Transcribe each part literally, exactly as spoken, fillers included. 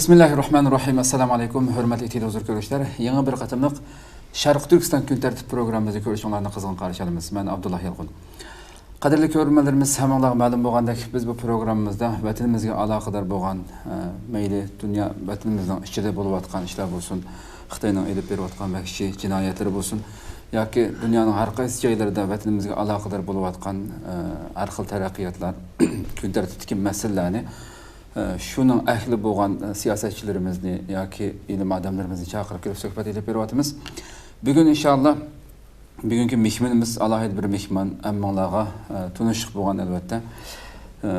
بىسمىللاھىررەھمانىررەھىم. ئەسسالامۇ ئەلەيكۇم، ھۆرمەتلىك تېلېۋىزور كۆرۈشلەر. يېڭى بىر قېتىملىق شەرقىي تۈركىستان كۈن تەرتىپ پروگراممىمىزنى كۆرۈشۈڭلارنى قىزغىن قارشى ئالىمىز. مەن ئابدۇللا يالقۇن. قەدىرلىك كۆرۈرمەنلىرىمىز، ھەممىڭلارغا مەلۇم بولغاندەك، بىز بۇ پروگراممىمىزدا ۋەتىنىمىزگە ئالاقىدار بولغان، ئە، مەيلى دۇنيا، ۋەتىنىمىزنىڭ ئىچىدە بولۇۋاتقان ئىشلار بولسۇن، خىتاينىڭ ئېلىپ بېرىۋاتقان ۋەھشىي جىنايەتلىرى بولسۇن ياكى دۇنيانىڭ ھەر قايسى جايلىرىدا ۋەتىنىمىزگە ئالاقىدار بولۇۋاتقان، ئە، ھەر خىل تەرەققىياتلار، كۈن تەرتىپتىكى مەسىلىلەرنى، ئە، شۇنىڭ ئەھلى بولغان، ئە، سىياسەتچىلىرىمىزنى ياكى ئىلىم ئادەملىرىمىزنى چاقىرىپ كېلىپ سۆھبەت ئېلىپ بېرىۋاتىمىز. بۈگۈن ئىنشاللا بۈگۈنكى مېھمىنىمىز ئالاھىدە بىر مېھمان، ھەممىڭلارغا، ئە، تونۇشلۇق بولغان ئەلۋەتتە. ئە،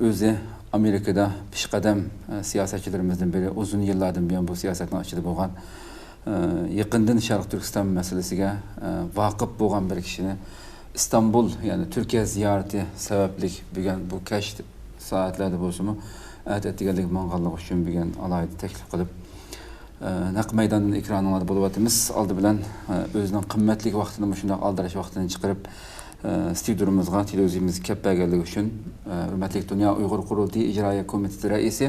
ئۆزى ئامېرىكىدا پېشقەدەم، ئە، سىياسەتچىلىرىمىزدىن بىرى، ئۇزۇن يىللاردىن بۇيان بۇ سىياسەتنىڭ ئىچىدە بولغان، ئە، يېقىندىن شەرقىي تۈركىستان مەسىلىسىگە، ئە، ۋاقىپ بولغان بىر كىشىنى ئىستانبۇل، يەنى تۈركىيە زىيارىتى سەۋەبلىك بۈگۈن بۇ كەچ سائەتلەردە بولسىمۇ، ئەتە ئەتىگەنلىك ماڭغانلىقى ئۈچۈن بۈگۈن ئالاھىدە تەكلىپ قىلىپ، ئە، نەق مەيداندىن ئېكرانىڭلاردا بولۇۋاتىمىز. ئالدى بىلەن، ئە، ئۆزىنىڭ قىممەتلىك ۋاقتىنى مۇشۇنداق ئالدىراش ۋاقتىنى چىقىرىپ، ئە، ستۇدىيىمىزغا، تېلېۋىزىيىمىزگە كەپ بەرگەنلىكى ئۈچۈن، ئە، ھۆرمەتلىك دۇنيا ئۇيغۇر قۇرۇلتىيى ئىجرائىيە كومىتېتى رەئىسى،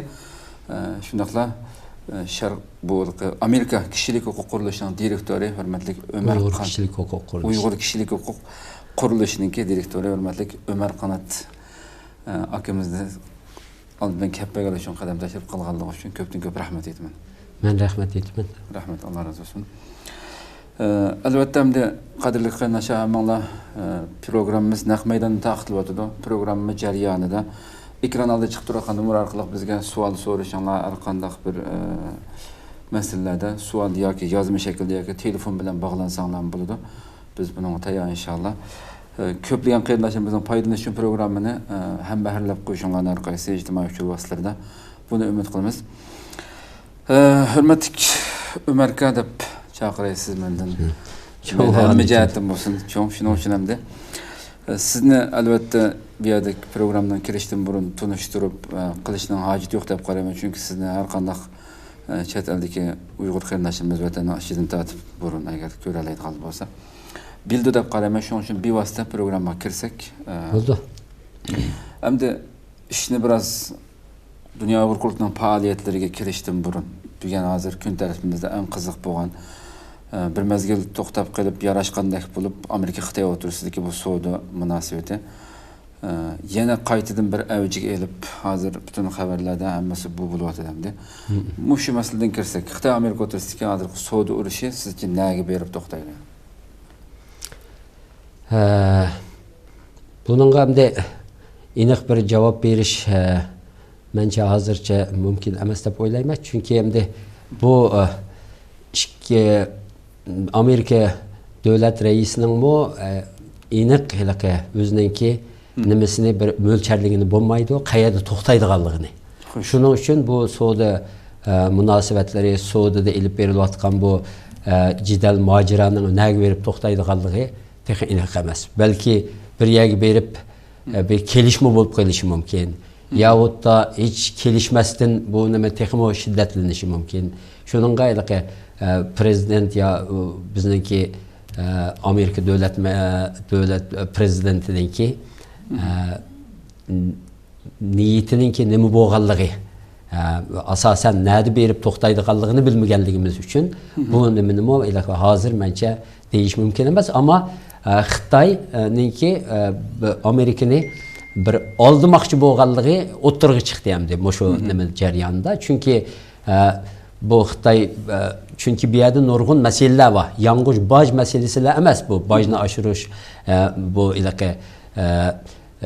ئە، شۇنداقلا، ئە، شەرق، بۇ ئامېرىكا كىشىلىك ھوقۇق قۇرۇلۇشىنىڭ دىرېكتورى، ھۆرمەتلىك ئۆمەر ئۇيغۇر قان-، كىشىلىك ھوقۇق قۇرۇلۇشى. ئۇيغۇر كىشىلىك ھوقۇق قۇرۇلۇشىنىڭكى دىرېكتورى، ھۆرمەتلىك ئۆمەر قانات، ئە، ئاكىمىزنى ئالدى بىلەن كەپ بەرگەنلىكى ئۈچۈن، قەدەم تەشرىپ قىلغانلىقى ئۈچۈن كۆپتىن كۆپ رەھمەت ئېيتىمەن. مەن رەھمەت ئېيتىمەن. رەھمەت، ئاللا رازى بولسۇن. ئە، ئەلۋەتتە، ئەمدى قەدىرلىك قېرىنداشلار، ھەممىڭلار، ئە، پروگراممىمىز نەق مەيداندا تارقىتىلىۋاتىدۇ. پروگراممىمىز جەريانىدا ئېكران ئالدىدا چىقىپ تۇرغان نومۇر ئارقىلىق بىزگە سوئال سورىشىڭلار، ھەر قانداق بىر، ئە، مەسىلىلەردە سوئال ياكى يازما شەكىلدە ياكى تېلېفون بىلەن باغلانساڭلارمۇ بولىدۇ. بىز بۇنىڭغا تەييار، ئىنشاللا. ئە، كۆپلىگەن قېرىنداشلىرىمىزنىڭ پايدىلىنىش ئۈچۈن پروگراممىنى، ئە، ھەمبەھىرلەپ قويۇشۇڭلارنى ھەر قايسى ئىجتىمائىي ئۇچۇر ۋاسىتىلىرىدە، بۇنى ئۈمىد قىلىمىز. ئە، ھۆرمەتلىك ئۆمەركا دەپ چاقىراي سىز مەندىن. چوڭ مەن ھەممە ئادەم. جەھەتتىن بولسۇن، چوڭ. شۇنىڭ ئۈچۈن ئەمدى، ئە، سىزنى ئەلۋەتتە بۇ يەردىكى پروگرامنىڭ كىرىشتىن بۇرۇن تونۇشتۇرۇپ، ئە، قىلىشنىڭ ھاجىتى يوق دەپ قارايمەن. چۈنكى سىزنى ھەر قانداق، ئە، چەت ئەلدىكى ئۇيغۇر قېرىنداشلىرىمىز ۋەتەننىڭ ئىچىدىن تارتىپ بۇرۇن ئەگەر كۆرەلەيدىغان بولسا، بىلىدۇ دەپ قارايمەن. شۇنىڭ ئۈچۈن بىۋاسىتە پروگراممىغا كىرسەك، ئە، بولىدۇ. ئەمدى ئىشنى بىراز دۇنيا ئۇيغۇر قۇرۇلتىيىنىڭ پائالىيەتلىرىگە كىرىشتىن بۇرۇن، بۈگۈن ھازىر كۈن تەرتىپىمىزدە ئەڭ قىزىق بولغان، ئە، بىر مەزگىل توختاپ قېلىپ ياراشقاندەك بولۇپ، ئامېرىكا خىتاي ئوتتۇرىسىدىكى بۇ سودا مۇناسىۋىتى، ئە، يەنە قايتىدىن بىر ئەۋجىگە ئېلىپ، ھازىر پۈتۈن خەۋەرلەردە ھەممىسى بۇ بولۇۋاتىدۇ ئەمدى. مم. مۇشۇ مەسىلىدىن كىرسەك، خىتاي ئامېرىكا ئوتتۇرىسىدىكى ھازىرقى سودا ئۇرۇشى سىزچە نەگە بېرىپ توختايدۇ؟ ھە، بۇنىڭغا ئەمدى ئېنىق بىر جاۋاب بېرىش، ھە، مەنچە ھازىرچە مۇمكىن ئەمەس دەپ ئويلايمەن. چۈنكى ئەمدى بۇ، ئە، ئىككى، ئامېرىكا دۆلەت رەئىسىنىڭمۇ، ئە، ئېنىق ھېلىقى ئۆزىنىڭكى نېمىسىنى بىر مۆلچەرلىگىنى بولمايدۇ، قەيەردە توختايدىغانلىقىنى. خوش. شۇنىڭ ئۈچۈن بۇ سودا، ئە، مۇناسىۋەتلىرى، سودىدا ئېلىپ بېرىلىۋاتقان بۇ، ئە، جېدەل، ماجىرانىڭ نەگە بېرىپ توختايدىغانلىقى تېخى ئېنىق ئەمەس. بەلكى بىر يەرگە بېرىپ، ئە، بىر كېلىشمۇ بولۇپ قېلىشى مۇمكىن. ياۋۇتتا ھېچ كېلىشمەستىن بۇ نېمە تېخىمۇ شىددەتلىنىشى مۇمكىن. شۇنىڭغا ھېلىقى، ئە، پرېزىدېنت يا، ئۇ، بىزنىڭكى، ئە، ئامېرىكا دۆلەت مە-، دۆلەت، ئە، پرېزىدېنتىنىڭكى، ئە، نىيىتىنىڭكى نېمە بولغانلىقى، ئە، ئاساسەن نەدە بېرىپ توختايدىغانلىقىنى بىلمىگەنلىكىمىز ئۈچۈن بۇ نېمىنىمۇ ھېلىقى ھازىر مەنچە دېيىش مۇمكىن ئەمەس. ئەمما، ئە، خىتاينىڭكى، ئە، بى-، ئامېرىكىنى بىر ئالدىماقچى بولغانلىقى ئوتتۇرىغا چىقتى ئەمدى مۇشۇ نېمە جەريانىدا. چۈنكى، ئە، بۇ خىتاي، ئە، چۈنكى بۇ يەردە نۇرغۇن مەسىلىلەر بار. يالغۇز باج مەسىلىسىلا ئەمەس بۇ. باجنى ئاشۇرۇش، ئە، بۇ ھېلىقى، ئە،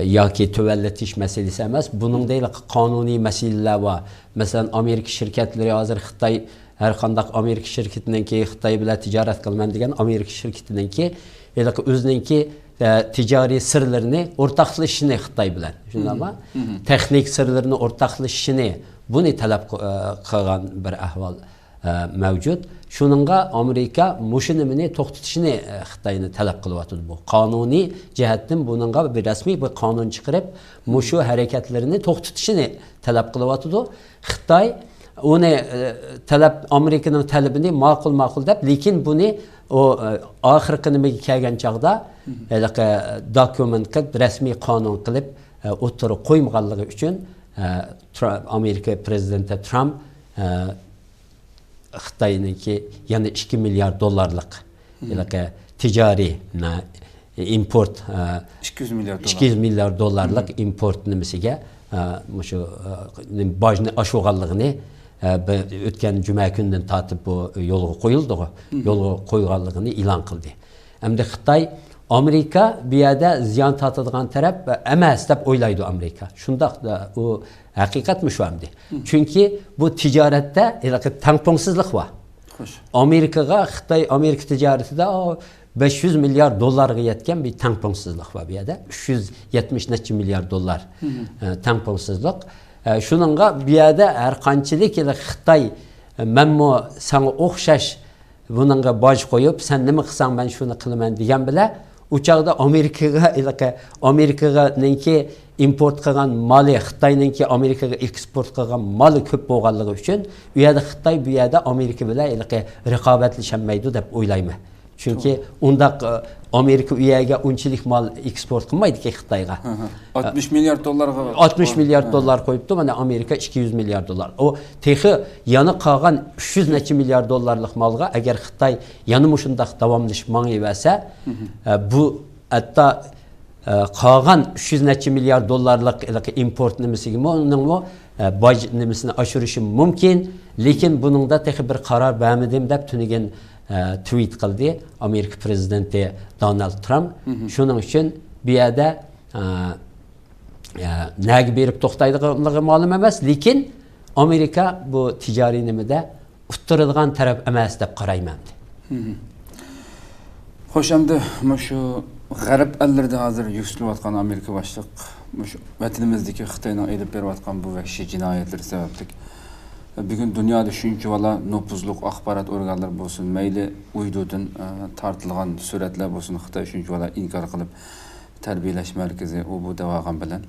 ياكى تۆۋەنلىتىش مەسىلىسى ئەمەس. بۇنىڭدا ھېلىقى قانۇنىي مەسىلىلەر بار. مەسىلەن، ئامېرىكا شىركەتلىرى ھازىر خىتاي، ھەر قانداق ئامېرىكا شىركىتىنىڭكى خىتاي بىلەن تىجارەت قىلىمەن دېگەن ئامېرىكا شىركىتىنىڭكى ھېلىقى ئۆزىنىڭكى، ئە، تىجارىي سىرلىرىنى ئورتاقلىشىشىنى خىتاي بىلەن، شۇنداقمۇ؟ تېخنىك سىرلىرىنى ئورتاقلىشىشىنى، بۇنى تەلەپ قىل-، ئە، قىلغان بىر ئەھۋال، ئە، مەۋجۇت. شۇنىڭغا ئامېرىكا مۇشۇ نېمىنى توختىتىشىنى، ئە، خىتاينى تەلەپ قىلىۋاتىدۇ. بۇ قانۇنىي جەھەتتىن بۇنىڭغا بىر رەسمىي بىر قانۇن چىقىرىپ، مۇشۇ ھەرىكەتلىرىنى توختىتىشىنى تەلەپ قىلىۋاتىدۇ. خىتاي ئۇنى، ئە، تەلەپ، ئامېرىكىنىڭ تەلىپىنى ماقۇل، ماقۇل دەپ، لېكىن بۇنى ئۇ، ئە، ئاخىرقى نېمىگە كەلگەن چاغدا، ھېلىقى دوكۇمېنت قىلىپ، رەسمىي قانۇن قىلىپ، ئە، ئوتتۇرىغا قويمىغانلىقى ئۈچۈن، ئە، ترا-، ئامېرىكا پرېزىدېنتى ترامپ، ئە، خىتاينىڭكى يەنە ئىككى مىليارد دوللارلىق ھېلىقى تىجارىي، نە، ئىمپورت، ئە، ئىككى يۈز مىليارد دوللار. ئىككى يۈز مىليارد دوللارلىق ئىمپورت نېمىسىگە، ئە، مۇشۇ، ئە، باجنى ئاشۇرغانلىقىنى، ئە، بىر ئۆتكەن جۈمە كۈنىدىن تارتىپ بۇ يولغا قويۇلدىغۇ، يولغا قويغانلىقىنى ئېلان قىلدى. ئەمدى خىتاي، ئامېرىكا بۇ يەردە زىيان تارتىدىغان تەرەپ ئەمەس دەپ ئويلايدۇ ئامېرىكا. شۇنداق، ئۇ ھەقىقەتمۇ شۇ ئەمدى. چۈنكى بۇ تىجارەتتە ھېلىقى تەڭپۇڭسىزلىق بار. خوش. ئامېرىكىغا، خىتاي ئامېرىكا تىجارىتىدە بەش يۈز مىليارد دوللارغا يەتكەن بىر تەڭپۇڭسىزلىق بار بۇ يەردە. ئۈچ يۈز يەتمىش نەچچە مىليارد دوللار، ئە، تەڭپۇڭسىزلىق. ئە، شۇنىڭغا بۇ يەردە ھەر قانچىلىك ھېلىقى خىتاي، ئە، مەنمۇ ساڭا ئوخشاش بۇنىڭغا باج قويۇپ، سەن نېمە قىلساڭ، مەن شۇنى قىلىمەن دېگەن بىلەن، ئۇ چاغدا ئامېرىكىغا ھېلىقى، ئامېرىكىنىڭكى ئىمپورت قىلغان مالى، خىتاينىڭكى ئامېرىكىغا ئېكسپورت قىلغان مالى كۆپ بولغانلىقى ئۈچۈن، ئۇ يەردە خىتاي بۇ يەردە ئامېرىكا بىلەن ھېلىقى رىقابەتلىشەلمەيدۇ دەپ ئويلايمەن. چۈنكى ئۇنداق، ئە، ئامېرىكا ئۇ يەرگە ئۇنچىلىك مال ئېكسپورت قىلمايدىكى خىتايغا. ئاتمىش مىليارد دوللارغا. ئاتمىش مىليارد دوللار قويۇپتۇ، مانا ئامېرىكا ئىككى يۈز مىليارد دوللار. ئۇ تېخى يەنە قالغان ئۈچ يۈز نەچچە مىليارد دوللارلىق مالغا ئەگەر خىتاي يەنە مۇشۇنداق داۋاملىشىپ ماڭىۋەرسە، ئە، بۇ ھەتتا، ئە، قالغان ئۈچ يۈز نەچچە مىليارد دوللارلىق ھېلىقى ئىمپورت نېمىسىگىمۇ، ئۇنىڭمۇ، ئە، باج نېمىسىنى ئاشۇرۇشى مۇمكىن. لېكىن بۇنىڭدا تېخى بىر قارار بەرمىدىم دەپ تۈنۈگۈن، ئە، تۋىت قىلدى ئامېرىكا پرېزىدېنتى دونالد ترامپ. شۇنىڭ ئۈچۈن بۇ يەردە، ئە، ئە، نەگە بېرىپ توختايدىغانلىقى مەلۇم ئەمەس، لېكىن ئامېرىكا بۇ تىجارىي نېمىدە ئۇتتۇرىدىغان تەرەپ ئەمەس دەپ قارايمەن. خوش، ئەمدى مۇشۇ غەرب ئەللىرىدە ھازىر يۈكسىلىۋاتقان ئامېرىكا باشلىق مۇشۇ ۋەتىنىمىزدىكى خىتاينىڭ ئېلىپ بېرىۋاتقان بۇ ۋەھشىي جىنايەتلىرى سەۋەبلىك، بۈگۈن دۇنيادا شۇنچىۋالا نوپۇزلۇق ئاخبارات ئورگانلىرى بولسۇن، مەيلى ئۇيدۇدىن، ئە، تارتىلغان سۈرەتلەر بولسۇن، خىتاي شۇنچىۋالا ئىنكار قىلىپ، تەربىيەلەش مەركىزى، ئۇ بۇ دەۋالغان بىلەن.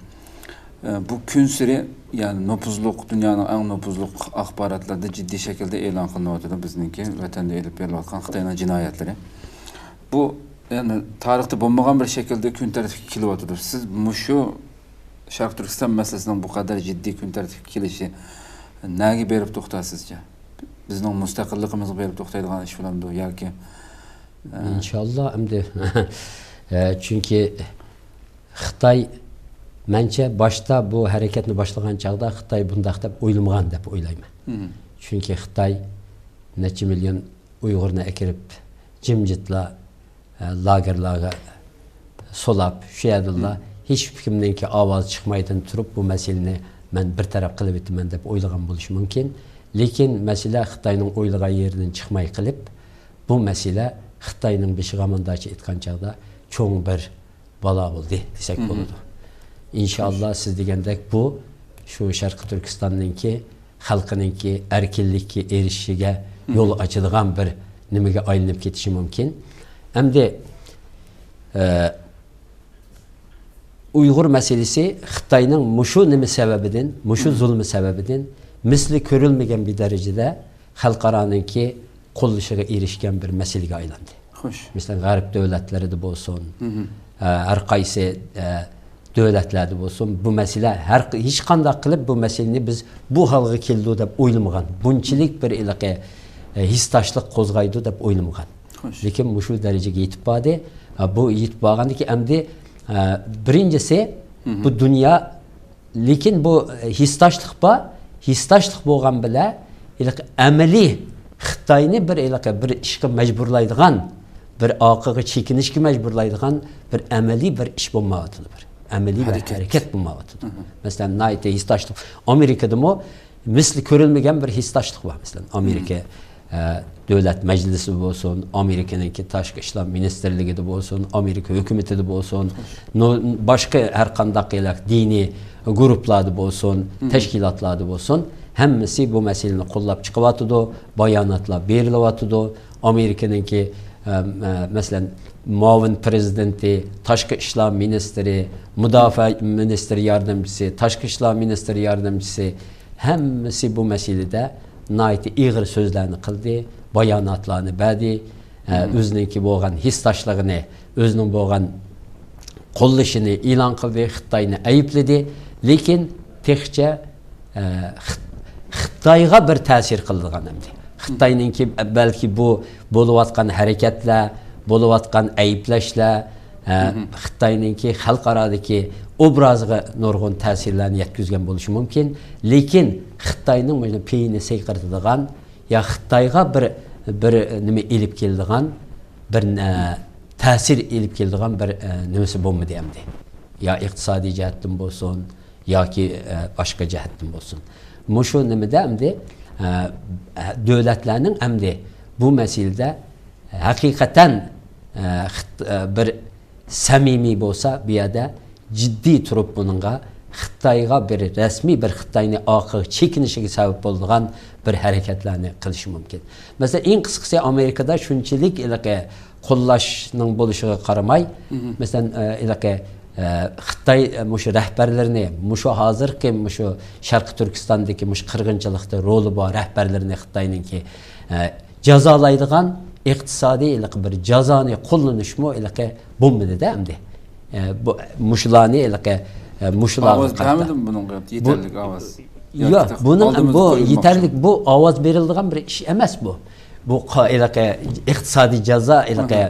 ئە، بۇ كۈنسېرى، يەنى نوپۇزلۇق، دۇنيانىڭ ئەڭ نوپۇزلۇق ئاخباراتلىرىدا جىددىي شەكىلدە ئېلان قىلىنىۋاتىدۇ بىزنىڭكى ۋەتەندە ئېلىپ بېرىلىۋاتقان خىتاينىڭ جىنايەتلىرى. بۇ، يەنى تارىختا بولمىغان بىر شەكىلدە كۈن تەرتىپكە كېلىۋاتىدۇ. سىز مۇشۇ شەرقىي تۈركىستان مەسىلىسىنىڭ بۇ قەدەر جىددىي كۈن تەرتىپكە كېلىشى نەگە بېرىپ توختار سىزچە؟ بىزنىڭ مۇستەقىللىقىمىزغا بېرىپ توختايدىغان ئىش بولامدۇ ياكى، ئە، ئىنشاللا، ئەمدى، ئە، چۈنكى خىتاي، مەنچە، باشتا بۇ ھەرىكەتنى باشلىغان چاغدا خىتاي بۇنداق دەپ ئويلىمىغان دەپ ئويلايمەن. چۈنكى خىتاي نەچچە مىليون ئۇيغۇرنى ئەكىرىپ، جىمجىتلا، ئە، لاگېرلارغا سولاپ، شۇ يەردىلا ھېچ كىمنىڭكى ئاۋازى چىقمايدىن تۇرۇپ، بۇ مەسىلىنى مەن بىر تەرەپ قىلىۋېتىمەن دەپ ئويلىغان بولۇشى مۇمكىن. لېكىن مەسىلە خىتاينىڭ ئويلىغان يېرىدىن چىقماي قېلىپ، بۇ مەسىلە خىتاينىڭ بېشىغا مۇنداچە ئېيتقان چاغدا چوڭ بىر بالا بولدى دېسەك بولىدۇ. ئىنشاللا، سىز دېگەندەك، بۇ شۇ شەرقىي تۈركىستاننىڭكى خەلقىنىڭكى ئەركىنلىككە ئېرىشىشىگە يول ئاچىدىغان بىر نېمىگە ئايلىنىپ كېتىشى مۇمكىن. ئەمدى، ئە، ئۇيغۇر مەسىلىسى خىتاينىڭ مۇشۇ نېمە سەۋەبىدىن، مۇشۇ زۇلمى سەۋەبىدىن مىسلى كۆرۈلمىگەن بىر دەرىجىدە خەلقئارانىڭكى قوللىشىغا ئېرىشكەن بىر مەسىلىگە ئايلاندى. خوش. مەسىلەن، غەرب دۆلەتلىرىدە بولسۇن، ئە، ھەر قايسى، ئە، دۆلەتلەردە بولسۇن، بۇ مەسىلە ھەر ق-، ھېچقانداق قىلىپ بۇ مەسىلىنى بىز بۇ ھالغا كېلىدۇ دەپ ئويلىمىغان. بۇنچىلىك بىر ھېلىقى، ئە، ھېسداشلىق قوزغايدۇ دەپ ئويلىمىغان. خوش. لېكىن مۇشۇ دەرىجىگە يېتىپ باردى. ئە، بۇ يېتىپ بارغاندىكى ئەمدى، ئە، بىرىنچىسى، بۇ دۇنيا لېكىن بۇ، ئە، ھېسداشلىق بار. ھېسداشلىق بولغان بىلەن ھېلىقى ئەمەلىي خىتاينى بىر ھېلىقى بىر ئىشقا مەجبۇرلايدىغان، بىر ئارقىغا چېكىنىشكە مەجبۇرلايدىغان بىر ئەمەلىي بىر ئىش بولمايۋاتىدۇ، بىر ئەمەلىي بىر ھەرىكەت. ھەرىكەت بولمايۋاتىدۇ. مەسىلەن، ناھايىتى ھېسداشلىق. ئامېرىكىدىمۇ مىسلى كۆرۈلمىگەن بىر ھېسداشلىق بار. مەسىلەن، ئامېرىكا، ئە، دۆلەت مەجلىسى بولسۇن، ئامېرىكىنىڭكى تاشقى ئىشلار مىنىستىرلىكىدە بولسۇن، ئامېرىكا ھۆكۈمىتىدە بولسۇن، نو-، باشقا ھەر قانداق ھېلىقى دىنىي گۇرۇپپىلاردا بولسۇن، تەشكىلاتلاردا بولسۇن، ھەممىسى بۇ مەسىلىنى قوللاپ چىقىۋاتىدۇ، باياناتلار بېرىلىۋاتىدۇ. ئامېرىكىنىڭكى، ئە، ئە، مەسىلەن، مۇئاۋىن پرېزىدېنتى، تاشقى ئىشلار مىنىستىرى، مۇداپىئە مىنىستىرى ياردەمچىسى، تاشقى ئىشلار مىنىستىرى ياردەمچىسى، ھەممىسى بۇ مەسىلىدە ناھايىتى ئېغىر سۆزلەرنى قىلدى، باياناتلارنى بەردى، ئە، ئۆزىنىڭكى بولغان ھېسداشلىقىنى، ئۆزىنىڭ بولغان قوللىشىنى ئېلان قىلدى، خىتاينى ئەيىبلىدى. لېكىن تېخىچە، ئە، خىت-، خىتايغا بىر تەسىر قىلىدىغان ئەمدى. خىتاينىڭكى بەلكى بۇ بولۇۋاتقان ھەرىكەتلەر، بولۇۋاتقان ئەيىبلەشلەر، ئە، خىتاينىڭكى خەلقئارادىكى ئوبرازىغا نۇرغۇن تەسىرلەرنى يەتكۈزگەن بولۇشى مۇمكىن. لېكىن خىتاينىڭ مۇشۇ پېيىنى سەيقىرتىدىغان يا خىتايغا بىر، بىر نېمە ئېلىپ كېلىدىغان، بىر، ئە، تەسىر ئېلىپ كېلىدىغان بىر، ئە، نېمىسى بولمىدى ئەمدى. يا ئىقتىسادىي جەھەتتىن بولسۇن، ياكى، ئە، باشقا جەھەتتىن بولسۇن. مۇشۇ نېمىدە ئەمدى، ئە، دۆلەتلەرنىڭ ئەمدى بۇ مەسىلىدە ھەقىقەتەن، ئە، خىت-، ئە، بىر سەمىمىي بولسا، بۇ يەردە جىددىي تۇرۇپ بۇنىڭغا خىتايغا بىر رەسمىي بىر خىتاينى ئارقىغا چېكىنىشىگە سەۋەب بولىدىغان بىر ھەرىكەتلەرنى قىلىشى مۇمكىن. مەسىلەن، ئەڭ قىسقىسى ئامېرىكىدا شۇنچىلىك ھېلىقى قوللاشنىڭ بولۇشىغا قارىماي، مەسىلەن، ئە، ھېلىقى، ئە، خىتاي، ئە، مۇشۇ رەھبەرلىرىنى، مۇشۇ ھازىرقى مۇشۇ شەرقىي تۈركىستاندىكى مۇشۇ قىرغىنچىلىقتا رولى بار رەھبەرلىرىنى خىتاينىڭكى، ئە، جازالايدىغان ئىقتىسادىي ھېلىقى بىر جازانى قوللىنىشمۇ ھېلىقى بولمىدى-دە ئەمدى. ئە، بۇ، مۇشۇلارنى ھېلىقى، ئە، مۇشۇلارغا ئاۋاز قارىتا. بەرمىدىمۇ بۇنىڭغا يېتەرلىك ئاۋاز؟ ياكى ياق، بۇنىڭ ئالدىمىزدا بۇ قويۇلماقچى؟ يېتەرلىك، بۇ ئاۋاز بېرىلىدىغان بىر ئىش ئەمەس بۇ. بۇ قا-، ھېلىقى ئىقتىسادىي جازا، ھېلىقى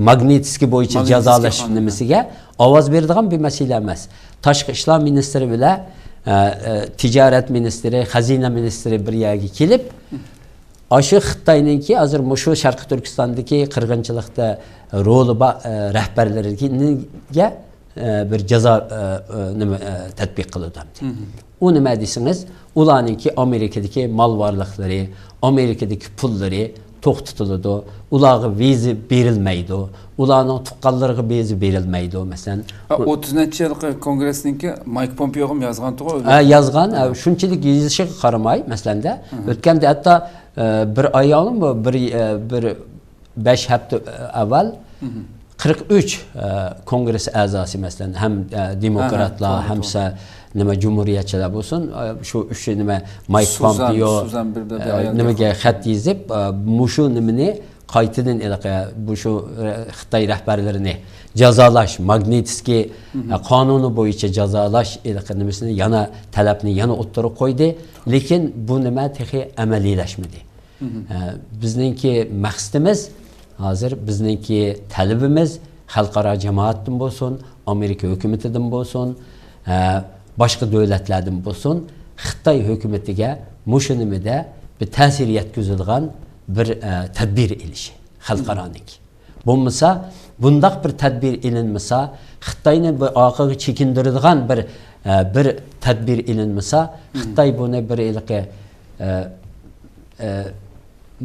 ماگنىتسكىي بويىچە ماگنىتسكىي جازالاش قانۇنى. نېمىسىگە ئاۋاز بېرىدىغان بىر مەسىلە ئەمەس. تاشقى ئىشلار مىنىستىرى بىلەن، ئە، ئە، تىجارەت مىنىستىرى، خەزىنە مىنىستىرى بىر يەرگە كېلىپ، ئاشۇ خىتاينىڭكى ھازىر مۇشۇ شەرقىي تۈركىستاندىكى قىرغىنچىلىقتا رولى بار، ئە، رەھبەرلىرىگە، ئە، بىر جازا، ئە، ئە، نېمە، ئە، تەتبىق قىلىدۇ ئەمدى. ئۇ نېمە دېسىڭىز، ئۇلارنىڭكى ئامېرىكىدىكى مال ۋارلىقلىرى، ئامېرىكىدىكى پۇللىرى توختىتىلىدۇ. ئۇلارغا ۋىزا بېرىلمەيدۇ. ئۇلارنىڭ تۇغقانلىرىغا ۋىزا بېرىلمەيدۇ، مەسىلەن. ھە، ئوتتۇز نەچچە يىلقى كونگرېسنىڭكى مايك پومپېيوغىمۇ يازغانتىغۇ ئۆزى. ھە، يازغان. ھە، شۇنچىلىك يېزىشىغا قارىماي، مەسىلەندە، ئۆتكەندە ھەتتا، ئە، بىر ئايالمۇ، بىر، ئە، بىر بەش ھەپتە ئەۋۋەل قىرىق ئۈچ، ئە، كونگرېس ئەزاسى، مەسىلەن، ھەم، ئە، دېموكراتلار، ھە، ھە، ھەم توغرا. سە-، نېمە، جۇمھۇرىيەتچىلەر بولسۇن، ئە، شۇ ئۈچى نېمە، مايك سۇزان، پومپېيو، سۇزان بىر، بىر، بىر ئە، ئايال نېمىگە گەپ خەت يېزىپ، ئە، مۇشۇ نېمىنى قايتىدىن ھېلىقى، بۇ شۇ، ئە، خىتاي رەھبەرلىرىنى جازالاش، ماگنىتسكىي، ئە، قانۇنى بويىچە جازالاش ھېلىقى نېمىسىنى يەنە، تەلەپنى يەنە ئوتتۇرىغا قويدى. لېكىن بۇ نېمە تېخى ئەمەلىيلەشمىدى. ئە، بىزنىڭكى مەقسىتىمىز، ھازىر بىزنىڭكى تەلىپىمىز خەلقئارا جامائەتتىن بولسۇن، ئامېرىكا ھۆكۈمىتىدىن بولسۇن، ئە، باشقا دۆلەتلەردىن بولسۇن، خىتاي ھۆكۈمىتىگە مۇشۇ نېمىدە بىر تەسىر يەتكۈزىدىغان بىر، ئە، تەدبىر ئېلىشى خەلقئارانىڭكى. بولمىسا، بۇنداق بىر تەدبىر ئېلىنمىسا، خىتاينى بىر ئارقىغا چېكىندۈرىدىغان بىر، ئە، بىر تەدبىر ئېلىنمىسا، خىتاي بۇنى بىر ھېلىقى، ئە، ئە،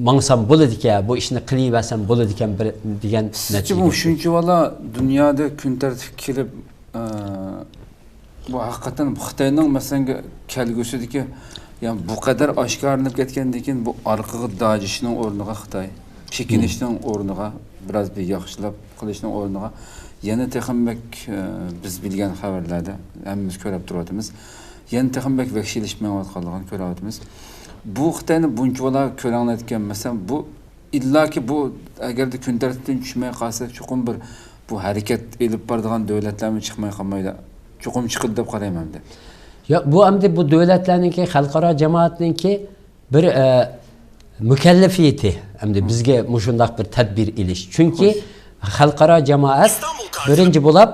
ماڭسام بولىدىكەن، بۇ ئىشنى قىلىۋەرسەم بولىدىكەن بىر دېگەن سىزچە نەتىجىگە بۇ كېلىدۇ. شۇنچىۋالا دۇنيادا كۈن تەرتىپكە كېلىپ، ئە، بۇ ھەقىقەتەن خىتاينىڭ، مەسىلەن، كەلگۈسىدىكى، يەنى بۇ قەدەر ئاشكارىلىنىپ كەتكەندىن كېيىن، بۇ ئارقىغا داجىشنىڭ ئورنىغا خىتاي، چېكىنىشنىڭ ئورنىغا، بىراز بىر ياخشىلاپ قىلىشنىڭ ئورنىغا، يەنە تېخىمۇ بەك، ئە، بىز بىلگەن خەۋەرلەردە ھەممىمىز كۆرۈپ تۇرۇۋاتىمىز. يەنە تېخىمۇ بەك ۋەھشىيلىشىپ مېڭىۋاتقانلىقىنى كۆرۈۋاتىمىز. بۇ خىتاينى بۇنچىۋالا كۆرەڭلەتكەن، مەسىلەن، بۇ ئىللاكى بۇ، ئەگەردە كۈن تەرتىپتىن چۈشمەي قالسا، چوقۇم بىر بۇ ھەرىكەت ئېلىپ بارىدىغان دۆلەتلەرمۇ چىقماي قالمايدۇ. چوقۇم چىقىدۇ دەپ قارايمەن ئەمدى. ياق، بۇ ئەمدى بۇ دۆلەتلەرنىڭكى، خەلقئارا جامائەتنىڭكى بىر، ئە، مۇكەللەپىيىتى، ئەمدى بىزگە مۇشۇنداق بىر تەدبىر ئېلىش. چۈنكى خەلقئارا جامائەت بىرىنچى بولۇپ،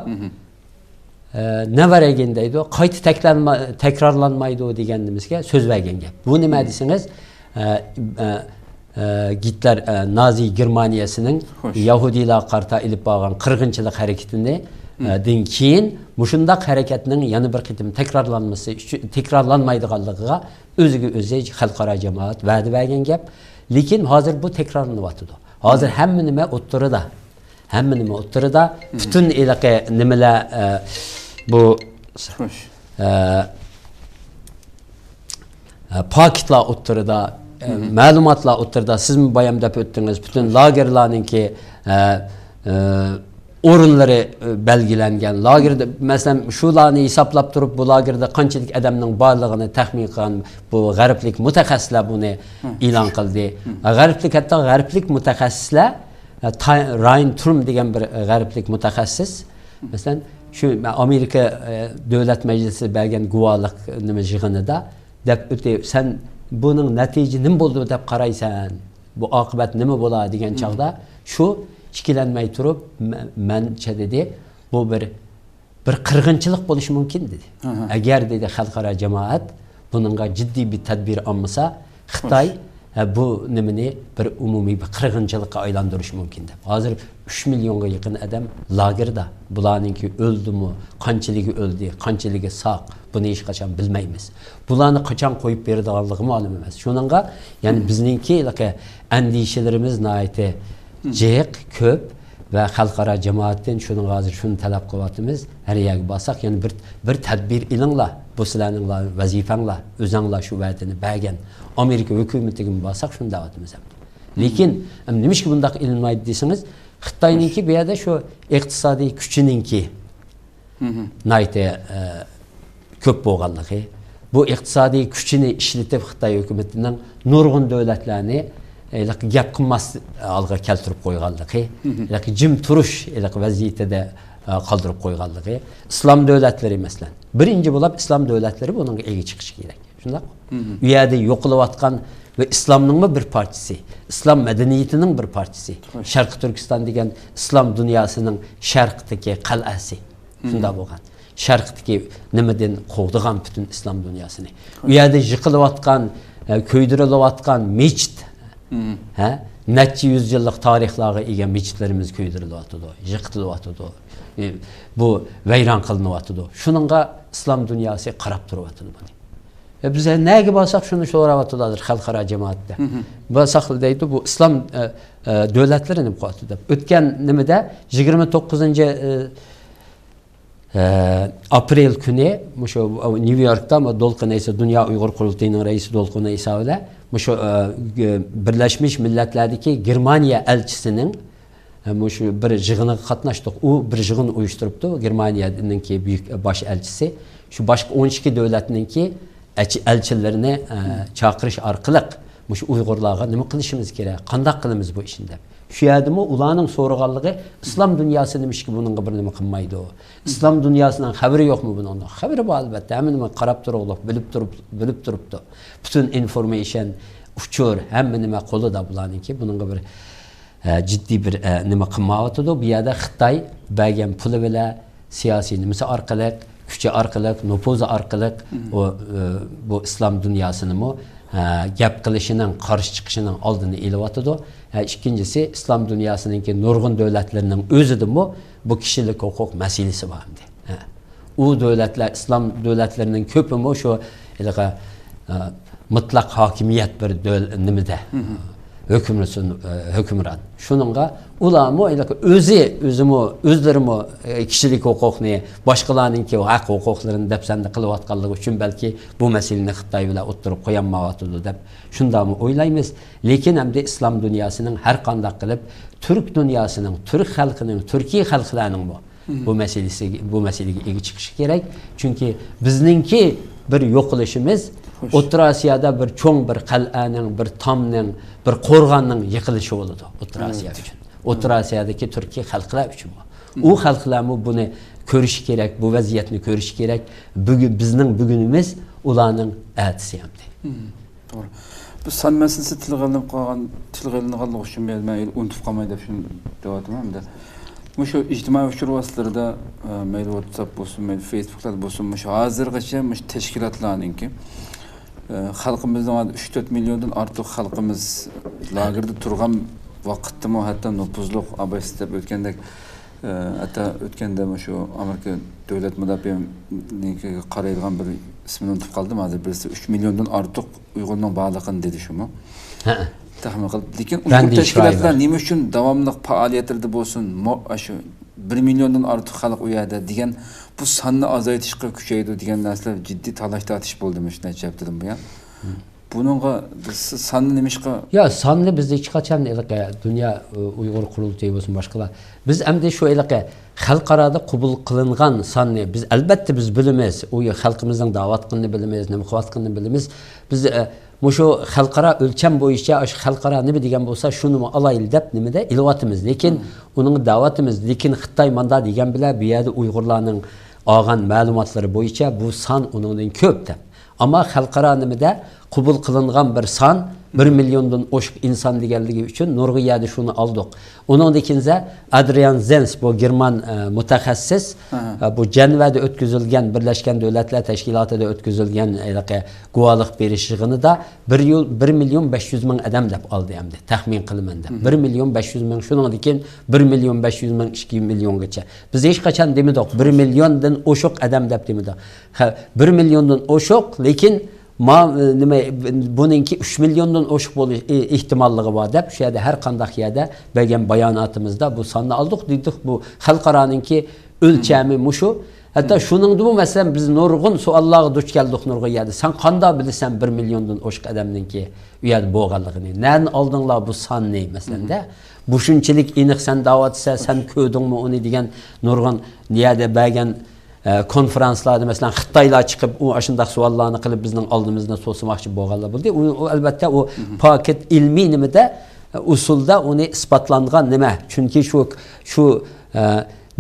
ئە، نەۋەرگىن دەيدۇ، قايتا تەكلەنمە-، تەكرارلانمايدۇ دېگەنىمىزگە سۆز بەرگەن گەپ. بۇ نېمە دېسىڭىز، ئە، ئە، ئە، گىتلەر، ئە، نازى گېرمانىيەسىنىڭ يەھۇدىيلارغا قارىتا ئېلىپ بارغان قىرغىنچىلىق ھەرىكىتىنى، ئە، دىن كېيىن مۇشۇنداق ھەرىكەتنىڭ يەنە بىر قېتىم تەكرارلانمىسى ئۈچۈن، تەكرارلانمايدىغانلىقىغا ئۆزىگە ئۆزى خەلقئارا جامائەت ۋەدە بەرگەن گەپ. لېكىن ھازىر بۇ تەكرارلىنىۋاتىدۇ. ھازىر ھەممە نېمە ئوتتۇرىدا. ھەممە نېمە ئوتتۇرىدا. پۈتۈن ھېلىقى نېمىلەر، ئە، بۇ، ئە، ئە، پاكىتلار ئوتتۇرىدا، ئە، مەلۇماتلار ئوتتۇرىدا. سىزمۇ بايام دەپ ئۆتتىڭىز. پۈتۈن لاگېرلارنىڭكى، ئە، ئە، ئورۇنلىرى، ئە، بەلگىلەنگەن. لاگېردا، مەسىلەن، شۇلارنى ھېسابلاپ تۇرۇپ، بۇ لاگېردا قانچىلىك ئادەمنىڭ بارلىقىنى تەخمىن قىلغان بۇ غەربلىك مۇتەخەسسىسلەر بۇنى ئېلان قىلدى. غەربلىك، ھەتتا غەربلىك مۇتەخەسسىسلەر، ئە، تاي-، راين تۇرم دېگەن بىر غەربلىك مۇتەخەسسىس، مەسىلەن، شۇ ئامېرىكا، ئە، دۆلەت مەجلىسى بەرگەن گۇۋاھلىق نېمە يىغىنىدا دەپ ئۆتۈپ، سەن بۇنىڭ نەتىجە نېمە بولىدۇ دەپ قارايسەن؟ بۇ ئاقىۋەت نېمە بولا دېگەن چاغدا شۇ ئىككىلەنمەي تۇرۇپ، مە-، مەنچە دېدى، بۇ بىر، بىر قىرغىنچىلىق بولۇشى مۇمكىن دېدى. ئەگەر دېدى خەلقئارا جامائەت بۇنىڭغا جىددىي بىر تەدبىر ئالمىسا، خىتاي، ھە، بۇ نېمىنى بىر ئومۇمىي بىر قىرغىنچىلىققا ئايلاندۇرۇشى مۇمكىن دەپ. ھازىر ئۈچ مىليونغا يېقىن ئادەم لاگېردا. بۇلارنىڭكى ئۆلدىمۇ، قانچىلىكى ئۆلدى، قانچىلىكى ساق، بۇنى ھېچقاچان بىلمەيمىز. بۇلارنى قاچان قويۇپ بېرىدىغانلىقى مەلۇم ئەمەس. شۇنىڭغا، يەنى بىزنىڭكى ھېلىقى ئەندىشىلىرىمىز ناھايىتى جىق، كۆپ ۋە خەلقئارا جامائەتتىن شۇنىڭغا ھازىر شۇنى تەلەپ قىلىۋاتىمىز. ھەر يەرگە بارساق، يەنە بىر، بىر تەدبىر ئېلىڭلار، بۇ سىلەرنىڭلا ۋەزىپەڭلار، ئۆزەڭلار شۇ ۋەدىنى بەرگەن ئامېرىكا ھۆكۈمىتىگىمۇ بارساق شۇنى دەۋاتىمىز ئەمدى. لېكىن، ئەمدى نېمىشقا بۇنداق ئېلىنمايدۇ دېسىڭىز، خىتاينىڭكى بۇ يەردە شۇ ئىقتىسادىي كۈچىنىڭكى ناھايىتى، ئە، كۆپ بولغانلىقى، بۇ ئىقتىسادىي كۈچىنى ئىشلىتىپ خىتاي ھۆكۈمىتىنىڭ نۇرغۇن دۆلەتلەرنى ھېلىقى گەپ قىلماس ھالغا كەلتۈرۈپ قويغانلىقى، ھېلىقى جىم تۇرۇش ھېلىقى ۋەزىيىتىدە، ئە، قالدۇرۇپ قويغانلىقى، ئىسلام دۆلەتلىرى مەسىلەن، بىرىنچى بولۇپ ئىسلام دۆلەتلىرى بۇنىڭغا ئىگە چىقىشى كېرەك. شۇنداقمۇ؟ ئۇ يەردە يوقىلىۋاتقان ۋە ئىسلامنىڭمۇ بىر پارچىسى، ئىسلام مەدەنىيىتىنىڭ بىر پارچىسى. شەرقىي تۈركىستان دېگەن ئىسلام دۇنياسىنىڭ شەرقتىكى قەلئەسى. شۇنداق بولغان. شەرقتىكى نېمىدىن قوغدىغان پۈتۈن ئىسلام دۇنياسىنى. ئۇ يەردە يىقىلىۋاتقان، ئە، كۆيدۈرۈلۈۋاتقان مىچىت، ھە؟ نەچچە يۈز يىللىق تارىخلارغا ئىگە مىچىتلىرىمىز كۆيدۈرۈلۈۋاتىدۇ، يىقىتىلىۋاتىدۇ. ئى، بۇ ۋەيران قىلىنىۋاتىدۇ. شۇنىڭغا ئىسلام دۇنياسى قاراپ تۇرۇۋاتىدۇ بۇنى. ئە، بىز نەگە بارساق شۇنى سوراۋاتىدۇ ھازىر خەلقئارا جامائەتتە. بارساق دەيدۇ، بۇ ئىسلام، ئە، ئە، دۆلەتلىرى نېمە قىلىۋاتىدۇ دەپ. ئۆتكەن نېمىدە، يىگىرمە توققۇزىنچى، ئە، ئە، ئاپرېل كۈنى مۇشۇ نيۇ يوركتا دولقۇن ئەيسا، دۇنيا ئۇيغۇر قۇرۇلتىيىنىڭ رەئىسى دولقۇن ئەيسا بىلەن مۇشۇ، ئە، بىرلەشمىش مىللەتلەردىكى گېرمانىيە ئەلچىسىنىڭ، ئە، مۇشۇ بىر يىغىنىغا قاتناشتۇق. ئۇ بىر يىغىن ئۇيۇشتۇرۇپتۇ، گېرمانىيەنىڭكى بۈيۈك باش ئەلچىسى. شۇ باشقا ئون ئىككى دۆلەتنىڭكى ئەچ-، ئەلچىلىرىنى، ئە، چاقىرىش ئارقىلىق مۇشۇ ئۇيغۇرلارغا نېمە قىلىشىمىز كېرەك، قانداق قىلىمىز بۇ ئىشنى دەپ. شۇ يەردىمۇ ئۇلارنىڭ سورىغانلىقى، ئىسلام دۇنياسى نېمىشقا بۇنىڭغا بىر نېمە قىلمايدۇ؟ ئىسلام دۇنياسىنىڭ خەۋىرى يوقمۇ بۇنىڭدىن؟ خەۋىرى بار، ئەلۋەتتە، ھەممە نېمە قاراپ تۇرۇقلۇق، بىلىپ تۇرۇپ، بىلىپ تۇرۇپتۇ. پۈتۈن ئىنفورمېيشن، ئۇچۇر، ھەممە نېمە قولىدا بۇلارنىڭكى. بۇنىڭغا بىر، ئە، جىددىي بىر، ئە، نېمە قىلمايۋاتىدۇ. بۇ يەردە خىتاي بەرگەن پۇلى بىلەن، سىياسىي نېمىسى ئارقىلىق، كۈچى ئارقىلىق، نوپۇزى ئارقىلىق ئۇ، ئە، بۇ ئىسلام دۇنياسىنىمۇ، ئە، گەپ قىلىشىنىڭ، قارشى چىقىشىنىڭ ئالدىنى ئېلىۋاتىدۇ. ئە، ئىككىنچىسى، ئىسلام دۇنياسىنىڭكى نۇرغۇن دۆلەتلىرىنىڭ ئۆزىدىمۇ بۇ كىشىلىك ھوقۇق مەسىلىسى بار ئەمدى. ھە. ئۇ دۆلەتلەر، ئىسلام دۆلەتلىرىنىڭ كۆپىمۇ شۇ ھېلىقى، ئە، مۇتلەق ھاكىمىيەت بىر دۆل-، نېمىدە، ھۆكۈمران، ئە، ھۆكۈمران. شۇنىڭغا ئۇلارمۇ ھېلىقى ئۆزى، ئۆزىمۇ، ئۆزلىرىمۇ، ئە، كىشىلىك ھوقۇقنى باشقىلارنىڭكى ھەق ھوقۇقلىرىنى دەپسەندە قىلىۋاتقانلىقى ئۈچۈن بەلكى بۇ مەسىلىنى خىتاي بىلەن ئوتتۇرىغا قويالمايۋاتىدۇ دەپ شۇنداقمۇ ئويلايمىز. لېكىن ئەمدى ئىسلام دۇنياسىنىڭ ھەر قانداق قىلىپ تۈرك دۇنياسىنىڭ، تۈرك خەلقىنىڭ، تۈركىي خەلقلەرنىڭمۇ بۇ مەسىلىسىگە، بۇ مەسىلىگە ئىگە چىقىشى كېرەك. چۈنكى بىزنىڭكى بىر يوقىلىشىمىز ئوتتۇرا ئاسىيادا بىر چوڭ بىر قەلئەنىڭ، بىر تامنىڭ، بىر قورغاننىڭ يىقىلىشى بولىدۇ ئوتتۇرا ئاسىيا ئۈچۈن. ئوتتۇرا ئاسىيادىكى تۈركىي خەلقلەر ئۈچۈنمۇ. ئۇ خەلقلەرمۇ بۇنى كۆرۈشى كېرەك، بۇ ۋەزىيەتنى كۆرۈشى كېرەك. بۈگۈن، بىزنىڭ بۈگۈنىمىز ئۇلارنىڭ ئەتىسى ئەمدى. توغرا. بۇ سان مەسىلىسى تىلغا ئېلىنىپ قالغان، تىلغا ئېلىنغانلىقى ئۈچۈن مەن، مەن ئۇنتۇپ قالماي دەپ شۇنى دەۋاتىمەن ئەمدى. مۇشۇ ئىجتىمائىي ئۇچۇر ۋاسىتىلىرىدا، ئە، مەيلى ۋاتساپ بولسۇن، مەيلى فېيسبۇكلاردا بولسۇن، مۇشۇ ھازىرغىچە مۇشۇ تەشكىلاتلارنىڭكى، ئە، خەلقىمىزنىڭ ھازىر ئۈچ تۆت مىليوندىن ئارتۇق خەلقىمىز لاگېردا تۇرغان ۋاقىتتىمۇ ھەتتا نوپۇزلۇق ئابايسىز دەپ ئۆتكەندەك، ئە، ھەتتا ئۆتكەندە مۇشۇ ئامېرىكا دۆلەت مۇداپىئەنىڭكىگە قارايدىغان بىر ئىسمىنى ئۇنتۇپ قالدىم ھازىر. بىرسى ئۈچ مىليوندىن ئارتۇق ئۇيغۇرنىڭ بارلىقىنى دېدى شۇمۇ؟ ھەئە. تەخمىن قىلىپ. لېكىن ئۇيغۇر تەشكىلاتلار نېمە ئۈچۈن داۋاملىق پائالىيەتلىرىدە بولسۇن، مو-، ئاشۇ بىر مىليوندىن ئارتۇق خەلق ئۇ يەردە دېگەن، بۇ ساننى ئازايتىشقا كۈچەيدۇ دېگەن نەرسىلەر جىددىي تالاش-تارتىش بولدى مۇشۇ نەچچە ھەپتىدىن بۇيان. بۇنىڭغا بىز ساننى نېمىشقا يا، ساننى بىز ھېچقاچان ھېلىقى دۇنيا، ئۇ، ئۇيغۇر قۇرۇلتىيى بولسۇن، باشقىلار. بىز ئەمدى شۇ ھېلىقى خەلقئارادا قوبۇل قىلىنغان ساننى، بىز، ئەلبەتتە، بىز بىلىمىز، ئۇ خەلقىمىزنىڭ دەۋاتقىنىنى بىلىمىز، نېمە قىلىۋاتقىنىنى بىلىمىز. بىز، ئە، مۇشۇ خەلقئارا ئۆلچەم بويىچە، ئاشۇ خەلقئارا نېمە دېگەن بولسا، شۇنىمۇ ئالايلى دەپ نېمىدە ئېلىۋاتىمىز. لېكىن ئۇنىڭ دەۋاتىمىز. لېكىن خىتاي ماندا دېگەن بىلەن، بۇ يەردە ئۇيغۇرلارنىڭ ئالغان مەلۇماتلىرى بويىچە بۇ سان ئۇنىڭدىن كۆپ دەپ. ئەمما خەلقئارا نېمىدە قوبۇل قىلىنغان بىر سان، بىر مىليوندىن ئوشۇق ئىنسان دېگەنلىكى ئۈچۈن نۇرغۇن يەردە شۇنى ئالدۇق. ئۇنىڭدىن كېيىن ئادرىيان زېنس، بۇ گېرمان، ئە، مۇتەخەسسىس، ئە، بۇ جەنۋەدە ئۆتكۈزۈلگەن، بىرلەشكەن دۆلەتلەر تەشكىلاتىدا ئۆتكۈزۈلگەن ھېلىقى گۇۋاھلىق بېرىش يىغىنىدا بىر يىل، بىر مىليون بەش يۈز مىڭ ئادەم دەپ ئالدى ئەمدى، تەخمىن قىلىمەن دەپ. بىر مىليون بەش يۈز مىڭ، شۇنىڭدىن كېيىن بىر مىليون بەش يۈز مىڭ، ئىككى مىليونغىچە. بىز ھېچقاچان دېمىدۇق، بىر مىليوندىن ئوشۇق ئادەم دەپ دېمىدۇق. ھە، بىر مىليوندىن ئوشۇق، لېكىن ما-، نېمە، بۇنىڭكى ئۈچ مىليوندىن ئوشۇق بولۇش ئېھتىماللىقى بار دەپ، شۇ يەردە ھەر قانداق يەردە بەرگەن باياناتىمىزدا بۇ ساننى ئالدۇق دېدۇق. بۇ خەلقئارانىڭكى ئۆلچەمى مۇشۇ. ھەتتا شۇنىڭدىمۇ، مەسىلەن، بىز نۇرغۇن سوئاللارغا دۇچ كەلدۇق نۇرغۇن يەردە. سەن قانداق بىلىسەن بىر مىليوندىن ئوشۇق ئادەمنىڭكى ئۇ يەردە بولغانلىقىنى؟ نەدىن ئالدىڭلار بۇ ساننى، مەسىلەندە؟ بۇ شۇنچىلىك ئېنىق سەن دەۋاتىسەن، سەن كۆردۈڭمۇ ئۇنى دېگەن نۇرغۇن يەردە بەرگەن ئە، كونفرانسلاردا، مەسىلەن، خىتايلار چىقىپ، ئۇ ئاشۇنداق سوئاللارنى قىلىپ، بىزنىڭ ئالدىمىزنى توسىماقچى بولغانلار بولدى. ئۇ، ئۇ، ئەلۋەتتە، ئۇ پاكىت ئىلمىي نېمىدە، ئە، ئۇسۇلدا ئۇنى ئىسپاتلانغان نېمە. چۈنكى شۇ، شۇ، ئە،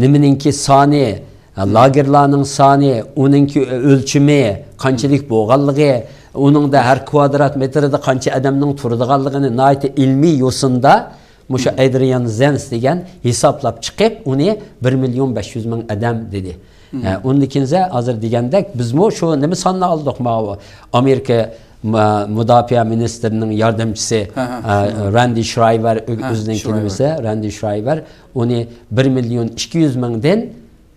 نېمىنىڭكى سانى، ئە، لاگېرلارنىڭ سانى، ئۇنىڭكى ئۆلچىمى، قانچىلىك بولغانلىقى، ئۇنىڭدا ھەر كۋادرات مېتىردا قانچە ئادەمنىڭ تۇرىدىغانلىقىنى ناھايىتى ئىلمىي يوسۇندا مۇشۇ ئادرىيان زېنس دېگەن ھېسابلاپ چىقىپ، ئۇنى بىر مىليون بەش يۈز مىڭ ئادەم دېدى. ئە، ئۇندىن كېيىن ھازىر دېگەندەك، بىزمۇ شۇ نېمە ساننى ئالدۇق. ماۋۇ ئامېرىكا ما-، مۇداپىئە مىنىستىرىنىڭ ياردەمچىسى، ھە، ھە، ئە، شۇ. راندى شرايۋەر ئۆ-، ھە، ئۆزىنىڭكى شرايۋەر. نېمىسى، راندى شرايۋەر ئۇنى بىر مىليون ئىككى يۈز مىڭدىن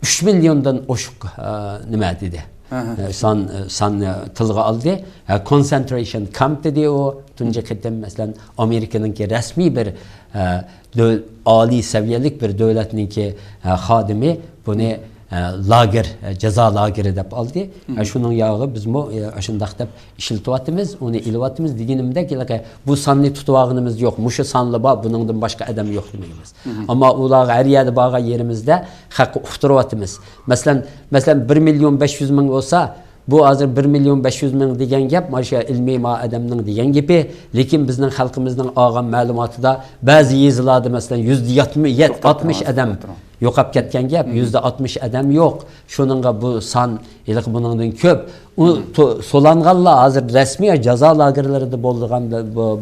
ئۈچ مىليوندىن ئوشۇق، ئە، نېمە دېدى. ھە، ھە. ئە، سان، ئە، ساننى تىلغا ئالدى. ھە، كونسېنترېيشن كامپ دېدى ئۇ. تۇنجى قېتىم، مەسىلەن، ئامېرىكىنىڭكى رەسمىي بىر، ئە، دۆل-، ئالىي سەۋىيەلىك بىر دۆلەتنىڭكى، ئە، خادىمى بۇنى، ئە، لاگېر، ئە، جازا لاگېرى دەپ ئالدى. ئە، شۇنىڭ ياغى بىزمۇ، ئە، ئاشۇنداق دەپ ئىشلىتىۋاتىمىز، ئۇنى ئېلىۋاتىمىز دېگىنىمدەك، ھېلىقى بۇ ساننى تۇتۇۋالغىنىمىز يوق، مۇشۇ سانلا بار، بۇنىڭدىن باشقا ئادەم يوق دېمەيمىز. ئەمما ئۇلارغا ھەر يەردە بارغان يېرىمىزدە خەققە ئۇقتۇرۇۋاتىمىز. مەسىلەن، مەسىلەن، بىر مىليون بەش يۈز مىڭ بولسا، بۇ ھازىر بىر مىليون بەش يۈز مىڭ دېگەن گەپ، مانا شۇ ئىلمىي ما ئادەمنىڭ دېگەن گېپى. لېكىن بىزنىڭ خەلقىمىزنىڭ ئالغان مەلۇماتىدا بەزى يېزىلاردا، مەسىلەن، يۈزدە يەتمىش، يەت-، توختاپ ئاتمىش تۇرۇڭ، ئادەم توختاپ تۇرۇڭ. يوقاپ كەتكەن گەپ، يۈزدە ئاتمىش ئادەم يوق. شۇنىڭغا بۇ سان ھېلىقى بۇنىڭدىن كۆپ. ئۇ تو-، سولانغانلار ھازىر رەسمىي جازا لاگېرلىرىدا بولغان،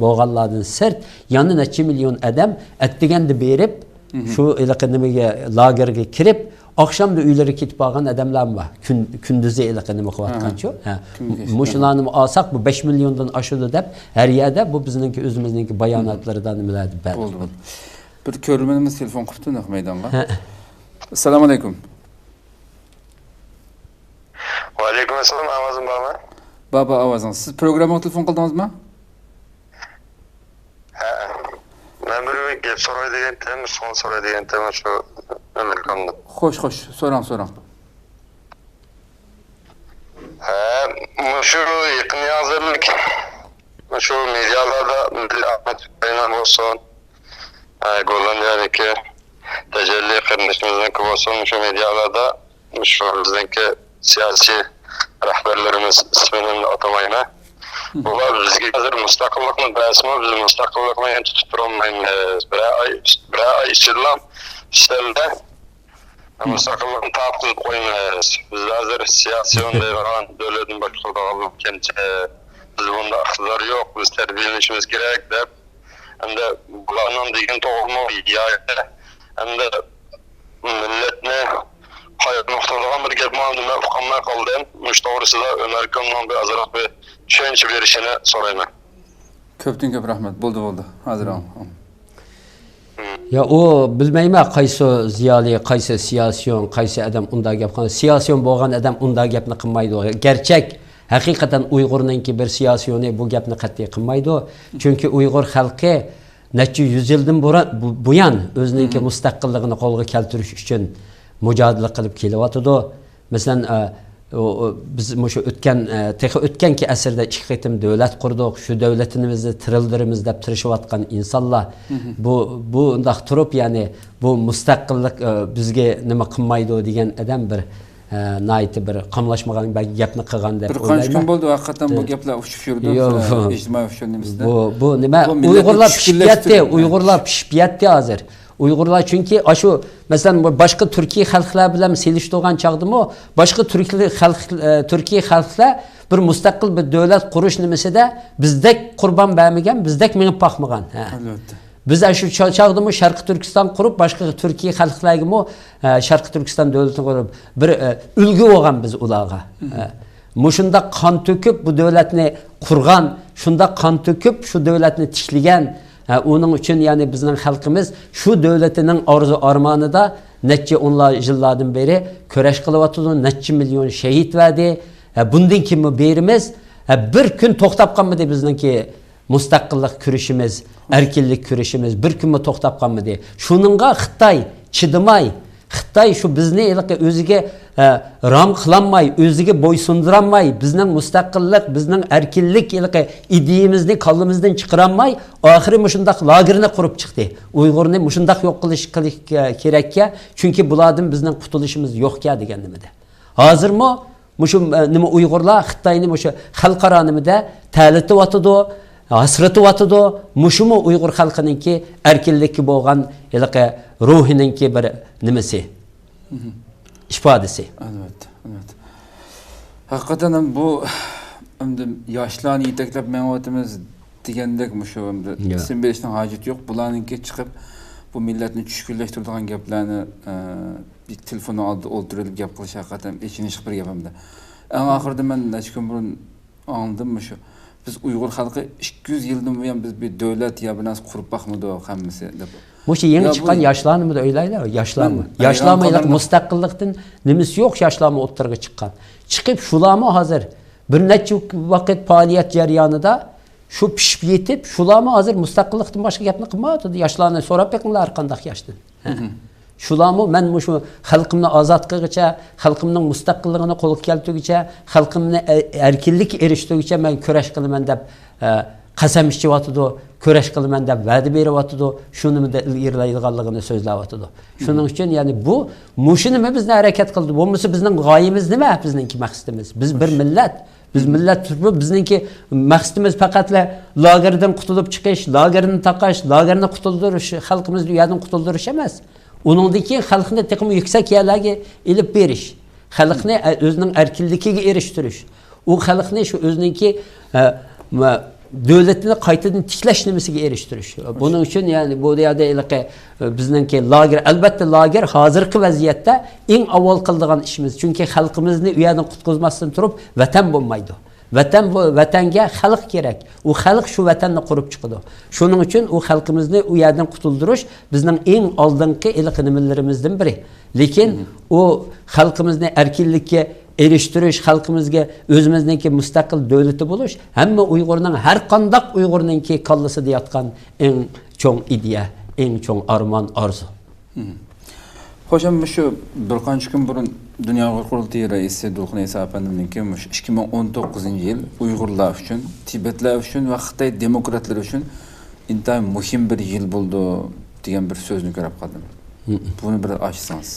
بولغانلاردىن سىرت، يەنە نەچچە مىليون ئادەم ئەتىگەندە بېرىپ، شۇ ھېلىقى نېمىگە، لاگېرغا كىرىپ، ئاخشامدا ئۆيلىرىگە كېتىپ بارغان ئادەملەرمۇ بار. كۈن-، كۈندۈزى ھېلىقى نېمە قىلىۋاتقانچۇ؟ ھە. ھە. كۈندۈزى. مۇشۇلارنى ئالساق، بۇ بەش مىليوندىن ئاشىدۇ دەپ، ھەر يەردە بۇ بىزنىڭكى، ئۆزىمىزنىڭكى باياناتلىرىدا نېمىلەردە بەردۇق. بولدى، بولدى. بىر كۆرۈرمىنىمىز تېلېفون قىپتۇ نەق مەيدانغا. ھە. ئەسسالامۇ ئەلەيكۇم. ۋەئەلەيكۇم ئەسسالام، ئاۋازىم بارمۇ؟ بار، بار ئاۋازىڭىز. سىز پروگراممىغا تېلېفون قىلدىڭىزمۇ؟ ھە. مەن بىر گەپ سوراي دېگەنتىم، سوئال سوراي دېگەنتىم، شۇ ئامېرىكامدا. خوش، خوش، سوراڭ، سوراڭ. ھە، مۇشۇ يېقىن ھازىرلىق، مۇشۇ مېدىيالاردا مىللىي ئاخمەت ئۇكرائىنا بولسۇن، ھە، گوللاندىيەدىكى تەجەللى قېرىندىشىمىزنىڭكى بولسۇن، مۇشۇ مېدىيالاردا شۇ بىزنىڭكى سىياسىي رەھبەرلىرىمىز ئىسمىنى ئاتىمايمەن. بۇلار بىزگە ھازىر مۇستەقىللىقنى بەرسىمۇ، بىز مۇستەقىللىقنى تۇتۇپ تۇرالمايمىز. بىرەر ئاي، بىرەر ئاي ئىچىدىلا ئۈستەلدە مۇستەقىللىقنى تارتقۇزۇپ قويىمىز. بىز ھازىر سىياسىيون دەيدىغان دۆلەتنى باشقۇرىدىغانلار كەمچىل. بىز بۇنداق ئىقتىدار يوق، بىز تەربىيەلىنىشىمىز كېرەك دەپ، ئەمدى بۇلارنىڭ دېگىنى توغرىمۇ ياكى ئەمدى مىللەتنى قايغۇرتىدىغان بىر گەپمۇ، مەن ئۇقالماي قالدىم. مۇشۇ توغرىسىدا ئۆمەر ئاكامنىڭ بىر ئازراق بىر چۈشەنچە بېرىشىنى سورايمەن. كۆپتىن كۆپ رەھمەت. بولدى، بولدى. ھازىر ئاڭ-، يا، ئۇ بىلمەيمەن، قايسى زىيالىي، قايسى سىياسىيون، قايسى ئادەم ئۇنداق گەپ قىلغان. سىياسىيون بولغان ئادەم ئۇنداق گەپنى قىلمايدۇ. گەرچەك، ھەقىقەتەن ئۇيغۇرنىڭكى بىر سىياسىيونى بۇ گەپنى قەتئىي قىلمايدۇ. چۈنكى ئۇيغۇر خەلقى نەچچە يۈز يىلدىن بۇرا-، بۇ-، بۇيان ئۆزىنىڭكى مۇستەقىللىقىنى قولغا كەلتۈرۈش ئۈچۈن مۇجادىلە قىلىپ كېلىۋاتىدۇ. مەسىلەن، ئە، ئۇ، ئۇ، بىز مۇشۇ ئۆتكەن، ئە، تېخى ئۆتكەنكى ئەسىردە ئىككى قېتىم دۆلەت قۇردۇق، شۇ دۆلىتىمىزنى تىرىلدۈرىمىز دەپ تىرىشىۋاتقان ئىنسانلار، بۇ، بۇنداق تۇرۇپ، يەنى بۇ مۇستەقىللىق، ئە، بىزگە نېمە قىلمايدۇ دېگەن ئادەم بىر، ئە، ناھايىتى بىر قاملاشمىغان بىر گەپنى قىلغان دەپ ئويلايمەن. بىر قانچە كۈن بولدى ھەقىقەتەن بۇ گەپلەر ئۇچۇپ يۈردى، ئە، ئىجتىمائىي ئۇچۇر نېمىسىدە. بۇ، بۇ نېمە؟ بۇ مىللەتنى ئۇيغۇرلار پىشىپ يەتتى، ئۇيغۇرلار پىشىپ يەتتى ھازىر. ئۇيغۇرلار چۈنكى ئاشۇ، مەسىلەن، بۇ باشقا تۈركىي خەلقلەر بىلەن سېلىشتۇرغان چاغدىمۇ، باشقا تۈركلى خەلق، ئە، تۈركىي خەلقلەر بىر مۇستەقىل بىر دۆلەت قۇرۇش نېمىسىدە بىزدەك قۇربان بەرمىگەن، بىزدەك مېڭىپ باقمىغان. ھە. ئەلۋەتتە. بىز ئاشۇ چا-، چاغدىمۇ شەرقىي تۈركىستان قۇرۇپ، باشقا تۈركىي خەلقلەرگىمۇ، ھە، شەرقىي تۈركىستان دۆلىتىنى قۇرۇپ، بىر، ھە، ئۈلگە بولغان بىز ئۇلارغا. ھە. مۇشۇنداق قان تۆكۈپ بۇ دۆلەتنى قۇرغان، شۇنداق قان تۆكۈپ شۇ دۆلەتنى تىكلىگەن، ھە، ئۇنىڭ ئۈچۈن، يەنى بىزنىڭ خەلقىمىز شۇ دۆلىتىنىڭ ئارزۇ ئارمانىدا نەچچە ئونلار يىللاردىن بېرى كۈرەش قىلىۋاتىدۇ، نەچچە مىليون شېھىت بەردى. ھە، بۇندىن كېيىنمۇ بېرىمىز. ھە، بىر كۈن توختاپ قالمىدى بىزنىڭكى مۇستەقىللىق كۈرىشىمىز، ئەركىنلىك كۈرىشىمىز بىر كۈنمۇ توختاپ قالمىدى. شۇنىڭغا خىتاي چىدىماي، خىتاي شۇ بىزنى ھېلىقى ئۆزىگە، ئە، رام قىلالماي، ئۆزىگە بويسۇندۇرالماي، بىزنىڭ مۇستەقىللىق، بىزنىڭ ئەركىنلىك ھېلىقى ئىدىيىمىزنى كاللىمىزدىن چىقىرالماي، ئاخىرى مۇشۇنداق لاگېرنى قۇرۇپ چىقتى. ئۇيغۇرنى مۇشۇنداق يوق قىلىش، قىلىش كېرەككە، چۈنكى بۇلاردىن بىزنىڭ قۇتۇلۇشىمىز يوقكە دېگەن نېمىدە. ھازىرمۇ مۇشۇ، ئە، نېمە ئۇيغۇرلار خىتاينى مۇشۇ خەلقئارا نېمىدە تەلىتىۋاتىدۇ، ھاسىرىتىۋاتىدۇ. مۇشۇمۇ ئۇيغۇر خەلقىنىڭكى ئەركىنلىككە بولغان ھېلىقى روھىنىڭكى بىر نېمىسى، مهم. ئىپادىسى. ئەلۋەتتە، ئەلۋەتتە. ھەقىقەتەن ھەم بۇ، ئەمدى ياشلارنى يېتەكلەپ مېڭىۋاتىمىز دېگەندەك، مۇشۇ ئەمدى يا. ئىسىم بېرىشنىڭ ھاجىتى يوق. بۇلارنىڭكى چىقىپ بۇ مىللەتنى چۈشكۈنلەشتۈرىدىغان گەپلەرنى، ئە، بىر تېلېفوننىڭ ئالدىدا ئولتۇرۇۋېلىپ گەپ قىلىش ھەقىقەتەن ئېچىنىشلىق بىر گەپ ئەمدى. ئەڭ ئاخىرىدا مەن نەچچە كۈن بۇرۇن ئاڭلىدىم مۇشۇ. بىز ئۇيغۇر خەلقى ئىككى يۈز يىلدىن بۇيان بىز بىر دۆلەت يا بىر نەرسە قۇرۇپ باقمىدۇق ھەممىسى دەپ. مۇشۇ يېڭى يا بۇ چىققان ياشلارنىمۇ ئويلايلى؟ ياشلارمۇ؟ مەن ياشلارمۇ ھەيران قالدىم. مۇستەقىللىقتىن نېمىسى يوق ياشلارمۇ ئوتتۇرىغا چىققان. چىقىپ شۇلارمۇ ھازىر بىر نەچچە ۋاقىت پائالىيەت جەريانىدا شۇ پىشىپ يېتىپ، شۇلارمۇ ھازىر مۇستەقىللىقتىن باشقا گەپنى قىلمايۋاتىدۇ. ياشلارنى سوراپ بېقىڭلار، ھەر قانداق ياشتىن. ھە. مهم. شۇلارمۇ مەن مۇشۇ خەلقىمنى ئازاد قىلغىچە، خەلقىمنىڭ مۇستەقىللىقىنى قولغا كەلتۈرگۈچە، خەلقىمنى ئە-، ئەركىنلىككە ئېرىشتۈرگۈچە مەن كۈرەش قىلىمەن دەپ، ئە، قەسەم ئىچىۋاتىدۇ، كۈرەش قىلىمەن دەپ ۋەدە بېرىۋاتىدۇ، شۇنىمۇ دە ئىلگىرىلەيدىغانلىقىنى سۆزلەۋاتىدۇ. شۇنىڭ ئۈچۈن، يەنى بۇ، مۇشۇ نېمە بىزنى ھەرىكەت قىلدى؟ بولمىسا بىزنىڭ غايىمىز نېمە؟ بىزنىڭكى مەقسىتىمىز. بىز بىر مىللەت. بىز مىللەت تۇرۇپمۇ، بىزنىڭكى مەقسىتىمىز پەقەتلا لاگېردىن قۇتۇلۇپ چىقىش، لاگېرنى تاقاش، لاگېرنى قۇتۇلدۇرۇش، خەلقىمىزنى ئۇ يەردىن قۇتۇلدۇرۇش ئەمەس. ئۇنىڭدىن كېيىن خەلقنى تېخىمۇ يۈكسەك يەرلەرگە ئېلىپ بېرىش، خەلقنى، ئە، ئۆزىنىڭ ئەركىنلىكىگە ئېرىشتۈرۈش، ئۇ خەلقنى شۇ ئۆزىنىڭكى، ئە، مە-، دۆلىتىنى قايتىدىن تىكلەش نېمىسىگە ئېرىشتۈرۈش. بۇنىڭ ئۈچۈن، يەنى، بۇ يەردە ھېلىقى، ئە، بىزنىڭكى لاگېر، ئەلۋەتتە، لاگېر ھازىرقى ۋەزىيەتتە ئەڭ ئاۋۋال قىلىدىغان ئىشىمىز. چۈنكى خەلقىمىزنى ئۇ يەردىن قۇتقۇزماستىن تۇرۇپ ۋەتەن بولمايدۇ. ۋەتەن بۇ، ۋەتەنگە خەلق كېرەك. ئۇ خەلق شۇ ۋەتەننى قۇرۇپ چىقىدۇ. شۇنىڭ ئۈچۈن ئۇ خەلقىمىزنى ئۇ يەردىن قۇتۇلدۇرۇش بىزنىڭ ئەڭ ئالدىنقى ھېلىقى نېمىلىرىمىزدىن بىرى. لېكىن ئۇ خەلقىمىزنى ئەركىنلىككە ئېرىشتۈرۈش، خەلقىمىزگە ئۆزىمىزنىڭكى مۇستەقىل دۆلىتى بولۇش ھەممە ئۇيغۇرنىڭ، ھەر قانداق ئۇيغۇرنىڭكى كاللىسىدا ياتقان ئەڭ چوڭ ئىدىيە، ئەڭ چوڭ ئارمان، ئارزۇ. مم. خوش، ئەمما مۇشۇ بىر قانچە كۈن بۇرۇن دۇنيا ئۇيغۇر قۇرۇلتىيى رەئىسى دولقۇن ئەيسا ئەپەندىمنىڭكى مۇشۇ ئىككى مىڭ ئون توققۇزىنچى يىل ئۇيغۇرلار ئۈچۈن، تىبەتلەر ئۈچۈن ۋە خىتاي دېموكراتلىرى ئۈچۈن ئىنتايىن مۇھىم بىر يىل بولىدۇ دېگەن بىر سۆزنى كۆرۈپ قالدىم. مم. بۇنى بىر ئاچسىڭىز.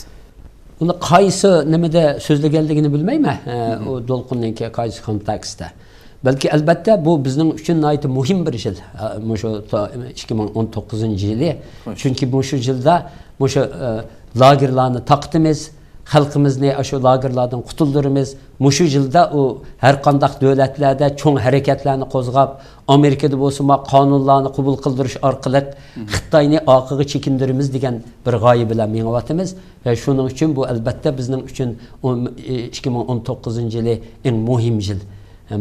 ئۇنى قايسى نېمىدە سۆزلىگەنلىكىنى بىلمەيمەن. ئە، مم. ئۇ دولقۇننىڭكى قايسى كونتېكستتا. بەلكى، ئەلۋەتتە، بۇ بىزنىڭ ئۈچۈن ناھايىتى مۇھىم بىر يىل. ئە، مۇشۇ تا-، ئىككى مىڭ ئون توققۇزىنچى يىلى. خوش. چۈنكى مۇشۇ يىلدا مۇشۇ، ئە، لاگېرلارنى تاقىتىمىز، خەلقىمىزنى ئاشۇ لاگېرلاردىن قۇتۇلدۇرىمىز. مۇشۇ يىلدا ئۇ ھەر قانداق دۆلەتلەردە چوڭ ھەرىكەتلەرنى قوزغاپ، ئامېرىكىدا بولسىمۇ قانۇنلارنى قوبۇل قىلدۇرۇش ئارقىلىق مم. خىتاينى ئارقىغا چېكىندۈرىمىز دېگەن بىر غايە بىلەن مېڭىۋاتىمىز. ۋە شۇنىڭ ئۈچۈن بۇ، ئەلۋەتتە، بىزنىڭ ئۈچۈن ئون، ئىككى مىڭ ئون توققۇزىنچى يىلى ئەڭ مۇھىم يىل،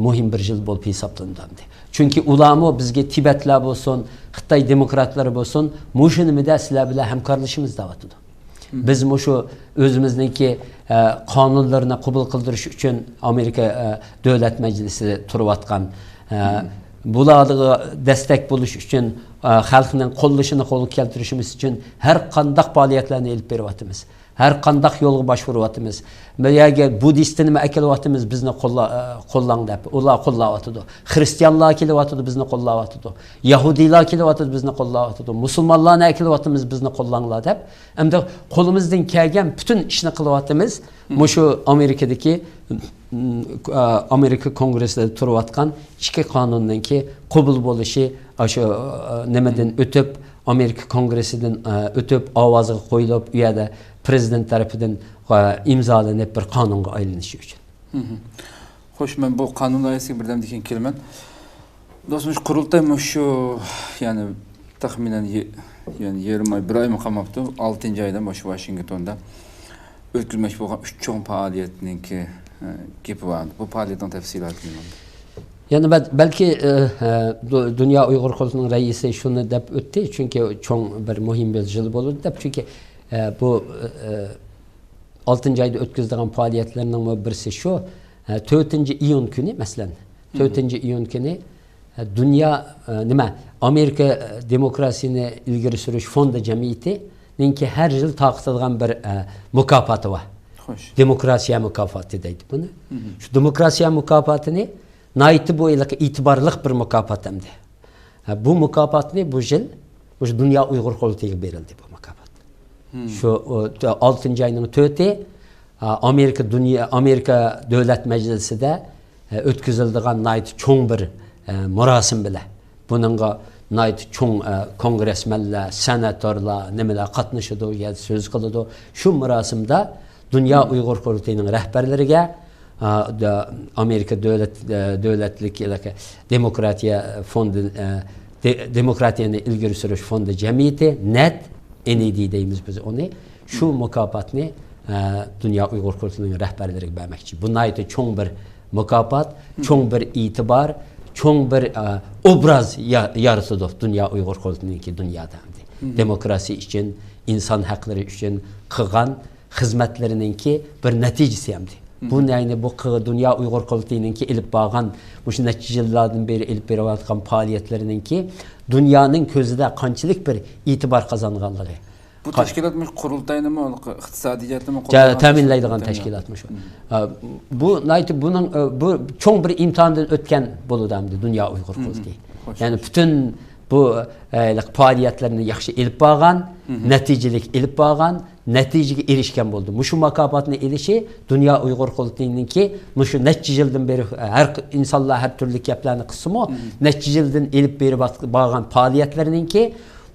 مۇھىم بىر يىل بولۇپ ھېسابلىنىدۇ ئەمدى. چۈنكى ئۇلارمۇ بىزگە، تىبەتلەر بولسۇن، خىتاي دېموكراتلىرى بولسۇن، مۇشۇ نېمىدە سىلەر بىلەن ھەمكارلىشىمىز دەۋاتىدۇ. مم. بىز مۇشۇ ئۆزىمىزنىڭكى، ئە، قانۇنلىرىنى قوبۇل قىلدۇرۇش ئۈچۈن ئامېرىكا، ئە، دۆلەت مەجلىسى تۇرۇۋاتقان، ئە، مم. بۇلارغا دەستەك بولۇش ئۈچۈن، ئە، خەلقنىڭ قوللىشىنى قولغا كەلتۈرۈشىمىز ئۈچۈن ھەر قانداق پائالىيەتلەرنى ئېلىپ بېرىۋاتىمىز. ھەر قانداق يولغا باشۋۇرۇۋاتىمىز. بۇ يەرگە بۇددىستنىمۇ ئەكېلىۋاتىمىز، بىزنى قوللا-، ئە، قوللاڭ دەپ، ئۇلار قوللاۋاتىدۇ. خرىستىيانلار كېلىۋاتىدۇ، بىزنى قوللاۋاتىدۇ. يەھۇدىيلار كېلىۋاتىدۇ، بىزنى قوللاۋاتىدۇ. مۇسۇلمانلارنى ئەكېلىۋاتىمىز، بىزنى قوللاڭلار دەپ. ئەمدى قولىمىزدىن كەلگەن پۈتۈن ئىشنى قىلىۋاتىمىز. مم. مۇشۇ ئامېرىكىدىكى، ئامېرىكا كونگرېسسىدا تۇرۇۋاتقان ئىككى قانۇننىڭكى قوبۇل بولۇشى، ئاشۇ، نېمىدىن مم. ئۆتۈپ، ئامېرىكا كونگرېسسىدىن، ئۆتۈپ، ئاۋازغا قويۇلۇپ، ئۇ يەردە پرېزىدېنت تەرىپىدىن، ئىمزالىنىپ بىر قانۇنغا ئايلىنىشى ئۈچۈن. مم. خوش، مەن بۇ قانۇن لايىھەسىگە بىردەمدىن كېيىن كېلىمەن. دوستۇم، مۇشۇ قۇرۇلتاي مۇشۇ، يەنى تەخمىنەن يە-، يەنى يېرىم ئاي، بىر ئايمۇ قالماپتۇ. ئالتىنچى ئايدا مۇشۇ ۋاشىنگتوندا ئۆتكۈزمەكچى بولغان ئۈچ چوڭ پائالىيەتنىڭكى، ئە، گېپى بار. بۇ پائالىيەتنىڭ تەپسىلاتى نېمە؟ يەنە بەل-، بەلكى، ئە، ئە، دۇ-، دۇنيا ئۇيغۇر قۇرۇلتىيىنىڭ رەئىسى شۇنى دەپ ئۆتتى، چۈنكى چوڭ بىر مۇھىم بىر يىل بولىدۇ دەپ، چۈنكى، ئە، بۇ، ئە، ئالتىنچى ئايدا ئۆتكۈزىدىغان پائالىيەتلەرنىڭمۇ بىرسى شۇ. ئە، تۆتىنچى ئىيۇن كۈنى، مەسىلەن، تۆتىنچى ئىيۇن كۈنى، ئە، دۇنيا، ئە، نېمە، ئامېرىكا، ئە، دېموكراتىيىنى ئىلگىرى سۈرۈش فوندى جەمئىيىتىنىڭكى ھەر يىل تارقىتىدىغان بىر، ئە، مۇكاپاتى بار. خوش. دېموكراتىيە مۇكاپاتى دەيدۇ بۇنى. شۇ دېموكراتىيە مۇكاپاتىنى ناھايىتى بۇ ھېلىقى ئېتىبارلىق بىر مۇكاپات ئەمدى. ھە، بۇ مۇكاپاتنى بۇ يىل مۇشۇ دۇنيا ئۇيغۇر قۇرۇلتىيىغا بېرىلدى بۇ مۇكاپات. شۇ، ئۇ، تۆ-، ئالتىنچى ئاينىڭ تۆتى، ئا، ئامېرىكا دۇنيا، ئامېرىكا دۆلەت مەجلىسىدە، ئە، ئۆتكۈزۈلىدىغان ناھايىتى چوڭ بىر، ئە، مۇراسىم بىلەن. بۇنىڭغا ناھايىتى چوڭ، ئە، كونگرېسمېنلار، سېناتورلار، نېمىلەر قاتنىشىدۇ، يا سۆز قىلىدۇ. شۇ مۇراسىمدا دۇنيا ئۇيغۇر قۇرۇلتىيىنىڭ رەھبەرلىرىگە، ئا، دە-، ئامېرىكا دۆلەت، ئە، دۆلەتلىك دېموكراتىيە فوندى، ئە، دې-، دېموكراتىيەنى ئىلگىرى سۈرۈش فوندى جەمئىيىتى، نەت، ئېن ئى دى دەيمىز بىز ئۇنى، شۇ مۇكاپاتنى، ئە، دۇنيا ئۇيغۇر قۇرۇلتىيىنىڭ رەھبەرلىرىگە بەرمەكچى. بۇ ناھايىتى چوڭ بىر مۇكاپات، چوڭ بىر ئېتىبار، چوڭ بىر، ئە، ئوبراز يا-، يارىتىدۇ دۇنيا ئۇيغۇر قۇرۇلتىيىنىڭكى دۇنيادا. دېموكراتىيە ئۈچۈن، ئىنسان ھەقلىرى ئۈچۈن قىلغان خىزمەتلىرىنىڭكى بىر نەتىجىسى ئەمدى. بۇ نەينى، بۇ قى-، دۇنيا ئۇيغۇر قۇرۇلتىيىنىڭكى ئېلىپ بارغان، مۇشۇ نەچچە يىللاردىن بېرى ئېلىپ بېرىۋاتقان پائالىيەتلىرىنىڭكى دۇنيانىڭ كۆزىدە قانچىلىك بىر ئېتىبار قازانغانلىقى. بۇ قا- تەشكىلات مۇشۇ قۇرۇلتاينىمۇ ئىقتىسادىي جەھەتتىنمۇ جا-، قوللايدىغان تەمىنلەيدىغان تەشكىلات؟ تەشكىلات مۇشۇ. ئا، بۇ ناھايىتى بۇنىڭ، ئە، بۇ چوڭ بىر ئىمتىھاندىن ئۆتكەن بولىدۇ ئەمدى دۇنيا ئۇيغۇر قۇرۇلتىيى. خوش. يەنى پۈتۈن بۇ، ئە، پائالىيەتلەرنى ياخشى ئېلىپ بارغان، نەتىجىلىك ئېلىپ بارغان، نەتىجىگە ئېرىشكەن بولدى. مۇشۇ مۇكاپاتنى ئېلىشى دۇنيا ئۇيغۇر قۇرۇلتىيىنىڭكى مۇشۇ نەچچە يىلدىن بېرى، ھەر ئىنسانلار ھەر تۈرلۈك گەپلەرنى قىلسىمۇ، نەچچە يىلدىن ئېلىپ بېرىپ بارغان پائالىيەتلىرىنىڭكى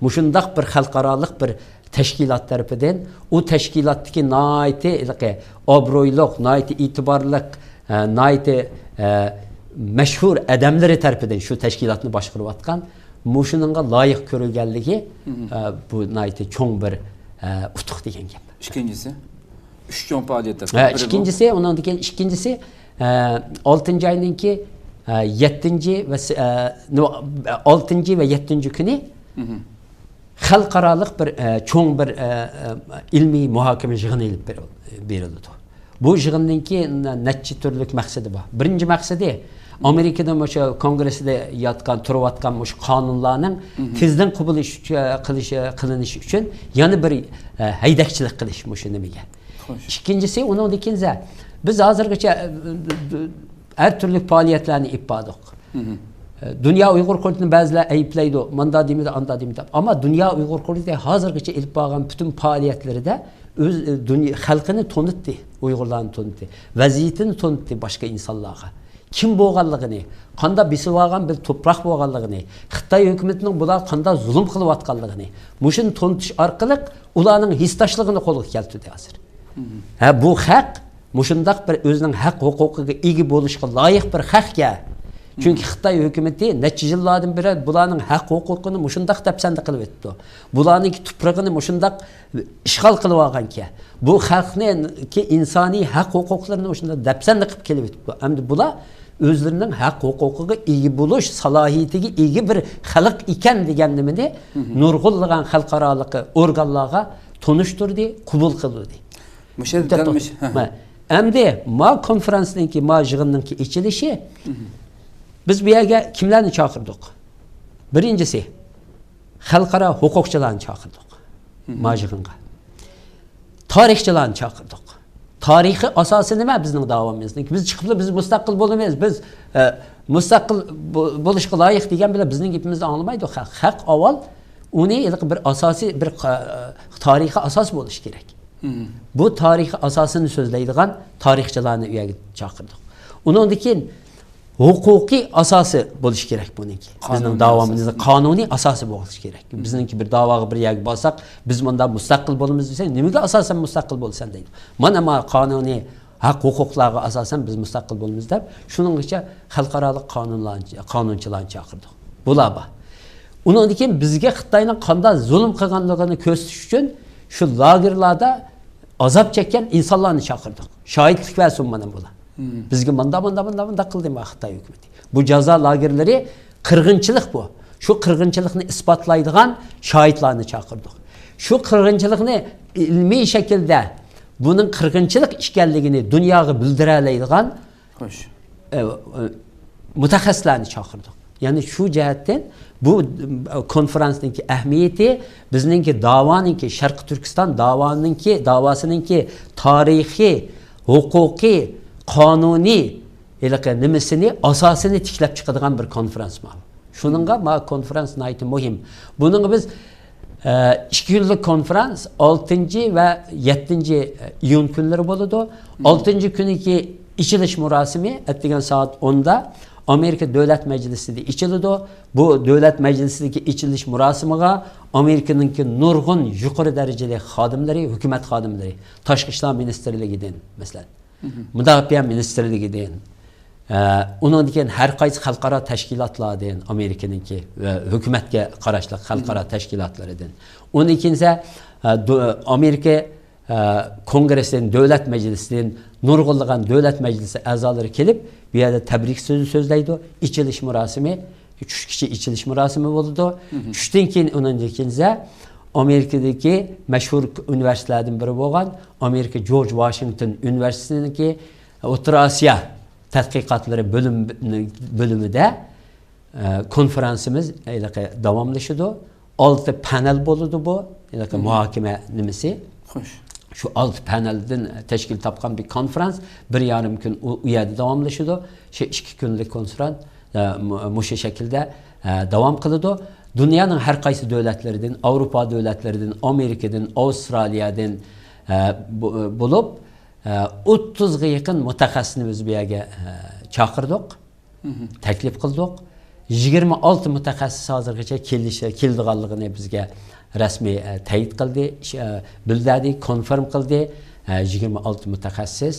مۇشۇنداق بىر خەلقئارالىق بىر تەشكىلات تەرىپىدىن، ئۇ تەشكىلاتتىكى ناھايىتى ھېلىقى ئابرۇيلۇق، ناھايىتى ئېتىبارلىق، ئە، ناھايىتى، ئە، مەشھۇر ئادەملىرى تەرىپىدىن شۇ تەشكىلاتنى باشقۇرۇۋاتقان، مۇشۇنىڭغا لايىق كۆرۈلگەنلىكى، ئە، بۇ ناھايىتى چوڭ بىر، ئە، ئۇتۇق دېگەن گەپ. ئىككىنچىسى، ئۈچ چوڭ پائالىيەت. ھە، بىرى بۇ. ئىككىنچىسى، ئۇنىڭدىن كېيىن ئىككىنچىسى، ئە، ئالتىنچى ئاينىڭكى، ئە، يەتتىنچى ۋە س-، ئە، نو-، ئالتىنچى ۋە يەتتىنچى كۈنى خەلقئارالىق بىر، ئە، چوڭ بىر، ئە، ئە، ئىلمىي مۇھاكىمە يىغىنى ئېلىپ بېرىل-، بېرىلىدۇ. بۇ يىغىننىڭكى نە-، نەچچە تۈرلۈك مەقسىتى بار. بىرىنچى مەقسىتى، ئامېرىكىدا مۇشۇ كونگرېسسىدا ياتقان، تۇرۇۋاتقان مۇشۇ قانۇنلارنىڭ تېزدىن قوبۇل ئىش-، قىلىش، قىلىنىشى ئۈچۈن يەنە بىر، ئە، ھەيدەكچىلىك قىلىش مۇشۇ نېمىگە. خوش. ئىككىنچىسى، ئۇنىڭدىن كېيىن بىز ھازىرغىچە، ئە، ھەر تۈرلۈك پائالىيەتلەرنى ئېلىپ باردۇق. ئە، دۇنيا ئۇيغۇر قۇرۇلتىيىنى بەزىلەر ئەيىبلەيدۇ، ماندا دېمىدى، ئاندا دېمىدى. ئەمما دۇنيا ئۇيغۇر قۇرۇلتىيى ھازىرغىچە ئېلىپ بارغان پۈتۈن پائالىيەتلىرىدە ئۆز، ئە، دۇنيا، خەلقىنى تونۇتتى، ئۇيغۇرلارنى تونۇتتى، ۋەزىيىتىنى تونۇتتى باشقا ئىنسانلارغا. كىم بولغانلىقىنى، قانداق بېسىۋالغان بىر توپراق بولغانلىقىنى، خىتاي ھۆكۈمىتىنىڭ بۇلارغا قانداق زۇلۇم قىلىۋاتقانلىقىنى، مۇشۇنى تونۇتۇش ئارقىلىق ئۇلارنىڭ ھېسداشلىقىنى قولغا كەلتۈردى ھازىر. ھە، بۇ خەق مۇشۇنداق بىر ئۆزىنىڭ ھەق ھوقۇقىغا ئىگە بولۇشقا لايىق بىر خەقكەن. چۈنكى خىتاي ھۆكۈمىتى نەچچە يىللاردىن بېرى بۇلارنىڭ ھەق ھوقۇقىنى مۇشۇنداق دەپسەندە قىلىۋېتىپتۇ. بۇلارنىڭكى تۇپرىقىنى مۇشۇنداق ئىشغال قىلىۋالغانكەن. بۇ خەلقنىڭكى ئىنسانىي ھەق ھوقۇقلىرىنى مۇشۇنداق دەپسەندە قىلىپ كېلىۋېتىپتۇ. ئەمدى بۇلار ئۆزلىرىنىڭ ھەق ھوقۇقىغا ئىگە بولۇش سالاھىيىتىگە ئىگە بىر خەلق ئىكەن دېگەن نېمىنى نۇرغۇنلىغان خەلقئارالىق ئورگانلارغا تونۇشتۇردى، قوبۇل قىلدى. مۇشۇ يەردە دەل مۇش-، ھە، ھە. مە-، ئەمدى ما كونفرانسنىڭكى، ما يىغىننىڭكى ئېچىلىشى، بىز بۇ يەرگە كىملەرنى چاقىردۇق؟ بىرىنچىسى، خەلقئارا ھوقۇقچىلارنى چاقىردۇق ما يىغىنغا. تارىخچىلارنى چاقىردۇق. تارىخىي ئاساسى نېمە بىزنىڭ داۋامىمىزنىڭ؟ بىز چىقىپلا بىز مۇستەقىل بولىمىز، بىز، ئە، مۇستەقىل بو-، بولۇشقا لايىق دېگەن بىلەن بىزنىڭ گېپىمىزنى ئاڭلىمايدۇ خەق. خەق ئاۋۋال ئۇنى ھېلىقى بىر ئاساسىي، بىر قا-، تارىخىي ئاساس بولۇشى كېرەك. بۇ تارىخىي ئاساسىنى سۆزلەيدىغان تارىخچىلارنى ئۇ يەرگە چاقىردۇق. ئۇنىڭدىن كېيىن ھوقۇقىي ئاساسى بولۇشى كېرەك بۇنىڭكى. بىزنىڭ قانۇنىي داۋامىمىزدا ئاساسى. قانۇنىي ئاساسى بولۇشى كېرەك. بىزنىڭكى بىر داۋاغا بىر يەرگە بارساق، بىز مۇندا مۇستەقىل بولىمىز دېسەك، نېمىگە ئاساسەن مۇستەقىل بولىسەن دەيدۇ. مانا، ما قانۇنىي ھەق ھوقۇقلارغا ئاساسەن بىز مۇستەقىل بولىمىز دەپ، شۇنىڭغىچە خەلقئارالىق قانۇنلارنى، قانۇنچىلارنى چاقىردۇق. بۇلار بار. ئۇنىڭدىن كېيىن بىزگە خىتاينىڭ قانداق زۇلۇم قىلغانلىقىنى كۆرسىتىش ئۈچۈن شۇ لاگېرلاردا ئازاب چەككەن ئىنسانلارنى چاقىردۇق. شاھىتلىق بەرسۇن مانا بۇلار. بىزگە مۇنداق، مۇنداق، مۇنداق، مۇنداق قىلدى ما خىتاي ھۆكۈمىتى. بۇ جازا لاگېرلىرى قىرغىنچىلىق بۇ. شۇ قىرغىنچىلىقنى ئىسپاتلايدىغان شاھىتلارنى چاقىردۇق. شۇ قىرغىنچىلىقنى ئىلمىي شەكىلدە بۇنىڭ قىرغىنچىلىق ئىكەنلىكىنى دۇنياغا بىلدۈرەلەيدىغان، خوش. ئە، ئە، مۇتەخەسسىسلەرنى چاقىردۇق. يەنى شۇ جەھەتتىن بۇ، ئە، كونفېرانسنىڭكى ئەھمىيىتى بىزنىڭكى داۋانىڭكى، شەرقىي تۈركىستان داۋانىڭكى، داۋاسىنىڭكى تارىخىي، ھوقۇقىي، قانۇنىي ھېلىقى نېمىسىنى، ئاساسىنى تىكلەپ چىقىدىغان بىر كونفېرانس ماۋۇ. شۇنىڭغا ما كونفېرانس ناھايىتى مۇھىم. بۇنىڭغا بىز، ئە، ئىككى كۈنلۈك كونفېرانس ئالتىنچى ۋە يەتتىنچى ئىيۇن كۈنلىرى بولىدۇ. ئالتىنچى كۈنىكى ئېچىلىش مۇراسىمى ئەتىگەن سائەت ئوندا ئامېرىكا دۆلەت مەجلىسىدە ئېچىلىدۇ. بۇ دۆلەت مەجلىسىدىكى ئېچىلىش مۇراسىمىغا ئامېرىكىنىڭكى نۇرغۇن يۇقىرى دەرىجىلىك خادىملىرى، ھۆكۈمەت خادىملىرى، تاشقى ئىشلار مىنىستىرلىكىدىن، مەسىلەن، مۇداپىئە مىنىستىرلىكىدىن، ئە، ئۇنىڭدىن كېيىن ھەر قايسى خەلقئارا تەشكىلاتلاردىن، ئامېرىكىنىڭكى ۋە ھۆكۈمەتكە قاراشلىق خەلقئارا تەشكىلاتلىرىدىن. ئۇنىڭدىن كېيىن ئە، دو-، ئامېرىكا، ئە، كونگرېسىدىن، دۆلەت مەجلىسىدىن نۇرغۇنلىغان دۆلەت مەجلىسى ئەزالىرى كېلىپ، بۇ يەردە تەبرىك سۆزى سۆزلەيدۇ. ئېچىلىش مۇراسىمى، چۈشكىچە ئېچىلىش مۇراسىمى بولىدۇ. چۈشتىن كېيىن، ئۇنىڭدىن كېيىن ئامېرىكىدىكى مەشھۇر ئۇنىۋېرسىتېتلاردىن بىرى بولغان ئامېرىكا جورج ۋاشىنگتون ئۇنىۋېرسىتېتىنىڭكى ئوتتۇرا ئاسىيا تەتقىقاتلىرى بۆلۈم-، بۆلۈمىدە، ئە، كونفېرانسىمىز ھېلىقى داۋاملىشىدۇ. ئالتە پانېل بولىدۇ بۇ، ھېلىقى مۇھاكىمە نېمىسى. خوش. شۇ ئالتە پانېلدىن تەشكىل تاپقان بىر كونفېرانس بىر يارىم كۈن ئۇ، ئۇ يەردە داۋاملىشىدۇ. شۇ ئىككى كۈنلۈك كونفېرانس، ئە، مۇ-، مۇشۇ شەكىلدە، ئە، داۋام قىلىدۇ. دۇنيانىڭ ھەر قايسى دۆلەتلىرىدىن، ئاۋروپا دۆلەتلىرىدىن، ئامېرىكىدىن، ئاۋسترالىيەدىن، ئە، بو-، بولۇپ، ئە، ئوتتۇزغا يېقىن مۇتەخەسسىسنى بىز بۇ يەرگە، ئە، چاقىردۇق، تەكلىپ قىلدۇق. يىگىرمە ئالتە مۇتەخەسسىس ھازىرغىچە كېلىش-، كېلىدىغانلىقىنى بىزگە رەسمىي، ئە، تەيىت قىلدى، ئىش-، ئە، بىلدۈردى، كونفېرم قىلدى. ئە، يىگىرمە ئالتە مۇتەخەسسىس.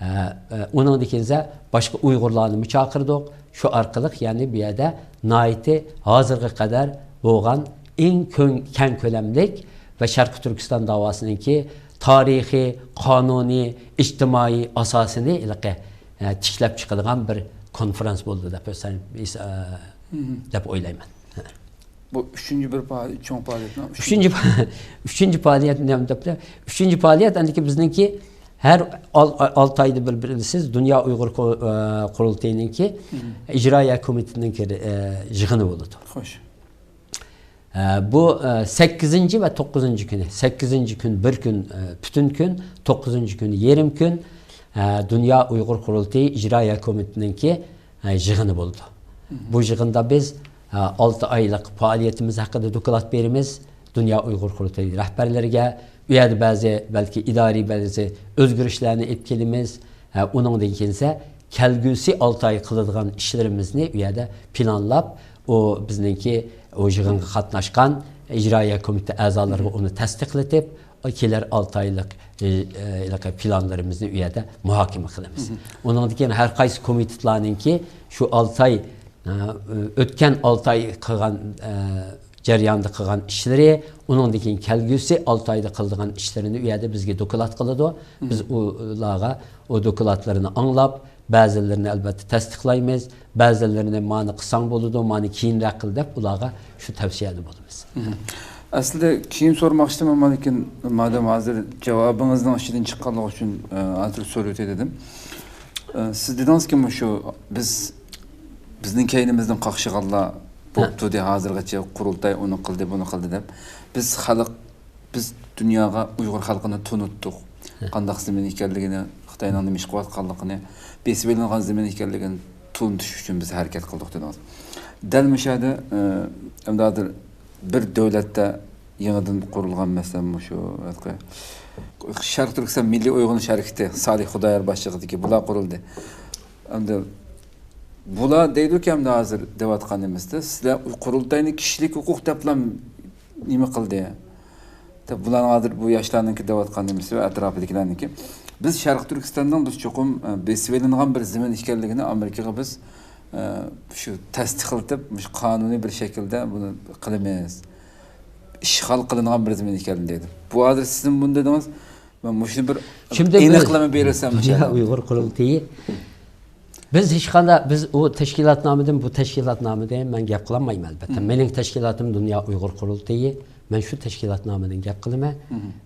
ئە، ئە، ئۇنىڭدىن كېيىن باشقا ئۇيغۇرلارنىمۇ چاقىردۇق. شۇ ئارقىلىق، يەنى بۇ يەردە ناھايىتى ھازىرغا قەدەر بولغان ئەڭ كۆن-، كەڭ كۆلەملىك ۋە شەرقىي تۈركىستان داۋاسىنىڭكى تارىخىي، قانۇنىي، ئىجتىمائىي ئاساسىنى ھېلىقى، ئە، تىكلەپ چىقىدىغان بىر كونفېرانس بولدى دەپ، ئە، دەپ ئويلايمەن. بۇ ئۈچىنچى بىر پائال-، چوڭ پائالىيەتنىڭ ئۈچىنچى، ئۈچىنچى پا-، ئۈچىنچى پائالىيەت نېمە دەپتۇ؟ ئۈچىنچى پائالىيەت ئەندىكى بىزنىڭكى ھەر ئال-، ئالتە ئايدا بىر، بىلىسىز، دۇنيا ئۇيغۇر قۇ-، ئە، قۇرۇلتىيىنىڭكى ئىجرائىيە كومىتېتىنىڭكى، ئە، يىغىنى بولىدۇ. خوش. ئە، بۇ، ئە، سەككىزىنچى ۋە توققۇزىنچى كۈنى، سەككىزىنچى كۈن بىر كۈن، ئە، پۈتۈن كۈن، توققۇزىنچى كۈنى يېرىم كۈن، ئە، دۇنيا ئۇيغۇر قۇرۇلتىيى ئىجرائىيە كومىتېتىنىڭكى، ئە، يىغىنى بولىدۇ. بۇ يىغىندا بىز، ئە، ئالتە ئايلىق پائالىيىتىمىز ھەققىدە دوكلات بېرىمىز دۇنيا ئۇيغۇر قۇرۇلتىيى رەھبەرلىرىگە. ئۇ يەردە بەزى، بەلكى ئىدارىي بەزى ئۆزگىرىشلەرنى ئېلىپ كېلىمىز. ھە، ئۇنىڭدىن كېيىنسە كەلگۈسى ئالتە ئاي قىلىدىغان ئىشلىرىمىزنى ئۇ يەردە پىلانلاپ، ئۇ بىزنىڭكى ئۇ يىغىنغا قاتناشقان ئىجرائىيە كومىتېتى ئەزالىرىغا ئۇنى تەستىقلىتىپ، كېلەر ئالتە ئايلىق، ئى، ئى، پىلانلىرىمىزنى ئۇ يەردە مۇھاكىمە قىلىمىز. ئۇنىڭدىن كېيىن ھەر قايسى كومىتېتلارنىڭكى شۇ ئالتە ئاي، ئە، ئۆتكەن ئالتە ئاي قىلغان، ئە، جەرياندا قىلغان ئىشلىرى، ئۇنىڭدىن كېيىن كەلگۈسى ئالتە ئايدا قىلىدىغان ئىشلىرىنى ئۇ يەردە بىزگە دوكلات قىلىدۇ. بىز ئۇلارغا ئۇ دوكلاتلىرىنى ئاڭلاپ، بەزىلىرىنى ئەلۋەتتە تەستىقلايمىز، بەزىلىرىنى مانا قىلساڭ بولىدۇ، مانا كېيىنرەك قىل دەپ ئۇلارغا شۇ تەۋسىيەدە بولىمىز. ئەسلىدە كېيىن سورىماقچىدىم، ئەمما لېكىن مادام ھازىر جاۋابىڭىزنىڭ ئىچىدىن چىققانلىقى ئۈچۈن، ئە، ھازىر سورىۋېتەي دېدىم. ئە، سىز دېدىڭىزكى، مۇشۇ بىز، بىزنىڭ كەينىمىزدىن قاقشىغانلار بولۇپ تۇردى، ھازىرغىچە قۇرۇلتاي ئۇنى قىلدى، بۇنى قىلدى دەپ. بىز خەلق، بىز دۇنياغا ئۇيغۇر خەلقىنى تونۇتتۇق. قانداق زېمىن ئىكەنلىكىنى، خىتاينىڭ نېمە ئىش قىلىۋاتقانلىقىنى، بېسىۋېلىنغان زېمىن ئىكەنلىكىنى تونۇتۇش ئۈچۈن بىز ھەرىكەت قىلدۇق دېدىڭىز. دەل مۇشۇ يەردە، ئە، ئەمدى ھازىر بىر دۆلەتتە يېڭىدىن قۇرۇلغان، مەسىلەن، مۇشۇ ھېلىقى شەرقىي تۈركىستان مىللىي ئويغىنىش ھەرىكىتى، سالىھ خۇدايار باشچىلىقىدىكى بۇلار قۇرۇلدى. ئەمدى بۇلار دەيدۇكى، ئەمدى ھازىر دەۋاتقان نېمىسىدە، سىلەر قۇرۇلتاينى كىشىلىك ھوقۇق دەپلا نېمە قىلدى؟ دەپ، بۇلارنىڭ ھازىر بۇ ياشلارنىڭكى دەۋاتقان نېمىسى ۋە ئەتراپىدىكىلەرنىڭكى. بىز شەرقىي تۈركىستاننىڭ بىز چوقۇم، ئە، بېسىۋېلىنغان بىر زېمىن ئىكەنلىكىنى ئامېرىكىغا بىز، ئە، شۇ تەستىقلىتىپ، مۇشۇ قانۇنىي بىر شەكىلدە بۇنى قىلىمىز، ئىشغال قىلىنغان بىر زېمىن ئىكەنلىكىنى دېدى. بۇ ھازىر سىزمۇ بۇنى دېدىڭىز. مەن مۇشۇنى بىر ئېنىقلىما بېرىلسە، دۇنيا ئۇيغۇر قۇرۇلتىيى، بىز ھېچقانداق، بىز ئۇ تەشكىلاتنامىدىن، بۇ تەشكىلاتنامىدىن مەن گەپ قىلالمايمەن، ئەلبەتتە. مېنىڭ تەشكىلاتىم دۇنيا ئۇيغۇر قۇرۇلتىيى. مەن شۇ تەشكىلاتنامىدىن گەپ قىلىمەن.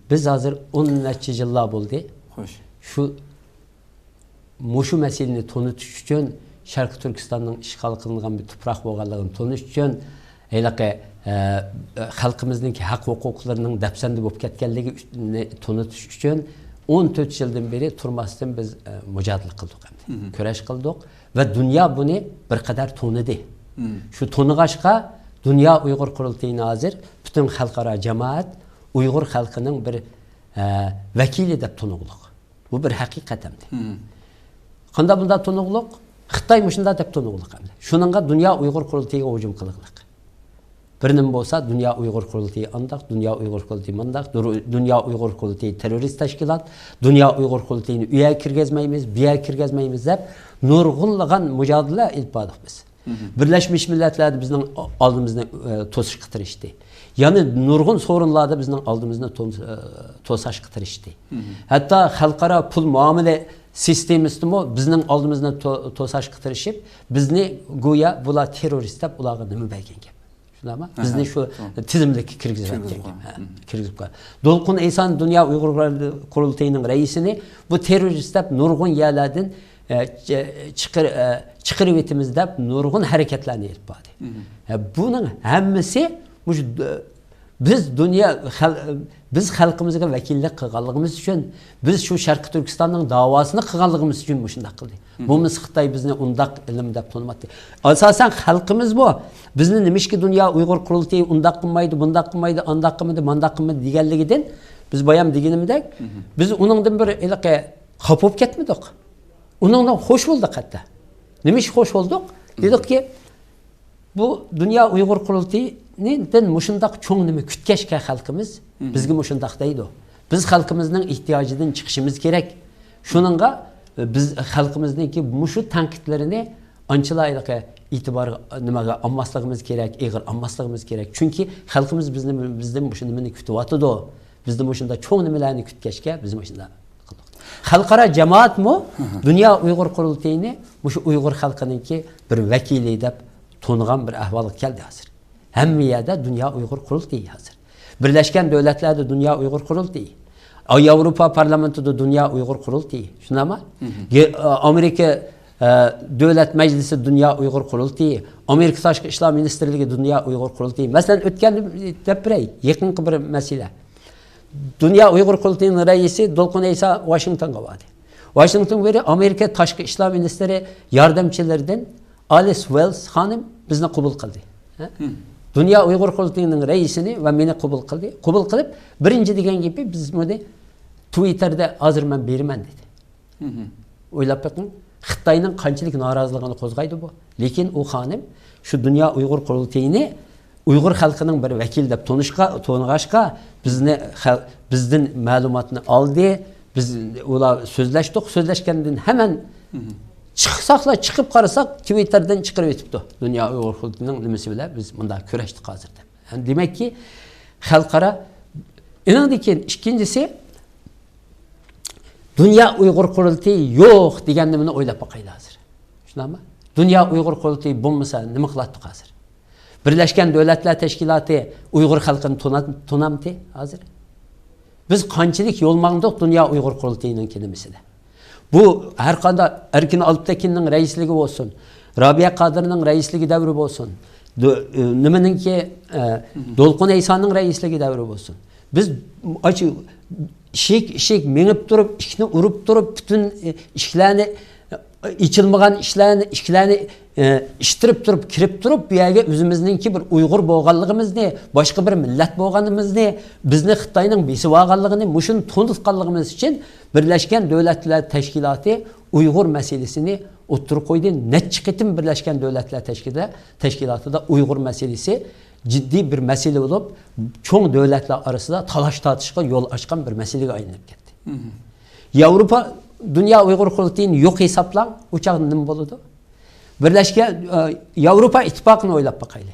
بىز ھازىر ئون نەچچە يىللار بولدى. خوش. شۇ مۇشۇ مەسىلىنى تونۇتۇش ئۈچۈن، شەرقىي تۈركىستاننىڭ ئىشغال قىلىنغان بىر تۇپراق بولغانلىقىنى تونۇتۇش ئۈچۈن، ھېلىقى، ئە، خەلقىمىزنىڭكى ھەق ھوقۇقلىرىنىڭ دەپسەندە بولۇپ كەتكەنلىكىنى تونۇتۇش ئۈچۈن ئون تۆت يىلدىن بېرى تۇرماستىن بىز، ئە، مۇجادىلە قىلدۇق ئەمدى. كۈرەش قىلدۇق ۋە دۇنيا بۇنى بىر قەدەر تونۇدى. شۇ تونۇغاچقا دۇنيا ئۇيغۇر قۇرۇلتىيىنى ھازىر پۈتۈن خەلقئارا جامائەت ئۇيغۇر خەلقىنىڭ بىر، ئە، ۋەكىلى دەپ تونۇغلۇق. بۇ بىر ھەقىقەت ئەمدى. قانداق بۇنداق تونۇغلۇق؟ خىتاي مۇشۇنداق دەپ تونۇغلۇق ئەمدى. شۇنىڭغا دۇنيا ئۇيغۇر قۇرۇلتىيىغا ھۇجۇم قىلغلىق. بىر نېمە بولسا، دۇنيا ئۇيغۇر قۇرۇلتىيى ئانداق، دۇنيا ئۇيغۇر قۇرۇلتىيى مانداق، دۇر-، دۇنيا ئۇيغۇر قۇرۇلتىيى تېررورىست تەشكىلات، دۇنيا ئۇيغۇر قۇرۇلتىيىنى ئۇ يەرگە كىرگۈزمەيمىز، بۇ يەرگە كىرگۈزمەيمىز دەپ نۇرغۇنلىغان مۇجادىلە ئېلىپ باردۇق بىز. بىرلەشمىش مىللەتلەردە بىزنىڭ ئالدىمىزنى، ئە، توسۇشقا تىرىشتى. يەنە نۇرغۇن سورۇنلاردا بىزنىڭ ئالدىمىزنى تون-، ئە، توساشقا تىرىشتى. ھەتتا خەلقئارا پۇل مۇئامىلە سىستېمىسىدىمۇ بىزنىڭ ئالدىمىزنى تو-، توساشقا تىرىشىپ، بىزنى گويا بۇلار تېررورىست دەپ ئۇلارغا نېمە بەرگەن گەپ؟ شۇنداقمۇ؟ بىزنى شۇ تىزىملىككە كىرگۈزۈۋەتكەن گەپ. ھە، كىرگۈزۈپ قويغان. دولقۇن ئەيسان دۇنيا ئۇيغۇر قۇرۇلتىيىنىڭ رەئىسىنى بۇ تېررورىست دەپ نۇرغۇن يەرلەردىن، ئە، چ-، چىقىر-، ئە، چىقىرىۋېتىمىز دەپ نۇرغۇن ھەرىكەتلەرنى ئېلىپ باردى. ھە، بۇنىڭ ھەممىسى مۇشۇ د-، بىز دۇنيا خەل-، بىز خەلقىمىزگە ۋەكىللىك قىلغانلىقىمىز ئۈچۈن، بىز شۇ شەرقىي تۈركىستاننىڭ داۋاسىنى قىلغانلىقىمىز ئۈچۈن مۇشۇنداق قىلدى. بولمىسا خىتاي بىزنى ئۇنداق ئىلىم دەپ تونۇماتتى. ئاساسەن خەلقىمىزمۇ بىزنى نېمىشقا دۇنيا ئۇيغۇر قۇرۇلتىيى ئۇنداق قىلمايدۇ، بۇنداق قىلمايدۇ، ئانداق قىلمىدى، مانداق قىلمىدى دېگەنلىكىدىن، بىز بايام دېگىنىمدەك، بىز ئۇنىڭدىن بىر ھېلىقى خاپا بولۇپ كەتمىدۇق. ئۇنىڭدىن خوش بولدۇق ھەتتا. نېمە ئۈچۈن خوش بولدۇق؟ دېدۇقكى، بۇ دۇنيا ئۇيغۇر قۇرۇلتىيىدىن مۇشۇنداق چوڭ نېمە كۈتكەچكە خەلقىمىز بىزگە مۇشۇنداق دەيدۇ. بىز خەلقىمىزنىڭ ئېھتىياجىدىن چىقىشىمىز كېرەك. شۇنىڭغا، ئە، بىز خەلقىمىزنىڭكى مۇشۇ تەنقىدلىرىنى ئانچىلا ھېلىقى ئېتىبار نېمىگە ئالماسلىقىمىز كېرەك، ئېغىر ئالماسلىقىمىز كېرەك. چۈنكى خەلقىمىز بىزنى، بىزدىن مۇشۇ نېمىنى كۈتۈۋاتىدۇ. بىزدە مۇشۇنداق چوڭ نېمىلەرنى كۈتكەچكە، بىز مۇشۇنداق قىلدۇق. خەلقئارا جامائەتمۇ دۇنيا ئۇيغۇر قۇرۇلتىيىنى مۇشۇ ئۇيغۇر خەلقىنىڭكى بىر ۋەكىلى دەپ تونۇغان بىر ئەھۋالغا كەلدى ھازىر. ھەممە يەردە دۇنيا ئۇيغۇر قۇرۇلتىيى ھازىر. بىرلەشكەن دۆلەتلەردە دۇنيا ئۇيغۇر قۇرۇلتىيى. ياۋروپا پارلامېنتىدا دۇنيا ئۇيغۇر قۇرۇلتىيى. شۇنداقمۇ؟ گە-، ئامېرىكا، ئە، دۆلەت مەجلىسى دۇنيا ئۇيغۇر قۇرۇلتىيى. ئامېرىكا تاشقى ئىشلار مىنىستىرلىكى دۇنيا ئۇيغۇر قۇرۇلتىيى. مەسىلەن، ئۆتكەندە دەپ بېرەي، يېقىنقى بىر مەسىلە. دۇنيا ئۇيغۇر قۇرۇلتىيىنىڭ رەئىسى دولقۇن ئەيسا ۋاشىنگتونغا باردى. ۋاشىنگتون بىرى ئامېرىكا تاشقى ئىشلار مىنىستىرى ياردەمچىلىرىدىن ئالىس ۋېلس خانىم بىزنى قوبۇل قىلدى. ھە؟ دۇنيا ئۇيغۇر قۇرۇلتىيىنىڭ رەئىسىنى ۋە مېنى قوبۇل قىلدى. قوبۇل قىلىپ، بىرىنچى دېگەن گېپى، بىز بۇنى تۋىتتېردا ھازىر مەن بېرىمەن دېدى. ئويلاپ بېقىڭ، خىتاينىڭ قانچىلىك نارازىلىقىنى قوزغايدۇ بۇ. لېكىن ئۇ خانىم شۇ دۇنيا ئۇيغۇر قۇرۇلتىيىنى ئۇيغۇر خەلقىنىڭ بىر ۋەكىلى دەپ تونۇشقا، تونۇغاچقا، بىزنى خەل-، بىزدىن مەلۇماتنى ئالدى، بىز ئۇلار سۆزلەشتۇق، سۆزلەشكەندىن ھەمەن چىقساقلا، چىقىپ قارىساق، تۋىتتېردىن چىقىرىۋېتىپتۇ. دۇنيا ئۇيغۇر قۇرۇلتىيىنىڭ نېمىسى بىلەن بىز مۇنداق كۈرەشتۇق ھازىر دەپ. دېمەككى، خەلقئارا، ئېنىڭدىن كېيىن ئىككىنچىسى، دۇنيا ئۇيغۇر قۇرۇلتىيى يوق دېگەن نېمىنى ئويلاپ باقايلى ھازىر. شۇنداقمۇ؟ دۇنيا ئۇيغۇر قۇرۇلتىيى بولمىسا نېمە قىلاتتۇق ھازىر؟ بىرلەشكەن دۆلەتلەر تەشكىلاتى ئۇيغۇر خەلقىنى تونا-، تونامتى ھازىر؟ بىز قانچىلىك يول ماڭدۇق دۇنيا ئۇيغۇر قۇرۇلتىيىنىڭ كېلىمىسىدە؟ بۇ ھەر قانداق ئەركىن ئالپتەكىننىڭ رەئىسلىكى بولسۇن، رابىيە قادىرنىڭ رەئىسلىكى دەۋرى بولسۇن، دو-، ئە، نېمىنىڭكى، ئە، دولقۇن ئەيسانىڭ رەئىسلىكى دەۋرى بولسۇن. بىز ئاشۇ ئىشىك، ئىشىك مېڭىپ تۇرۇپ، ئىشىكنى ئۇرۇپ تۇرۇپ، پۈتۈن، ئە، ئىشىكلەرنى، ئە، ئېچىلمىغان ئىشلارنى، ئىشىكلەرنى، ئە، ئىتتىرىپ تۇرۇپ، كىرىپ تۇرۇپ، بۇ يەرگە ئۆزىمىزنىڭكى بىر ئۇيغۇر بولغانلىقىمىزنى، باشقا بىر مىللەت بولغانلىقىمىزنى، بىزنى خىتاينىڭ بېسىۋالغانلىقىنى، مۇشۇنى تونۇتقانلىقىمىز ئۈچۈن بىرلەشكەن دۆلەتلەر تەشكىلاتى ئۇيغۇر مەسىلىسىنى ئوتتۇرىغا قويدى. نەچچە قېتىم بىرلەشكەن دۆلەتلەر تەشكىلاتىدا، تەشكىلاتىدا ئۇيغۇر مەسىلىسى جىددىي بىر مەسىلە بولۇپ، چوڭ دۆلەتلەر ئارىسىدا تالاش-تارتىشقا يول ئاچقان بىر مەسىلىگە ئايلىنىپ كەتتى. ياۋروپا دۇنيا ئۇيغۇر قۇرۇلتىيىنى يوق ھېسابلاڭ، ئۇ چاغدا نېمە بولىدۇ؟ بىرلەشكەن، ئە، ياۋروپا ئىتتىپاقىنى ئويلاپ باقايلى.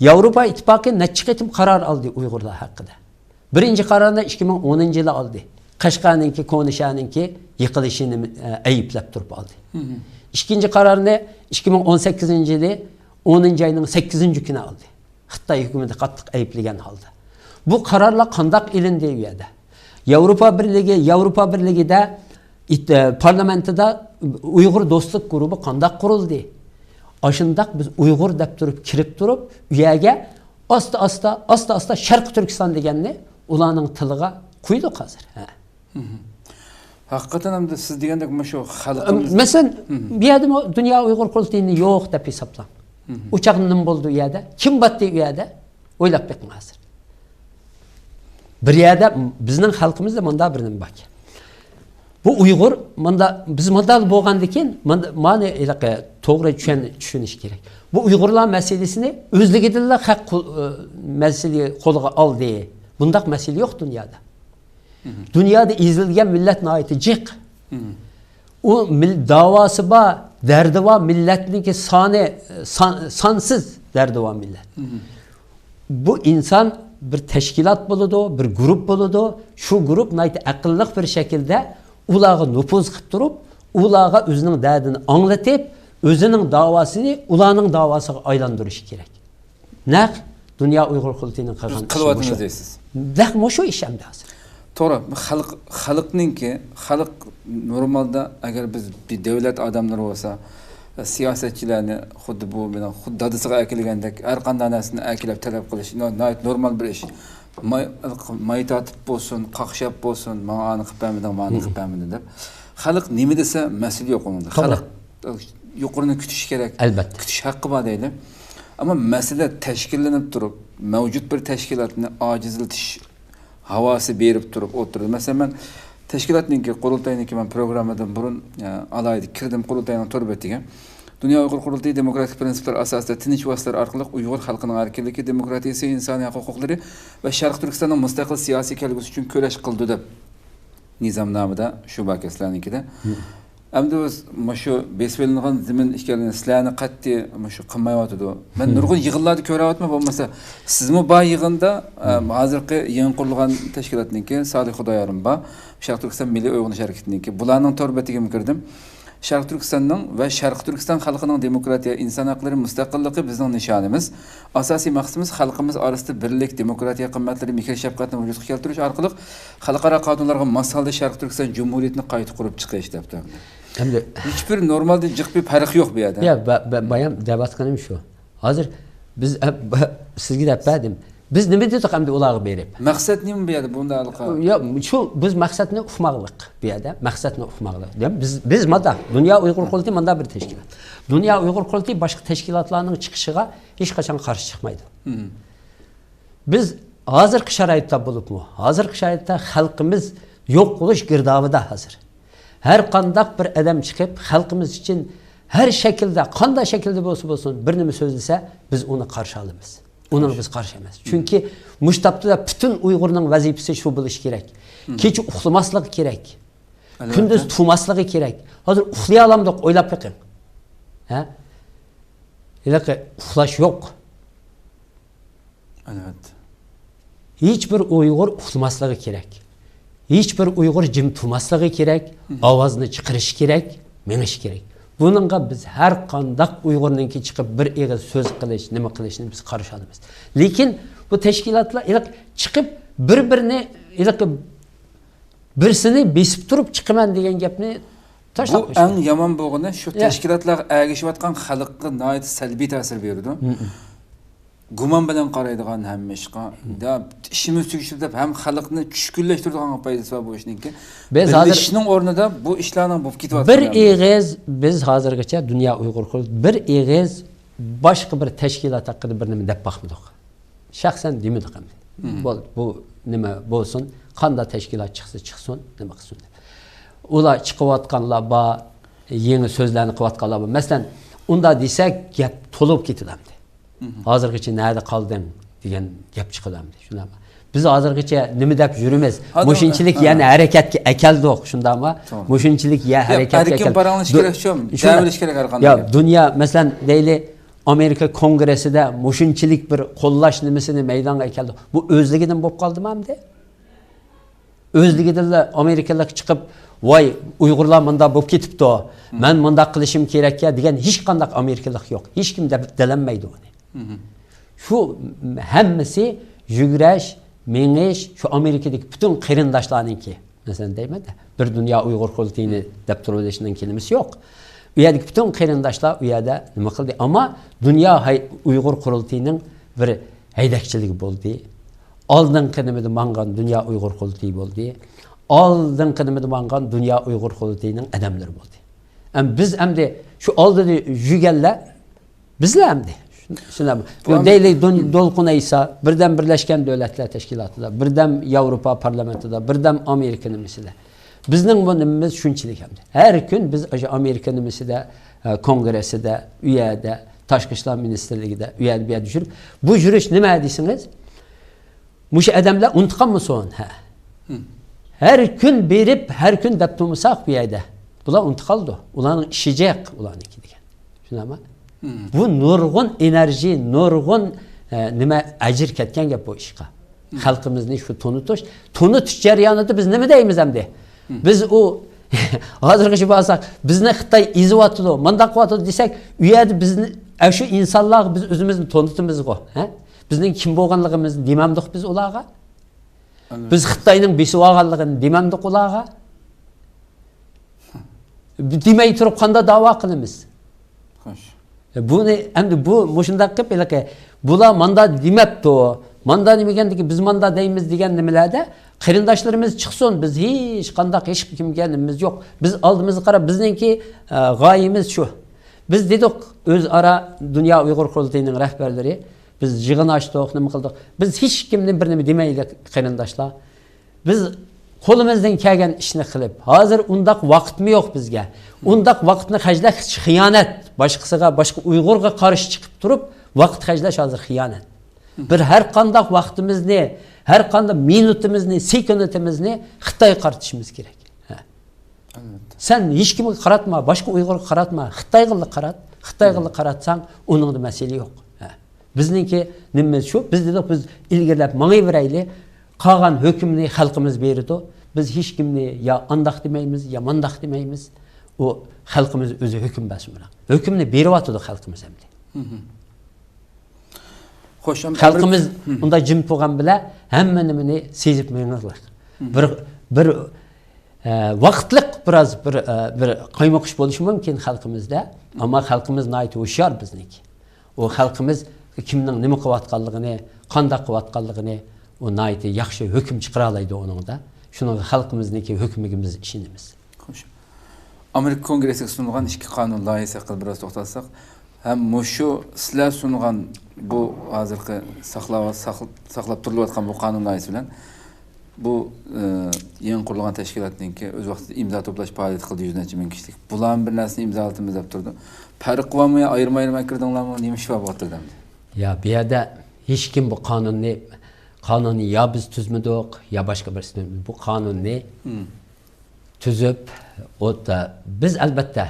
ياۋروپا ئىتتىپاقى نەچچە قېتىم قارار ئالدى ئۇيغۇرلار ھەققىدە؟ بىرىنچى قارارنى ئىككى مىڭ ئونىنچى يىلى ئالدى. قەشقەرنىڭكى، كونا شەھەرنىڭكى يىقىلىشىنى، ئە، ئەيىبلەپ تۇرۇپ ئالدى. مم. ئىككىنچى قارارنى ئىككى مىڭ ئون سەككىزىنچى يىلى ئونىنچى ئاينىڭ سەككىزىنچى كۈنى ئالدى. خىتاي ھۆكۈمىتى قاتتىق ئەيىبلىگەن ھالدا. بۇ قارارلار قانداق ئېلىندى ئۇ يەردە؟ ياۋروپا بىرلىكى، ياۋروپا بىرلىكىدە ئىت-، ئە، پارلامېنتىدا ئۇيغۇر دوستلۇق گۇرۇپى قانداق قۇرۇلدى؟ ئاشۇنداق بىز ئۇيغۇر دەپ تۇرۇپ، كىرىپ تۇرۇپ، ئۇ يەرگە ئاستا-ئاستا، ئاستا-ئاستا شەرقىي تۈركىستان دېگەننى ئۇلارنىڭ تىلىغا قۇيدۇق ھازىر. ھە. مم. ھەقىقەتەن ئەمدى سىز دېگەندەك مۇشۇ خەلقىمىز مەسىلەن، مم. بۇ يەردىمۇ دۇنيا ئۇيغۇر قۇرۇلتىيىنى يوق دەپ ھېسابلاڭ. مم. ئۇ چاغدا نېمە بولدى ئۇ يەردە؟ كىم باتتى ئۇ يەردە؟ ئويلاپ بېقىڭ ھازىر. بىر يەردە بىزنىڭ خەلقىمىزدە مۇنداق بىر نېمە باركەن. بۇ ئۇيغۇر مۇندا، بىز مۇنداق بولغاندىكىن، مۇندا، مانا ھېلىقى توغرا چۈشەن-، چۈشىنىش كېرەك. بۇ ئۇيغۇرلار مەسىلىسىنى ئۆزلۈكىدىنلا خەق قول-، ئە، مەسىلە قولىغا ئالدى. بۇنداق مەسىلە يوق دۇنيادا. مم. دۇنيادا ئېزىلگەن مىللەت ناھايىتى جىق. مم. ئۇ مىل-، داۋاسى بار، دەردى بار مىللەتنىڭكى سانى، سان-، سانسىز دەردى بار مىللەت. مم. بۇ ئىنسان بىر تەشكىلات بولىدۇ، بىر گۇرۇپ بولىدۇ. شۇ گۇرۇپ ناھايىتى ئەقىللىق بىر شەكىلدە ئۇلارغا نوپۇز قىلىپ تۇرۇپ، ئۇلارغا ئۆزىنىڭ دەردىنى ئاڭلىتىپ، ئۆزىنىڭ داۋاسىنى ئۇلارنىڭ داۋاسىغا ئايلاندۇرۇشى كېرەك. نەق دۇنيا ئۇيغۇر قۇرۇلتىيىنىڭ قىلغان ئىشى مۇشۇ. دەق مۇشۇ ئىش ئەمدى ھازىر. توغرا، خەلق، خەلقنىڭكى، خەلق نورمالدا ئەگەر بىز بىر دۆلەت ئادەملىرى بولسا، سىياسەتچىلەرنى خۇددى بۇ مېنىڭ خۇددى دادىسىغا ئەكېلگەندەك ھەر قانداق نەرسىنى ئەكېلىپ تەلەپ قىلىش نو-، ناھايىتى نورمال بىر ئىش. ماي، ماي تارتىپ بولسۇن، قاقشاپ بولسۇن، ماڭا ئانى قىلىپ بەرمىدىڭ، مانى قىلىپ بەرمىدىڭ دەپ. خەلق نېمە دېسە مەسىلە يوق ئۇنىڭدا. توغرا. خەلق يۇقىرىنى كۈتۈشى كېرەك. ئەلبەتتە. كۈتۈش ھەققى بار دەيلى. ئەمما مەسىلە تەشكىللىنىپ تۇرۇپ، مەۋجۇت بىر تەشكىلاتنى ئاجىزلىتىش ھاۋاسى بېرىپ تۇرۇپ ئولتۇرىدۇ. مەسىلەن، مەن تەشكىلاتنىڭكى، قۇرۇلتاينىڭكى مەن پروگراممىدىن بۇرۇن، ئە، ئالاھىدە كىردىم قۇرۇلتاينىڭ تور بېتىگە. دۇنيا ئۇيغۇر قۇرۇلتىيى دېموكراتىك پىرىنسىپلار ئاساسىدا تىنچ ۋاسىتىلەر ئارقىلىق ئۇيغۇر خەلقىنىڭ ئەركىنلىكى، دېموكراتىيەسى، ئىنسانىي ھەق ھوقۇقلىرى ۋە شەرقىي تۈركىستاننىڭ مۇستەقىل سىياسىي كەلگۈسى ئۈچۈن كۈرەش قىلىدۇ، دەپ نىزامنامىدا شۇ باركەن سىلەرنىڭكىدە. مم. ئەمدى بىز مۇشۇ بېسىۋېلىنغان زېمىن ئىكەنلىكىنى سىلەرنى قەتئىي مۇشۇ قىلمايۋاتىدۇ. مەن مم. نۇرغۇن يىغىنلاردا كۆرۈۋاتىمەن، بولمىسا سىزمۇ بار يىغىندا، ئە، مم. ھازىرقى يېڭى قۇرۇلغان تەشكىلاتنىڭكى سالىھ خۇدايارىم بار. شەرقىي تۈركىستان مىللىي ئويغىنىش ھەرىكىتىنىڭكى. بۇلارنىڭ تور بېتىگىمۇ كىردىم. شەرقىي تۈركىستاننىڭ ۋە شەرقىي تۈركىستان خەلقىنىڭ دېموكراتىيە، ئىنسان ھەقلىرى، مۇستەقىللىقى بىزنىڭ نىشانىمىز. ئاساسىي مەقسىتىمىز خەلقىمىز ئارىسىدا بىرلىك، دېموكراتىيە قىممەتلىرى، مېھىر-شەپقەتنى ۋۇجۇدقا كەلتۈرۈش ئارقىلىق خەلقئارا قانۇنلارغا ماس ھالدا شەرقىي تۈركىستان جۇمھۇرىيىتىنى قايتا قۇرۇپ چىقىش، دەپتۇ. ئەمدى ھېچبىر نورمالدىن جىق بىر پەرق يوق بۇ يەردە. يا، با-، با-، بايام دەۋاتقىنىم شۇ. ھازىر بىز، ئە، با-، سىزگە دەپ بەردىم. بىز نېمە دېدۇق ئەمدى ئۇلارغا بېرىپ؟ مەقسەت نېمە بۇ يەردە بۇنداق ھالقا؟ يا، شۇ بىز مەقسەتنى ئۇقماقلىق بۇ يەردە. مەقسەتنى ئۇقماقلىق. يا، بىز، بىز مادا، دۇنيا ئۇيغۇر قۇرۇلتىيى مادا بىر تەشكىلات. دۇنيا ئۇيغۇر قۇرۇلتىيى باشقا تەشكىلاتلارنىڭ چىقىشىغا ھېچقاچان قارشى چىقمايدۇ. مم. بىز ھازىرقى شارائىتتا بولۇپمۇ، ھازىرقى شارائىتتا خەلقىمىز يوق بولۇش گىردابىدا ھازىر. ھەر قانداق بىر ئادەم چىقىپ، خەلقىمىز ئۈچۈن ھەر شەكىلدە، قانداق شەكىلدە بولسا بولسۇن، بىر نېمە سۆزلىسە، بىز ئۇنى قارشى ئالىمىز. ئۇنىڭغا بىز قارشى ئەمەس. چۈنكى مۇشۇ تاپتا پۈتۈن ئۇيغۇرنىڭ ۋەزىپىسى شۇ بولۇشى كېرەك. مم. كېچە ئۇخلىماسلىقى كېرەك. ئەلۋەتتە. كۈندۈز تۇرماسلىقى كېرەك. ھازىر ئۇخلىيالامدۇق، ئويلاپ بېقىڭ. ھە؟ ھېلىقى ئۇخلاش يوق. ئەلۋەتتە. ھېچ بىر ئۇيغۇر ئۇخلىماسلىقى كېرەك. ھېچ بىر ئۇيغۇر جىم تۇرماسلىقى كېرەك، مم. ئاۋازنى چىقىرىشى كېرەك، مېڭىشى كېرەك. بۇنىڭغا بىز ھەر قانداق ئۇيغۇرنىڭكى چىقىپ بىر ئېغىز سۆز قىلىش، نېمە قىلىشنى بىز قارشى ئالىمىز. لېكىن بۇ تەشكىلاتلار ھېلىقى چىقىپ بىر-بىرىنى، ھېلىقى بىرسىنى بېسىپ تۇرۇپ چىقىمەن دېگەن گەپنى تاشلاپ بۇ ئەڭ يامان بولغىنى شۇ يا. تەشكىلاتلارغا ئەگىشىۋاتقان خەلققە ناھايىتى سەلبىي تەسىر بېرىدۇ. مم. گۇمان بىلەن قارايدىغان ھەممە ئىشقا، دەپ، ئىشىمىز تۈگىشىدۇ دەپ ھەم خەلقنى چۈشكۈنلەشتۈرىدىغان پايدىسى بار بۇ ئىشنىڭكى. بىز ھازىر بىرلىشىشنىڭ ئورنىدا بۇ ئىشلارنىڭ بولۇپ كېتىۋاتقىنى بىر ئېغىز، بىز ھازىرغىچە دۇنيا ئۇيغۇر قۇرۇلتىيى بىر ئېغىز باشقا بىر تەشكىلات ھەققىدە بىر نېمە دەپ باقمىدۇق. شەخسەن دېمىدۇق ئەمدى. مم. بولدى، بۇ نېمە بولسۇن، قانداق تەشكىلات چىقسا چىقسۇن، نېمە قىلسۇن دەپ. ئۇلار چىقىۋاتقانلار بار، يېڭى سۆزلەرنى قىلىۋاتقانلار بار. مەسىلەن، ئۇنداق دېسەك، گەپ تولۇپ كېتىدۇ ئەمدى. مم. ھازىرغىچە نەدە قالدىڭ دېگەن گەپ چىقىدۇ ئەمدى. شۇنداقمۇ؟ بىز ھازىرغىچە نېمە دەپ يۈرىمىز؟ مۇشۇنچىلىك يەنى ھەرىكەتكە ئەكەلدۇق، شۇنداقمۇ؟ مۇشۇنچىلىك يە ھەرىكەتكە ئەركىن پاراڭلىشىش كېرەك، شۇ دەۋېلىش كېرەك ھەر قانداق. دۇنيا، مەسىلەن، دەيلى، ئامېرىكا كونگرېسسىدا مۇشۇنچىلىك بىر قوللاش نېمىسىنى مەيدانغا ئەكەلدى. بۇ ئۆزلۈكىدىن بولۇپ قالدىمۇ ئەمدى؟ ئۆزلۈكىدىنلا ئامېرىكىلىق چىقىپ، ۋاي، ئۇيغۇرلار مۇنداق بولۇپ كېتىپتۇ، مەن مۇنداق قىلىشىم كېرەككەن دېگەن ھېچقانداق ئامېرىكىلىق يوق. ھېچكىم دەپ دېلەلمەيدۇ ئۇنى. شۇ ھەممىسى يۈگرەش، مېڭىش، شۇ ئامېرىكىدىكى پۈتۈن قېرىنداشلارنىڭكى. مەسىلەن دەيمەن، بىر دۇنيا ئۇيغۇر قۇرۇلتىيىنى دەپ تۇرۇۋېلىشنىڭ كېلىمىسى يوق. ئۇ يەردىكى پۈتۈن قېرىنداشلار ئۇ يەردە نېمە قىلدى؟ ئەمما دۇنيا ھەي-، ئۇيغۇر قۇرۇلتىيىنىڭ بىر ھەيدەكچىلىكى بولدى. ئالدىنقى نېمىدە ماڭغان دۇنيا ئۇيغۇر قۇرۇلتىيى بولدى. ئالدىنقى نېمىدە ماڭغان دۇنيا ئۇيغۇر قۇرۇلتىيىنىڭ ئادەملىرى بولدى. ئەم، بىز ئەمدى شۇ ئالدىدا يۈرگەنلەر بىزلەر ئەمدى. شۇنداقمۇ؟ بۇ ئەمدى دەيلى دۇن-، دولقۇن ئەيسا، بىردەم بىرلەشكەن دۆلەتلەر تەشكىلاتىدا، بىردەم ياۋروپا پارلامېنتىدا، بىردەم ئامېرىكا نېمىسىدە. بىزنىڭ بۇ نېمىمىز شۇنچىلىك ئەمدى. ھەر كۈن بىز ئاشۇ ئامېرىكا نېمىسىدە، ئە، كونگرېسسىدا، ئۇ يەردە، تاشقى ئىشلار مىنىستىرلىكىدە، ئۇ يەردە، بۇ يەردە يۈرۈپ، بۇ يۈرۈش نېمە دېسىڭىز، مۇشۇ ئادەملەر ئۇنتۇقانمىسۇن؟ ھە. ھەر كۈن بېرىپ، ھەر كۈن دەپ تۇرمىساق بۇ يەردە، بۇلار ئۇنتۇپ قالىدۇ. ئۇلارنىڭ ئىشى جىق، ئۇلارنىڭكى دېگەن. چۈشىنەمە؟ بۇ نۇرغۇن ئېنېرژى، نۇرغۇن، ئە، نېمە، ئەجىر كەتكەن گەپ بۇ ئىشقا. خەلقىمىزنى شۇ تونۇتۇش، تونۇتۇش جەريانىدا بىز نېمە دەيمىز ئەمدى؟ بىز ئۇ ھازىرغىچە بارساق، بىزنى خىتاي ئېزىۋاتىدۇ، مانداق قىلىۋاتىدۇ دېسەك، ئۇ يەردە بىزنى، ئە، شۇ ئىنسانلارغا بىز ئۆزىمىزنى تونۇتىمىزغۇ، ھە؟ بىزنىڭ كىم بولغانلىقىمىزنى دېمەمدۇق بىز ئۇلارغا؟ بىز خىتاينىڭ بېسىۋالغانلىقىنى دېمەمدۇق ئۇلارغا؟ دېمەي تۇرۇپ قانداق داۋا قىلىمىز؟ خوش. بۇنى ئەمدى بۇ مۇشۇنداق قىلىپ ھېلىقى بۇلار ماندا دېمەپتۇ، ماندا دېمىگەندىكى بىز ماندا دەيمىز دېگەن نېمىلەردە قېرىنداشلىرىمىز چىقسۇن، بىز ھېچ قانداق ھېچ كىمگە نېمىمىز يوق. بىز ئالدىمىزغا قاراپ بىزنىڭكى، ئە، غايىمىز شۇ. بىز دېدۇق ئۆزئارا دۇنيا ئۇيغۇر قۇرۇلتىيىنىڭ رەھبەرلىرى، بىز يىغىن ئاچتۇق، نېمە قىلدۇق. بىز ھېچ كىمنى بىر نېمە دېمەيلى قېرىنداشلار. بىز قولىمىزدىن كەلگەن ئىشنى قىلىپ، ھازىر ئۇنداق ۋاقىتمۇ يوق بىزگە. ئۇنداق ۋاقىتنى خەجلەش خىيانەت. باشقىسىغا، باشقا ئۇيغۇرغا قارشى چىقىپ تۇرۇپ ۋاقىت خەجلەش ھازىر خىيانەت. بىر ھەر قانداق ۋاقتىمىزنى، ھەر قانداق مىنۇتىمىزنى، سېكۇنتىمىزنى خىتايغا قارىتىشىمىز كېرەك. ھە. ئەلۋەتتە. سەن ھېچكىمگە قاراتما، باشقا ئۇيغۇرغا قاراتما، خىتايغىلا قارات. خىتايغىلا قاراتساڭ، ئۇنىڭدا مەسىلە يوق. ھە. بىزنىڭكى نېمىمىز شۇ، بىز دېدۇق، بىز ئىلگىرىلەپ ماڭىۋېرەيلى، قالغان ھۆكۈمنى خەلقىمىز بېرىدۇ. بىز ھېچكىمنى يا ئانداق دېمەيمىز، يا مانداق دېمەيمىز. ئۇ خەلقىمىز ئۆزى ھۆكۈم بەرسۇن بىراق. ھۆكۈمنى بېرىۋاتىدۇ خەلقىمىز ئەمدى. خوش، ئەمدى خەلقىمىز ئۇنداق جىم تۇرغان بىلەن ھەممە نېمىنى سېزىپ مېڭىڭلار. بىر، بىر، ئە، ۋاقىتلىق بىراز بىر، ئە، بىر قايمۇقۇش بولۇشى مۇمكىن خەلقىمىزدە. ئەمما خەلقىمىز ناھايىتى ھوشيار بىزنىڭكى. ئۇ خەلقىمىز كىمنىڭ نېمە قىلىۋاتقانلىقىنى، قانداق قىلىۋاتقانلىقىنى ئۇ ناھايىتى ياخشى ھۆكۈم چىقىرالايدۇ ئۇنىڭدا. شۇنىڭغا خەلقىمىزنىڭكى ھۆكمىگە بىز ئىشىنىمىز. خوش. ئامېرىكا كونگرېسىغا سۇنۇلغان ئىككى قانۇن لايىھىسى ھەققىدە بىراز توختالساق، ھەم مۇشۇ سىلەر سۇنغان بۇ ھازىرقى ساقلاۋ-، ساقل-، ساقلاپ تۇرۇلۇۋاتقان بۇ قانۇن لايىھىسى بىلەن بۇ، ئى، يېڭى قۇرۇلغان تەشكىلاتنىڭكى ئۆز ۋاقتىدا ئىمزا توپلاش پائالىيىتى قىلدى، يۈز نەچچە مىڭ كىشىلىك. بۇلارمۇ بىر نەرسىنى ئىمزالىتىمىز دەپ تۇرىدۇ. پەرقى بارمۇ يا ئايرىم-ئايرىم ئەكىردىڭلارمۇ؟ نېمە ئىش بار بۇ ئوتتۇرىدا ئەمدى؟ يا، بۇ يەردە ھېچكىم بۇ قانۇننى، قانۇننى يا بىز تۈزمىدۇق، يا باشقا بىرسى، بۇ قانۇننى تۈزۈپ، ئوت-، بىز ئەلۋەتتە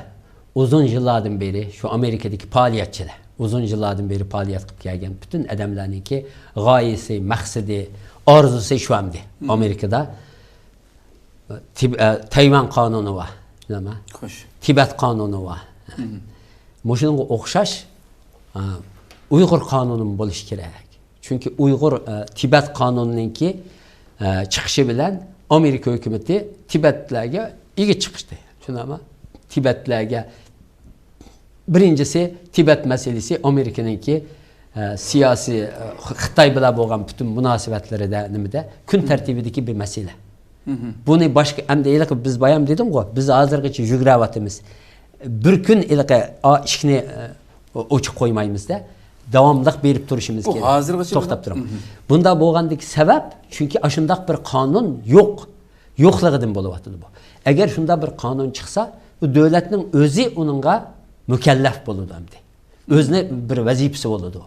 ئۇزۇن يىللاردىن بېرى شۇ ئامېرىكىدىكى پائالىيەتچىلەر، ئۇزۇن يىللاردىن بېرى پائالىيەت قىلىپ كەلگەن پۈتۈن ئادەملەرنىڭكى غايىسى، مەقسىتى، ئارزۇسى شۇ ئەمدى. ئامېرىكىدا تىب-، ئە، تەيۋەن قانۇنى بار، بىلەمە؟ خوش. تىبەت قانۇنى بار. مۇشۇنىڭغا ئوخشاش، ئە، ئۇيغۇر قانۇنىمۇ بولۇشى كېرەك. چۈنكى ئۇيغۇر، ئە، تىبەت قانۇنىنىڭكى، ئە، چىقىشى بىلەن ئامېرىكا ھۆكۈمىتى تىبەتلەرگە ئىگە چىقتى. چۈشىنەمە؟ تىبەتلەرگە بىرىنچىسى، تىبەت مەسىلىسى ئامېرىكىنىڭكى، ئە، سىياسىي، ئە، خ-، خىتاي بىلەن بولغان پۈتۈن مۇناسىۋەتلىرىدە نېمىدە كۈن تەرتىبىدىكى بىر مەسىلە. بۇنى باشقا، ئەمدى ھېلىقى بىز بايام دېدىمغۇ، بىز ھازىرغىچە يۈگرەۋاتىمىز. بىر كۈن ھېلىقى ئا-، ئىشىكنى، ئە، ئوچۇق قويمايمىزدە، داۋاملىق بېرىپ تۇرۇشىمىز كېرەك. توختاپ تۇرۇڭ. بۇنداق بولغاندىكى سەۋەب، چۈنكى ئاشۇنداق بىر قانۇن يوق. يوقلۇقىدىن بولۇۋاتىدۇ بۇ. ئەگەر شۇنداق بىر قانۇن چىقسا، ئۇ دۆلەتنىڭ ئۆزى ئۇنىڭغا مۇكەللەپ بولىدۇ ئەمدى. ئۆزىنى بىر ۋەزىپىسى بولىدۇ.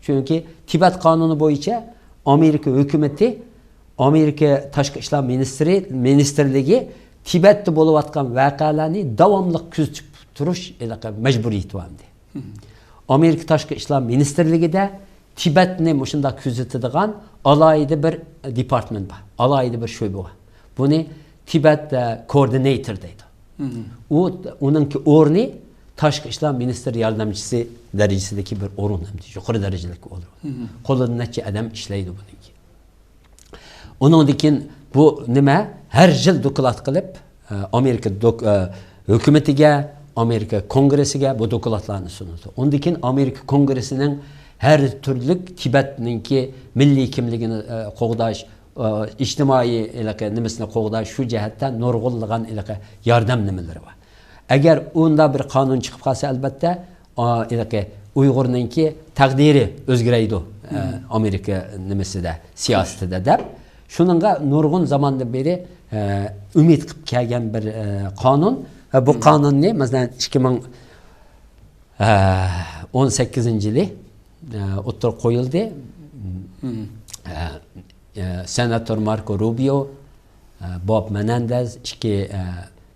چۈنكى تىبەت قانۇنى بويىچە ئامېرىكا ھۆكۈمىتى ئامېرىكا تاشقى ئىشلار مىنىستىرى، مىنىستىرلىكى تىبەتتە بولۇۋاتقان ۋەقەلەرنى داۋاملىق كۆزىتىپ تۇرۇش ھېلىقى مەجبۇرىيىتى بار ئەمدى. ئامېرىكا تاشقى ئىشلار مىنىستىرلىكىدە تىبەتنى مۇشۇنداق كۆزىتىدىغان ئالاھىدە بىر دېپارتمېنت بار، ئالاھىدە بىر شۆبە بار. بۇنى تىبەت، ئە، كوئوردىناتور دەيدۇ. ئۇ، ئۇنىڭكى ئورنى تاشقى ئىشلار مىنىستىر ياردەمچىسى دەرىجىسىدىكى بىر ئورۇن، يۇقىرى دەرىجىلىك ئورۇن. قولىدا نەچچە ئادەم ئىشلەيدۇ بۇنىڭكى. ئۇنىڭدىن كېيىن بۇ نېمە؟ ھەر يىل دوكلات قىلىپ، ئە، ئامېرىكا دوك-، ئە، ھۆكۈمىتىگە، ئامېرىكا كونگرېسسىگە بۇ دوكلاتلارنى سۇنىدۇ. ئۇندىن كېيىن ئامېرىكا كونگرېسسىنىڭ ھەر تۈرلۈك تىبەتنىڭكى مىللىي كىملىكىنى، ئە، قوغداش، ئە، ئىجتىمائىي ھېلىقى نېمىسىنى قوغداش، شۇ جەھەتتە نۇرغۇنلىغان ھېلىقى ياردەم نېمىلىرى بار. ئەگەر ئۇنداق بىر قانۇن چىقىپ قالسا، ئەلبەتتە، ئا، ھېلىقى ئۇيغۇرنىڭكى تەقدىرى ئۆزگىرەيدۇ، ئە، ئامېرىكا نېمىسىدە، سىياسىتىدە دەپ. شۇنىڭغا نۇرغۇن زاماندىن بېرى، ئە، ئۈمىد قىلىپ كەلگەن بىر، ئە، قانۇن. ۋە بۇ قانۇننى، مەسىلەن، ئىككى مىڭ، ئە، ئون سەككىزىنچى يىلى، ئە، ئوتتۇرىغا قويۇلدى. ئە، ئە، سېناتور ماركو روبىيو، ئە، بوب مېنېندېز، ئىككى، ئە،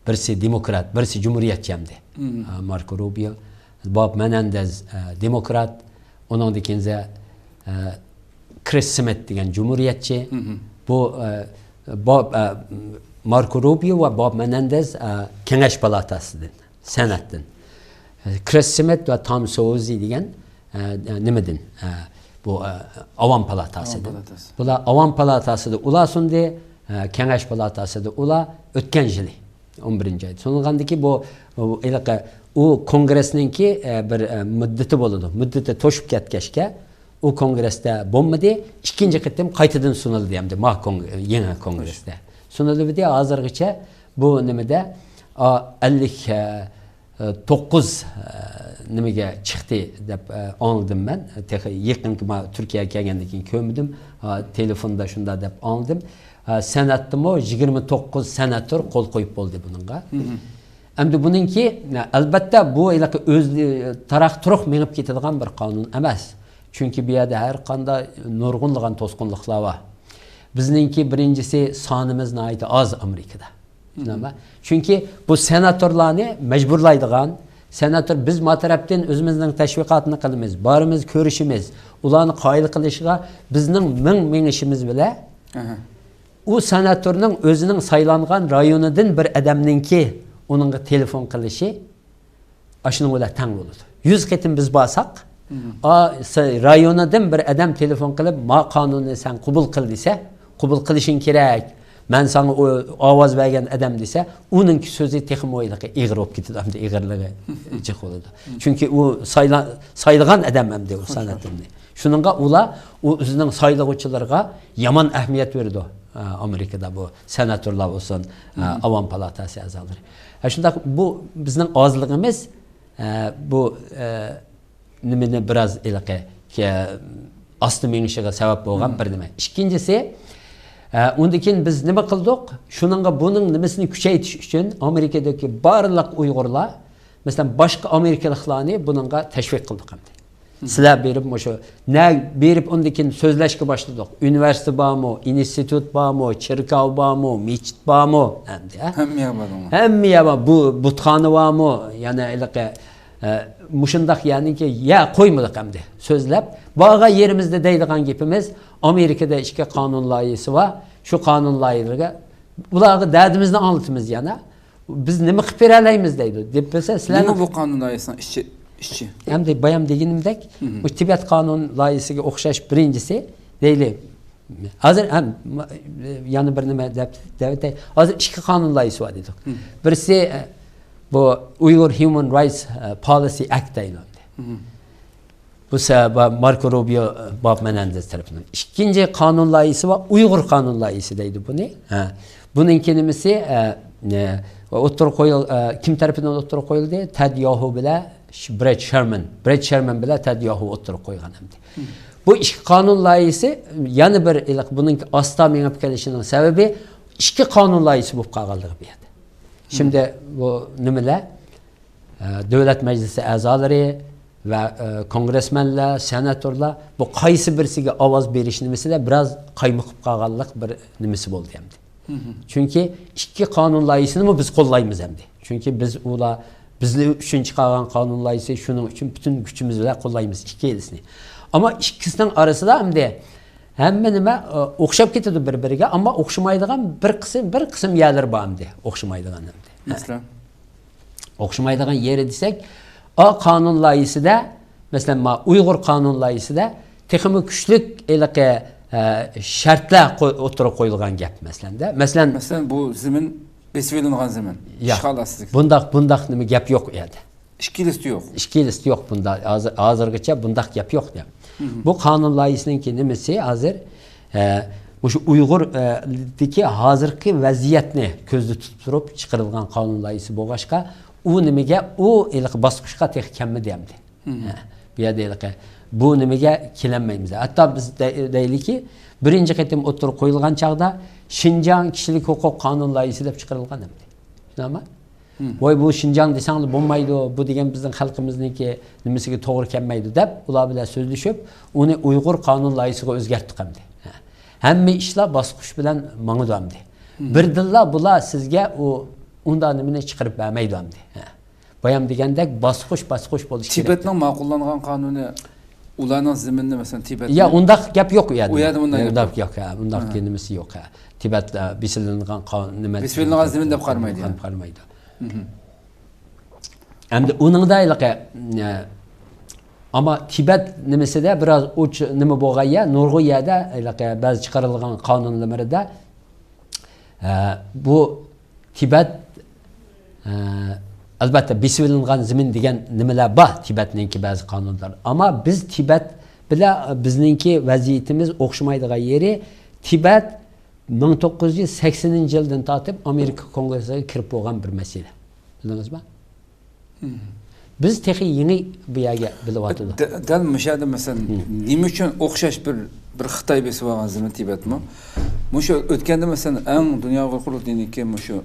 بىرسى دېموكرات، بىرسى جۇمھۇرىيەتچى ئەمدى. ئە، ماركو روبىيو، بوب مېنېندېز، ئە، دېموكرات، ئۇنىڭدىن كېيىن، ئە، كرىس سمىت دېگەن جۇمھۇرىيەتچى. بۇ، ئە، بوب، ئە، ماركو روبىيو ۋە بوب مېنېندېز، ئە، كېڭەش پالاتاسىدىن، سېناتتىن. ئە، كرىس سمىت ۋە تام سوزى دېگەن، ئە، نېمىدىن؟ ئە، بۇ، ئە، ئاۋام پالاتاسىدىن. ئاۋام پالاتاسى. بۇلار ئاۋام پالاتاسىدا ئۇلار سۇندى، ئە، كېڭەش پالاتاسىدا ئۇلار ئۆتكەن يىلى، ئون بىرىنچى ئايدا سۇنۇلغاندىكى بۇ، ئۇ، ھېلىقى، ئۇ كونگرېسنىڭكى، ئە، بىر، ئە، مۇددىتى بولىدۇ. مۇددىتى توشۇپ كەتكەچكە، ئۇ كونگرېستا بولمىدى. ئىككىنچى قېتىم قايتىدىن سۇنۇلدى ئەمدى ما كونگ-، يېڭى كونگرېستا. سۇنۇلۇۋىدى. ھازىرغىچە بۇ نېمىدە، ئا، ئەللىك، ئە، ئە، توققۇز، ئە، نېمىگە چىقتى دەپ، ئە، ئاڭلىدىم مەن. تېخى يېقىنقى ما تۈركىيەگە كەلگەندىن كېيىن كۆرمىدىم. ئا، تېلېفوندا شۇنداق دەپ ئاڭلىدىم. ئە، سېناتتىمۇ يىگىرمە توققۇز سېناتور قول قويۇپ بولدى بۇنىڭغا. ئەمدى بۇنىڭكى، ئەلبەتتە، بۇ ھېلىقى ئۆز تاراق-تۇرۇق مېڭىپ كېتىدىغان بىر قانۇن ئەمەس. چۈنكى بۇ يەردە ھەر قانداق نۇرغۇنلىغان توسقۇنلۇقلار بار. بىزنىڭكى بىرىنچىسى سانىمىز ناھايىتى ئاز ئامېرىكىدا. چۈنكى بۇ سېناتورلارنى مەجبۇرلايدىغان، سېناتور بىز ما تەرەپتىن ئۆزىمىزنىڭ تەشۋىقاتىنى قىلىمىز، بارىمىز، كۆرۈشىمىز، ئۇلارنى قايىل قىلىشىغا بىزنىڭ مىڭ مېڭىشىمىز بىلەن ئۇ سېناتورنىڭ ئۆزىنىڭ سايلانغان رايونىدىن بىر ئادەمنىڭكى ئۇنىڭغا تېلېفون قىلىشى ئاشۇنىڭ بىلەن تەڭ بولىدۇ. يۈز قېتىم بىز بارساق، ئا، سە-، رايونىدىن بىر ئادەم تېلېفون قىلىپ، ما قانۇننى سەن قوبۇل قىل دېسە، قوبۇل قىلىشىڭ كېرەك، مەن ساڭا ئۇ ئاۋاز بەرگەن ئادەم دېسە، ئۇنىڭكى سۆزى تېخىمۇ ھېلىقى ئېغىر بولۇپ كېتىدۇ، ئەمدى ئېغىرلىقى جىق بولىدۇ. چۈنكى ئۇ سايلا-، سايلىغان ئادەم ئەمدى ئۇ سېناتورنى. شۇنىڭغا ئۇلار ئۇ ئۆزىنىڭ سايلىغۇچىلىرىغا يامان ئەھمىيەت بېرىدۇ، ئا، ئامېرىكىدا بۇ سېناتورلار بولسۇن، ئا، ئاۋام پالاتاسى ئەزالىرى. ھە، شۇنداق، بۇ بىزنىڭ ئازلىقىمىز، ئە، بۇ، ئە، نېمىنى بىراز ھېلىقى، ئاستا مېڭىشىغا سەۋەب بولغان بىر نېمە. ئىككىنچىسى، ئە، ئۇندىن كېيىن بىز نېمە قىلدۇق؟ شۇنىڭغا، بۇنىڭ نېمىسىنى كۈچەيتىش ئۈچۈن ئامېرىكىدىكى بارلىق ئۇيغۇرلار، مەسىلەن، باشقا ئامېرىكىلىقلارنى بۇنىڭغا تەشۋىق قىلدۇق ئەمدى. سىلەر بېرىپ مۇشۇ، نە بېرىپ ئۇندىن كېيىن سۆزلەشكە باشلىدۇق. ئۇنىۋېرسىتېت بارمۇ، ئىنستىتۇت بارمۇ، چېركاۋ بارمۇ، مەسچىت بارمۇ؟ ئەمدى، ھە؟ ھەممە يەر بار ئۇنىڭ. ھەممە يەر بار. بۇ بۇتخانا بارمۇ؟ يەنە ھېلىقى، ئە، مۇشۇنداق يەرنىڭكى يەر قويمىدۇق ئەمدى. سۆزلەپ، بارغان يېرىمىزدە دەيدىغان گېپىمىز، ئامېرىكىدا ئىككى قانۇن لايىھىسى بار. شۇ قانۇن لايىھىلىرىگە، ئۇلارغا دەردىمىزنى ئاڭلىتىمىز يەنە. بىز نېمە قىلىپ بېرەلەيمىز دەيدۇ. دەپ بىلسە، سىلەرنىڭ نېمە بۇ قانۇن لايىھىسىنىڭ ئىچى، ئىچى؟ ئەمدى بايام دېگىنىمدەك، ئۇ تىبەت قانۇن لايىھىسىگە ئوخشاش بىرىنچىسى دەيلى. ھازىر ھەم، يەنە بىر نېمە دەپ، دەپ ئۆتەي. ھازىر ئىككى قانۇن لايىھىسى بار دېدۇق. بىرسى، ئە، بۇ Uyghur Human Rights، ئە، Policy Act دەيلى. بۇ سە-، با-، ماركو روبىيو، ئە، باب مېنەندېز تەرىپىدىن. ئىككىنچى قانۇن لايىھىسى بار، ئۇيغۇر قانۇن لايىھىسى دەيدۇ بۇنى. ھە. بۇنىڭكى نېمىسى، ئە، ئە، ئوتتۇرىغا قويۇل-، ئە، كىم تەرىپىدىن ئوتتۇرىغا قويۇلدى؟ تېد ياھۇ بىلەن ش-، برېت شېرمان. برېت شېرمان بىلەن تېد ياھۇ ئوتتۇرىغا قويغان ئەمدى. بۇ ئىككى قانۇن لايىھىسى يەنە بىر ھېلىقى بۇنىڭكى ئاستا مېڭىپ كېلىشىنىڭ سەۋەبى ئىككى قانۇن لايىھىسى بولۇپ قالغانلىقى بۇ يەردە. شىمدى بۇ نېمىلەر؟ ئە، دۆلەت مەجلىسى ئەزالىرى، ۋە، ئە، كونگرېسمېنلار، سېناتورلار بۇ قايسى بىرسىگە ئاۋاز بېرىش نېمىسىدە بىراز قايمۇقۇپ قالغانلىق بىر نېمىسى بولدى ئەمدى. چۈنكى ئىككى قانۇن لايىھىسىنىمۇ بىز قوللايمىز ئەمدى. چۈنكى بىز ئۇلار، بىزلەر ئۈچۈن چىقارغان قانۇن لايىھىسى، شۇنىڭ ئۈچۈن پۈتۈن كۈچىمىز بىلەن قوللايمىز ئىككىلىسىنى. ئەمما ئىككىسىنىڭ ئارىسىدا ئەمدى ھەممە نېمە، ئە، ئوخشاپ كېتىدۇ بىر-بىرىگە، ئەمما ئوخشىمايدىغان بىر قىسىم، بىر قىسىم يەرلىرى بار ئەمدى. ئوخشىمايدىغان ئەمدى. مەسىلەن؟ ئوخشىمايدىغان يېرى دېسەك، ئا قانۇن لايىھىسىدە، مەسىلەن، ما ئۇيغۇر قانۇن لايىھىسىدە تېخىمۇ كۈچلۈك ھېلىقى، ئە، شەرتلەر قوي-، ئوتتۇرىغا قويۇلغان گەپ، مەسىلەندە. مەسىلەن، مەسىلەن، بۇ زېمىن بېسىۋېلىنغان زېمىن، ياق. ئىشغال ئاستىدىكى. بۇنداق، بۇنداق نېمە گەپ يوق ئۇ يەردە. ئىككىلىسى يوق. ئىككىلىسى يوق بۇندا. ھازىر، ھازىرغىچە بۇنداق گەپ يوق دەپ. بۇ قانۇن لايىھىسىنىڭكى نېمىسى ھازىر، ئە، مۇشۇ ئۇيغۇر، ئە، دىكى ھازىرقى ۋەزىيەتنى كۆزدە تۇتۇپ تۇرۇپ چىقىرىلغان قانۇن لايىھىسى بولغاچقا، ئۇ نېمىگە، ئۇ ھېلىقى باسقۇچقا تېخى كەلمىدى ئەمدى. ئە، بۇ يەردە ھېلىقى بۇ نېمىگە كېلەلمەيمىز. ھەتتا بىز دە-، دەيلىكى، بىرىنچى قېتىم ئوتتۇرىغا قويۇلغان چاغدا شىنجاڭ كىشىلىك ھوقۇق قانۇن لايىھىسى دەپ چىقىرىلغان ئەمدى. شۇنداقمۇ؟ ۋاي، بۇ شىنجاڭ دېسەڭلار بولمايدۇ، بۇ دېگەن بىزنىڭ خەلقىمىزنىڭكى نېمىسىگە توغرا كەلمەيدۇ دەپ، ئۇلار بىلەن سۆزلىشىپ، ئۇنى ئۇيغۇر قانۇن لايىھىسىغا ئۆزگەرتتۇق ئەمدى. ھەممە ئىشلار باسقۇچ بىلەن ماڭىدۇ ئەمدى. بىردىنلا بۇلار سىزگە ئۇ، ئۇنداق نېمىنى چىقىرىپ بەرمەيدۇ ئەمدى. بايام دېگەندەك باسقۇچ، باسقۇچ بولۇشى كېرەك. تىبەتنىڭ ماقۇللانغان قانۇنى ئۇلارنىڭ زېمىنىنى، مەسىلەن، تىبەتنى يا، ئۇنداق گەپ يوق ئۇ يەردە. ئۇ يەردە ئۇنداق گەپ يوق. يوق، ھە، ئۇنداق نېمىسى يوق، ھە. تىبەت، ئە، بېسىلىنغان قانۇن، نېمە، بېسىلىنغان زېمىن دەپ قارىمايدۇ. قارىمايدۇ. ئەمدى ئۇنىڭدا ھېلىقى، ئە، ئەمما تىبەت نېمىسىدە بىراز ئۇچ نېمە بولغان يەر، نۇرغۇن يەردە ھېلىقى بەزى چىقىرىلغان قانۇنلىرىدا، ئە، بۇ تىبەت، ئە، ئەلۋەتتە، بېسىۋېلىنغان زېمىن دېگەن نېمىلەر بار، تىبەتنىڭكى بەزى قانۇنلار. ئەمما بىز تىبەت بىلەن بىزنىڭكى ۋەزىيىتىمىز ئوخشىمايدىغان يېرى، تىبەت مىڭ توققۇز يۈز سەكسىنىنچى يىلدىن تارتىپ ئامېرىكا كونگرېسسىغا كىرىپ بولغان بىر مەسىلە. بىلدىڭىزمۇ؟ بىز تېخى يېڭى بۇ يەرگە بىلىۋاتىدۇ. دە-، دەل مۇشۇ يەردە، مەسىلەن، نېمە ئۈچۈن ئوخشاش بىر، بىر خىتاي بېسىپ ئالغان زېمىن تىبەتمۇ؟ مۇشۇ ئۆتكەندە، مەسىلەن، ئەڭ دۇنيا ئۇيغۇر قۇرۇلتىيىنىڭكى مۇشۇ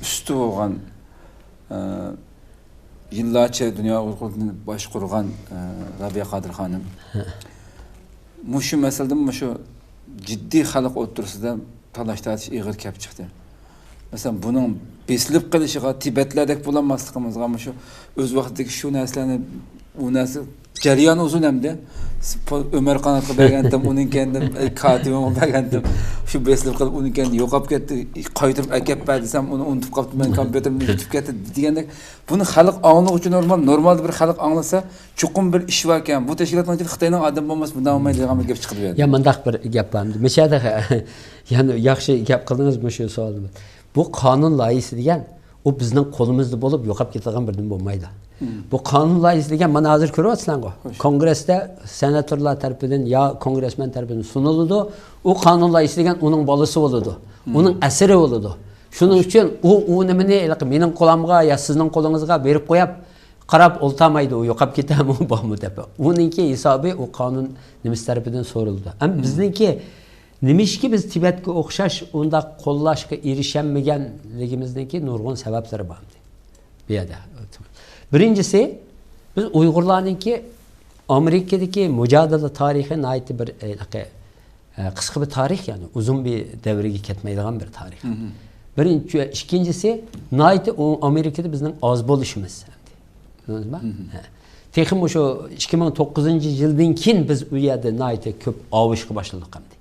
ئۈستى بولغان، ئە، يىللارچە دۇنيا ئۇيغۇر قۇرۇلتىيىنى باشقۇرغان، ئە، رابىيە قادىر خانىم. مۇشۇ مەسىلىدىمۇ مۇشۇ جىددىي خەلق ئوتتۇرىسىدا تالاش-تارتىش ئېغىر كەپ چىقتى. مەسىلەن، بۇنىڭ بېسىلىپ قېلىشىغا، تىبەتلەردەك بولالماسلىقىمىزغا مۇشۇ ئۆز ۋاقتىدىكى شۇ نەرسىلەرنى، ئۇ نەرسە جەريانى ئۇزۇن ئەمدى. ئۆمەر قاناتقا بەرگەنتىم، ئۇنىڭ كەينىدىن، ئە، كاتىۋىمغا بەرگەنتىم. شۇ بېسىلىپ قېلىپ، ئۇنىڭ كەينىدىن يوقاپ كەتتى. قايتۇرۇپ ئەكەپ بەر دېسەم، ئۇنى ئۇنتۇپ قاپتىمەن، كومپيۇتېرىمدىن كېتىپ كەتتى دېگەندەك. بۇنى خەلق ئاڭلىغۇچى نورمال، نورمالدا بىر خەلق ئاڭلىسا، چوقۇم بىر ئىش باركەن، بۇ تەشكىلاتنىڭ ئىچىدە خىتاينىڭ ئادىمى بولمىسا، بۇنداق بولمايدۇ دېگەن بىر گەپ چىقىدۇ بۇ يەردە. يا، مۇنداق بىر گەپ بار. مۇشۇ يەردە يەنە ياخشى گەپ قىلدىڭىز مۇشۇ سوئالنى. بۇ قانۇن لايىھىسى دېگەن، ئۇ بىزنىڭ قولىمىزدا بولۇپ يوقاپ كېتىدىغان بىر نېمە بولمايدۇ. بۇ قانۇن لايىھىسى دېگەن، مانا ھازىر كۆرۈۋاتىسىلەرغۇ. كونگرېستا سېناتورلار تەرىپىدىن يا كونگرېسمېن تەرىپىدىن سۇنۇلىدۇ. ئۇ قانۇن لايىھىسى دېگەن ئۇنىڭ بالىسى بولىدۇ. ئۇنىڭ ئەسىرى بولىدۇ. شۇنىڭ ئۈچۈن ئۇ، ئۇ نېمىنى ھېلىقى مېنىڭ قولۇمغا يا سىزنىڭ قولىڭىزغا بېرىپ قويۇپ، قاراپ ئولتۇرمايدۇ، ئۇ يوقاپ كېتەرمۇ، بارمۇ دەپ. ئۇنىڭكى ھېسابى ئۇ قانۇن نېمىسى تەرىپىدىن سورىلىدۇ. ئەمما بىزنىڭكى نېمىشقا بىز تىبەتكە ئوخشاش ئۇنداق قوللاشقا ئېرىشەلمىگەنلىكىمىزنىڭكى نۇرغۇن سەۋەبلىرى بار. بۇ يەردە. بىرىنچىسى، بىز ئۇيغۇرلارنىڭكى ئامېرىكىدىكى مۇجادىلە تارىخى ناھايىتى بىر، ھېلىقى، ئە، قىسقا بىر تارىخ، يەنى ئۇزۇن بىر دەۋرگە كەتمەيدىغان بىر تارىخ. بىرىنچى، ئىككىنچىسى، ناھايىتى ئۇ ئامېرىكىدا بىزنىڭ ئاز بولۇشىمىز. بىلدىڭىزمۇ؟ ھە. تېخىمۇ شۇ ئىككى مىڭ توققۇزىنچى يىلدىن كېيىن بىز ئۇ يەردە ناھايىتى كۆپ ئاۋۇشقا باشلىدۇق ئەمدى.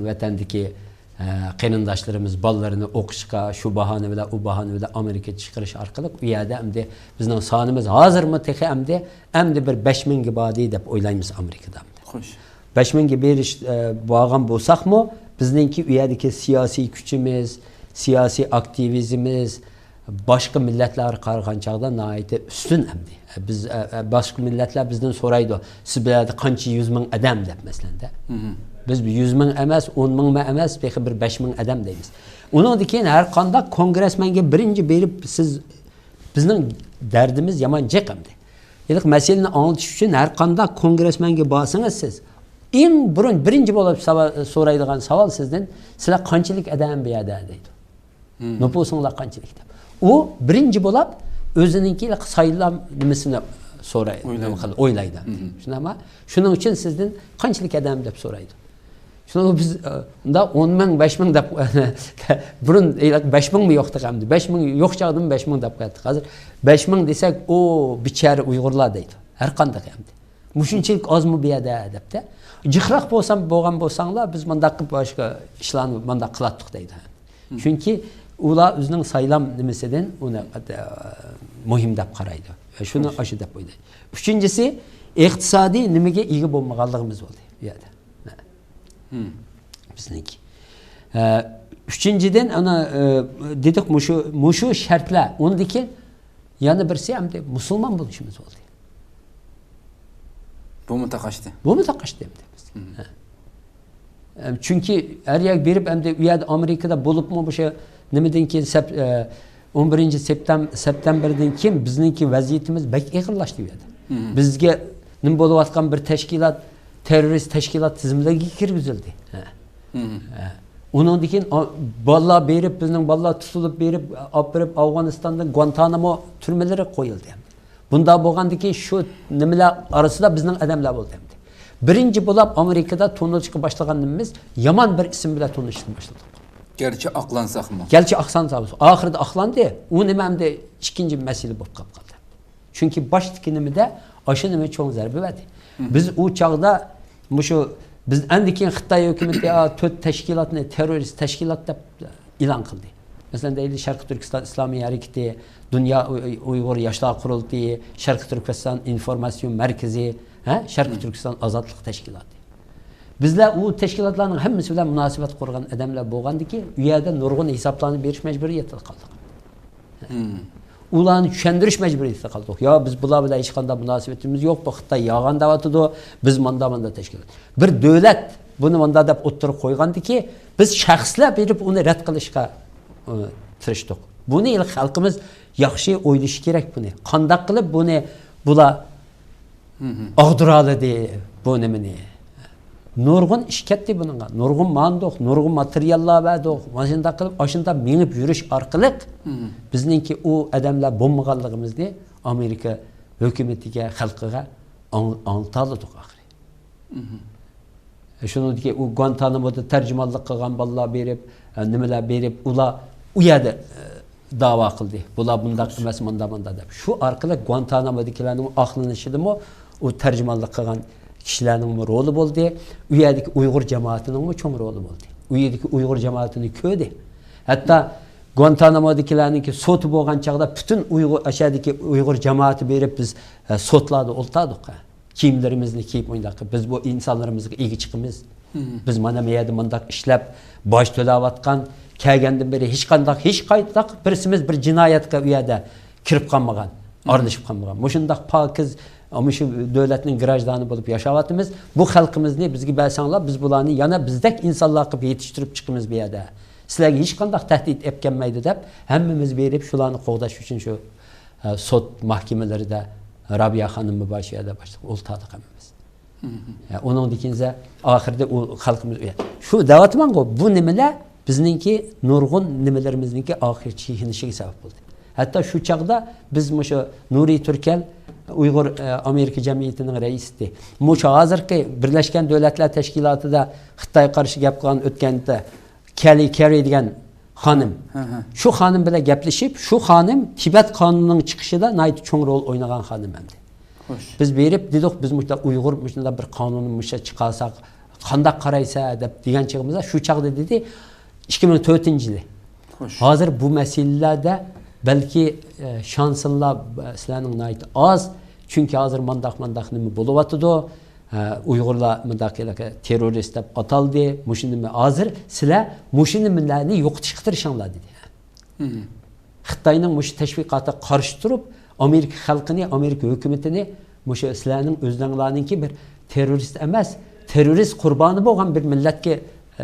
ۋەتەندىكى، ئە، قېرىنداشلىرىمىز بالىلىرىنى ئوقۇشقا، شۇ باھانە بىلەن، ئۇ باھانە بىلەن ئامېرىكىغا چىقىرىش ئارقىلىق ئۇ يەردە ئەمدى بىزنىڭ سانىمىز ھازىرمۇ تېخى ئەمدى، ئەمدى بىر بەش مىڭگە باردى دەپ ئويلايمىز ئامېرىكىدا ئەمدى. خوش. بەش مىڭگە بېرىش، ئە، بارغان بولساقمۇ، بىزنىڭكى ئۇ يەردىكى سىياسىي كۈچىمىز، سىياسىي ئاكتىۋىزمىمىز باشقا مىللەتلەرگە قارىغان چاغدا ناھايىتى ئۈستۈن ئەمدى. بىز، ئە، ئە، باشقا مىللەتلەر بىزدىن سورايدۇ، «سىز بۇ يەردە قانچە يۈز مىڭ ئادەم؟» دەپ، مەسىلەن، دە. بىز يۈز مىڭ ئەمەس، ئون مىڭمۇ ئەمەس، تېخى بىر بەش مىڭ ئادەم دەيمىز. ئۇنىڭدىن كېيىن ھەر قانداق كونگرېسمېنگە بىرىنچى بېرىپ، سىز، بىزنىڭ دەردىمىز يامان جىق ئەمدى. ھېلىقى مەسىلىنى ئاڭلىتىش ئۈچۈن ھەر قانداق كونگرېسمېنگە بارسىڭىز سىز، ئەڭ بۇرۇن بىرىنچى بولۇپ ساۋا-، سورايدىغان ساۋال سىزدىن، «سىلەر قانچىلىك ئادەم بۇ يەردە؟» دەيدۇ. نوپۇسۇڭلار قانچىلىك دەپ. ئۇ بىرىنچى بولاپ ئۆزىنىڭكى سايلام نېمىسىنى، سوراي، نېمە قىل-، ئويلايدۇ. شۇنداقمۇ؟ شۇنىڭ ئۈچۈن سىزدىن قانچىلىك ئادەم دەپ سورايدۇ. شۇنىڭ بىز، ئە، مۇنداق ئون مىڭ، بەش مىڭ دەپ، بۇرۇن بەش مىڭمۇ يوق ئەمدى. بەش مىڭ يوق چاغدىمۇ بەش مىڭ دەپ قوياتتۇق. ھازىر بەش مىڭ دېسەك، ئۇ بىچارە ئۇيغۇرلار دەيدۇ. ھەر قانداق ئەمدى. مۇشۇنچىلىك ئازمۇ بۇ يەردە دەپتە. جىقراق بولسام، بولغان بولساڭلار، بىز مۇنداق قىلىپ باشقا ئىشلارنى مۇنداق قىلاتتۇق دەيدۇ. چۈنكى ئۇلار ئۆزىنىڭ سايلام نېمىسىدىن ئۇنى، ئە، مۇھىم دەپ قارايدۇ. شۇنى ئاشۇ دەپ ئويلايدۇ. ئۈچىنچىسى، ئىقتىسادىي نېمىگە ئىگە بولمىغانلىقىمىز بولدى بۇ يەردە. بىزنىڭكى. ئە، ئۈچىنچىدىن، ئانا، ئە، دېدۇق، مۇشۇ، مۇشۇ شەرتلەر. ئۇندىن كېيىن يەنە بىرسى ئەمدى مۇسۇلمان بولۇشىمىز بولدى. بۇمۇ تاقاشتى. بۇمۇ تاقاشتى ئەمدى بىز. ھە. ئەم، چۈنكى ھەر يەرگە بېرىپ، ئەمدى ئۇ يەردە ئامېرىكىدا بولۇپمۇ مۇشۇ نېمىدىن كېيىن، سەپ-، ئە، ئون بىرىنچى سېپتەم-، سېپتەمبىردىن كېيىن بىزنىڭكى ۋەزىيىتىمىز بەك ئېغىرلاشتى ئۇ يەردە. بىزگە نېمە بولۇۋاتقان بىر تەشكىلات، تېررورىست تەشكىلات تىزىملىرىگە كىرگۈزۈلدى. ھە. ھە. ئۇنىڭدىن كېيىن ئا-، بالىلار بېرىپ، بىزنىڭ بالىلار تۇتۇلۇپ بېرىپ، ئاپىرىپ ئافغانىستاندا گۇانتانامو تۈرمىلىرىگە قويۇلدى. بۇنداق بولغاندىكىن شۇ نېمىلەر ئارىسىدا بىزنىڭ ئادەملەر بولدى ئەمدى. بىرىنچى بولاپ ئامېرىكىدا تونۇشقا باشلىغان نېمىمىز يامان بىر ئىسىم بىلەن تونۇشقا باشلىدۇق. گەرچە ئاقلانساقمۇ. گەرچە ئاقلانسا، ئاخىرىدا ئاقلاندى. ئۇ نېمە ئەمدى ئىككىنچى مەسىلە بولۇپ قاپ قالدى. چۈنكى باشتىكى نېمىدە ئاشۇ نېمە چوڭ زەربە بەردى. بىز ئۇ چاغدا مۇشۇ، بىز ئەندىن كېيىن خىتاي ھۆكۈمىتى، ئا، تۆت تەشكىلاتنى تېررورىست تەشكىلات دەپ ئېلان قىلدى. مەسىلەن، دەيلى، شەرقىي تۈركىستان ئىسلامىي ھەرىكىتى، دۇنيا ئۇي-، ئۇيغۇر ياشلار قۇرۇلتىيى، شەرقىي تۈركىستان ئىنفورماتسىيون مەركىزى، ھە، شەرقىي تۈركىستان ئازادلىق تەشكىلاتى. بىزلەر ئۇ تەشكىلاتلارنىڭ ھەممىسى بىلەن مۇناسىۋەت قۇرغان ئادەملەر بولغاندىكىن، ئۇ يەردە نۇرغۇن ھېسابلارنى بېرىش مەجبۇرىيىتىدە قالدۇق. ئۇلارنى چۈشەندۈرۈش مەجبۇرىيىتىدە قالدۇق. يا، بىز بۇلار بىلەن ھېچقانداق مۇناسىۋىتىمىز يوق، بۇ خىتاي يالغان دەۋاتىدۇ، بىز ماندا، ماندا تەشكىلات. بىر دۆلەت بۇنى ماندا دەپ ئوتتۇرىغا قويغاندىكى، بىز شەخسلەر بېرىپ ئۇنى رەت قىلىشقا، ئى، تىرىشتۇق. بۇنى خەلقىمىز ياخشى ئويلىشى كېرەك بۇنى. قانداق قىلىپ بۇنى بۇلار ئاغدۇرالىدى بۇ نېمىنى. نۇرغۇن ئىش كەتتى بۇنىڭغا. نۇرغۇن ماندۇق، نۇرغۇن ماتېرىياللار بەردۇق. ماشۇنداق قىلىپ، ئاشۇنداق مېڭىپ يۈرۈش ئارقىلىق بىزنىڭكى ئۇ ئادەملەر بولمىغانلىقىمىزنى ئامېرىكا ھۆكۈمىتىگە، خەلقىگە ئاڭ-، ئاڭلىتالىدۇق ئاخىرى. شۇنىڭدىكى ئۇ گۇانتانامودا تەرجىمانلىق قىلغان بالىلار بېرىپ، ئە، نېمىلەر بېرىپ، ئۇلار ئۇ يەردە، ئە، داۋا قىلدى. بۇلار بۇنداق ئەمەس، ماندا، ماندا دەپ. شۇ ئارقىلىق گۇانتانامودىكىلەرنىڭ ئاقلىنىشىدىمۇ ئۇ تەرجىمانلىق قىلغان كىشىلەرنىڭمۇ رولى بولدى. ئۇ يەردىكى ئۇيغۇر جامائىتىنىڭمۇ چوڭ رولى بولدى. ئۇ يەردىكى ئۇيغۇر جامائىتىنى كۆردى. ھەتتا گۇانتانامودىكىلەرنىڭكى سوتى بولغان چاغدا پۈتۈن ئۇيغۇر، ئاشۇ يەردىكى ئۇيغۇر جامائىتى بېرىپ، بىز، ئە، سوتلاردا ئولتۇردۇق. كىيىملىرىمىزنى كىيىپ مۇنداق قىلىپ، بىز بۇ ئىنسانلىرىمىزغا ئىگە چىقىمىز. بىز مانا بۇ يەردە مۇنداق ئىشلەپ، باج تۆلەۋاتقان، كەلگەندىن بېرى ھېچقانداق، ھېچقانداق بىرسىمىز بىر جىنايەتكە ئۇ يەردە كىرىپ قالمىغان، ئارىلىشىپ قالمىغان. مۇشۇنداق پاكىز، مۇشۇ دۆلەتنىڭ گراژدانى بولۇپ ياشاۋاتىمىز. بۇ خەلقىمىزنى بىزگە بەرسەڭلار، بىز بۇلارنى يەنە بىزدەك ئىنسانلار قىلىپ يېتىشتۈرۈپ چىقىمىز بۇ يەردە. سىلەرگە ھېچقانداق تەھدىت ئېلىپ كەلمەيدۇ دەپ، ھەممىمىز بېرىپ شۇلارنى قوغداش ئۈچۈن شۇ، ئە، سوت مەھكىمىلىرىدە رابىيە خانىممۇ بار شۇ يەردە باشلىق ئولتۇردۇق ھەممىمىز. ھە، ئۇنىڭدىن كېيىن ئاخىرىدا ئۇ خەلقىمىز، شۇ دەۋاتىمەنغۇ، بۇ نېمىلەر بىزنىڭكى نۇرغۇن نېمىلىرىمىزنىڭكى ئاخىرى چېكىنىشىگە سەۋەب بولدى. ھەتتا شۇ چاغدا بىز مۇشۇ نۇرى تۈركەل، ئۇيغۇر، ئە، ئامېرىكا جەمئىيىتىنىڭ رەئىسى، مۇشۇ ھازىرقى بىرلەشكەن دۆلەتلەر تەشكىلاتىدا خىتايغا قارشى گەپ قىلغان ئۆتكەندە كەلى كېررى دېگەن خانىم. شۇ خانىم بىلەن گەپلىشىپ، شۇ خانىم تىبەت قانۇنىنىڭ چىقىشىدا ناھايىتى چوڭ رول ئوينىغان خانىم ئەمدى. بىز بېرىپ دېدۇق، بىز مۇشۇنداق ئۇيغۇر مۇشۇنداق بىر قانۇننى مۇشۇ چىقارساق قانداق قارايسەن دەپ دېگەن چېغىمىزدا، شۇ چاغدا دېدى، ئىككى مىڭ تۆتىنچى يىلى. ھازىر بۇ مەسىلىلەردە بەلكى، ئە، شانسىڭلار، ئە، سىلەرنىڭ ناھايىتى ئاز، چۈنكى ھازىر مانداق، مانداق نېمە بولۇۋاتىدۇ. ھە، ئۇيغۇرلار مۇنداق تېررورىست دەپ ئاتالدى. مۇشۇ نېمە، ھازىر سىلەر مۇشۇ نېمىلەرنى يوقىتىشقا تىرىشىڭلار دېدى. خىتاينىڭ مۇشۇ تەشۋىقاتىغا قارشى تۇرۇپ، ئامېرىكا خەلقىنى، ئامېرىكا ھۆكۈمىتىنى مۇشۇ سىلەرنىڭ ئۆزلىرىڭلارنىڭكى بىر تېررورىست ئەمەس، تېررورىست قۇربانى بولغان بىر مىللەتكە،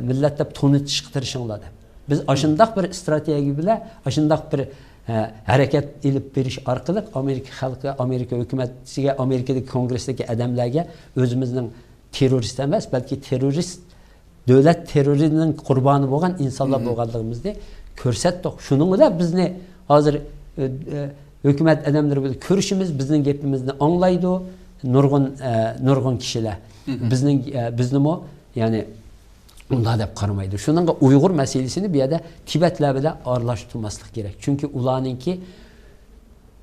مىللەت دەپ تونۇتۇشقا تىرىشىڭلار دەپ. بىز ئاشۇنداق بىر ئىستراتېگىيە بىلەن، ئاشۇنداق بىر، ھە، ھەرىكەت ئېلىپ بېرىش ئارقىلىق ئامېرىكا خەلقى، ئامېرىكا ھۆكۈمىتىگە، ئامېرىكىدىكى كونگرېسدىكى ئادەملەرگە ئۆزىمىزنىڭ تېررورىست ئەمەس، بەلكى تېررورىست، دۆلەت تېررورىنىڭ قۇربانى بولغان ئىنسانلار بولغانلىقىمىزنى كۆرسەتتۇق. شۇنىڭ بىلەن بىزنى ھازىر، ئە، ئە، ھۆكۈمەت ئادەملىرى بىلەن كۆرۈشىمىز، بىزنىڭ گېپىمىزنى ئاڭلايدۇ نۇرغۇن، ئە، نۇرغۇن كىشىلەر. بىزنىڭ، ئە، بىزنىمۇ، يەنى، ئۇنداق دەپ قارىمايدۇ. شۇنىڭغا ئۇيغۇر مەسىلىسىنى بۇ يەردە تىبەتلەر بىلەن ئارىلاشتۇرماسلىق كېرەك. چۈنكى ئۇلارنىڭكى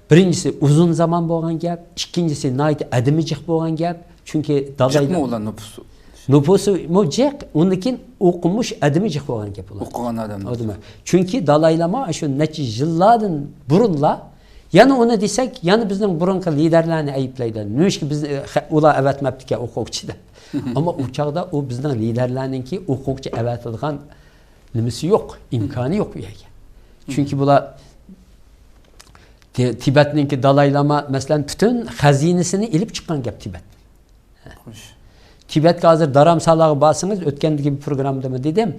بىرىنچىسى ئۇزۇن زامان بولغان گەپ، ئىككىنچىسى ناھايىتى ئەدىمى جىق بولغان گەپ. چۈنكى دالاي جىقمۇ ئۇلار نوپۇسى؟ نوپۇسىمۇ جىق، ئۇندىن كېيىن ئوقۇمۇش ئەدىمى جىق بولغان گەپ ئۇلار. ئوقۇغان ئادەملەر. ئادىمى. چۈنكى دالاي لاما شۇ نەچچە يىللاردىن بۇرۇنلا، يەنە ئۇنى دېسەك، يەنە بىزنىڭ بۇرۇنقى لىدەرلەرنى ئەيىبلەيدۇ. نېمىشقا بىز، ئۇلار ئەۋەتمەپتىكەن ئوقۇغۇچى دەپ. ئەمما ئۇ چاغدا ئۇ بىزنىڭ لىدەرلەرنىڭكى ئوقۇغۇچى ئەۋەتىدىغان نېمىسى يوق، ئىمكانى يوق ئۇ يەرگە. چۈنكى بۇلار تى-، تىبەتنىڭكى دالاي لاما، مەسىلەن، پۈتۈن خەزىنىسىنى ئېلىپ چىققان گەپ تىبەت. خوش. تىبەتكە ھازىر دارامسالاغا بارسىڭىز، ئۆتكەندىكى بىر پروگراممىدىمۇ دېدىم،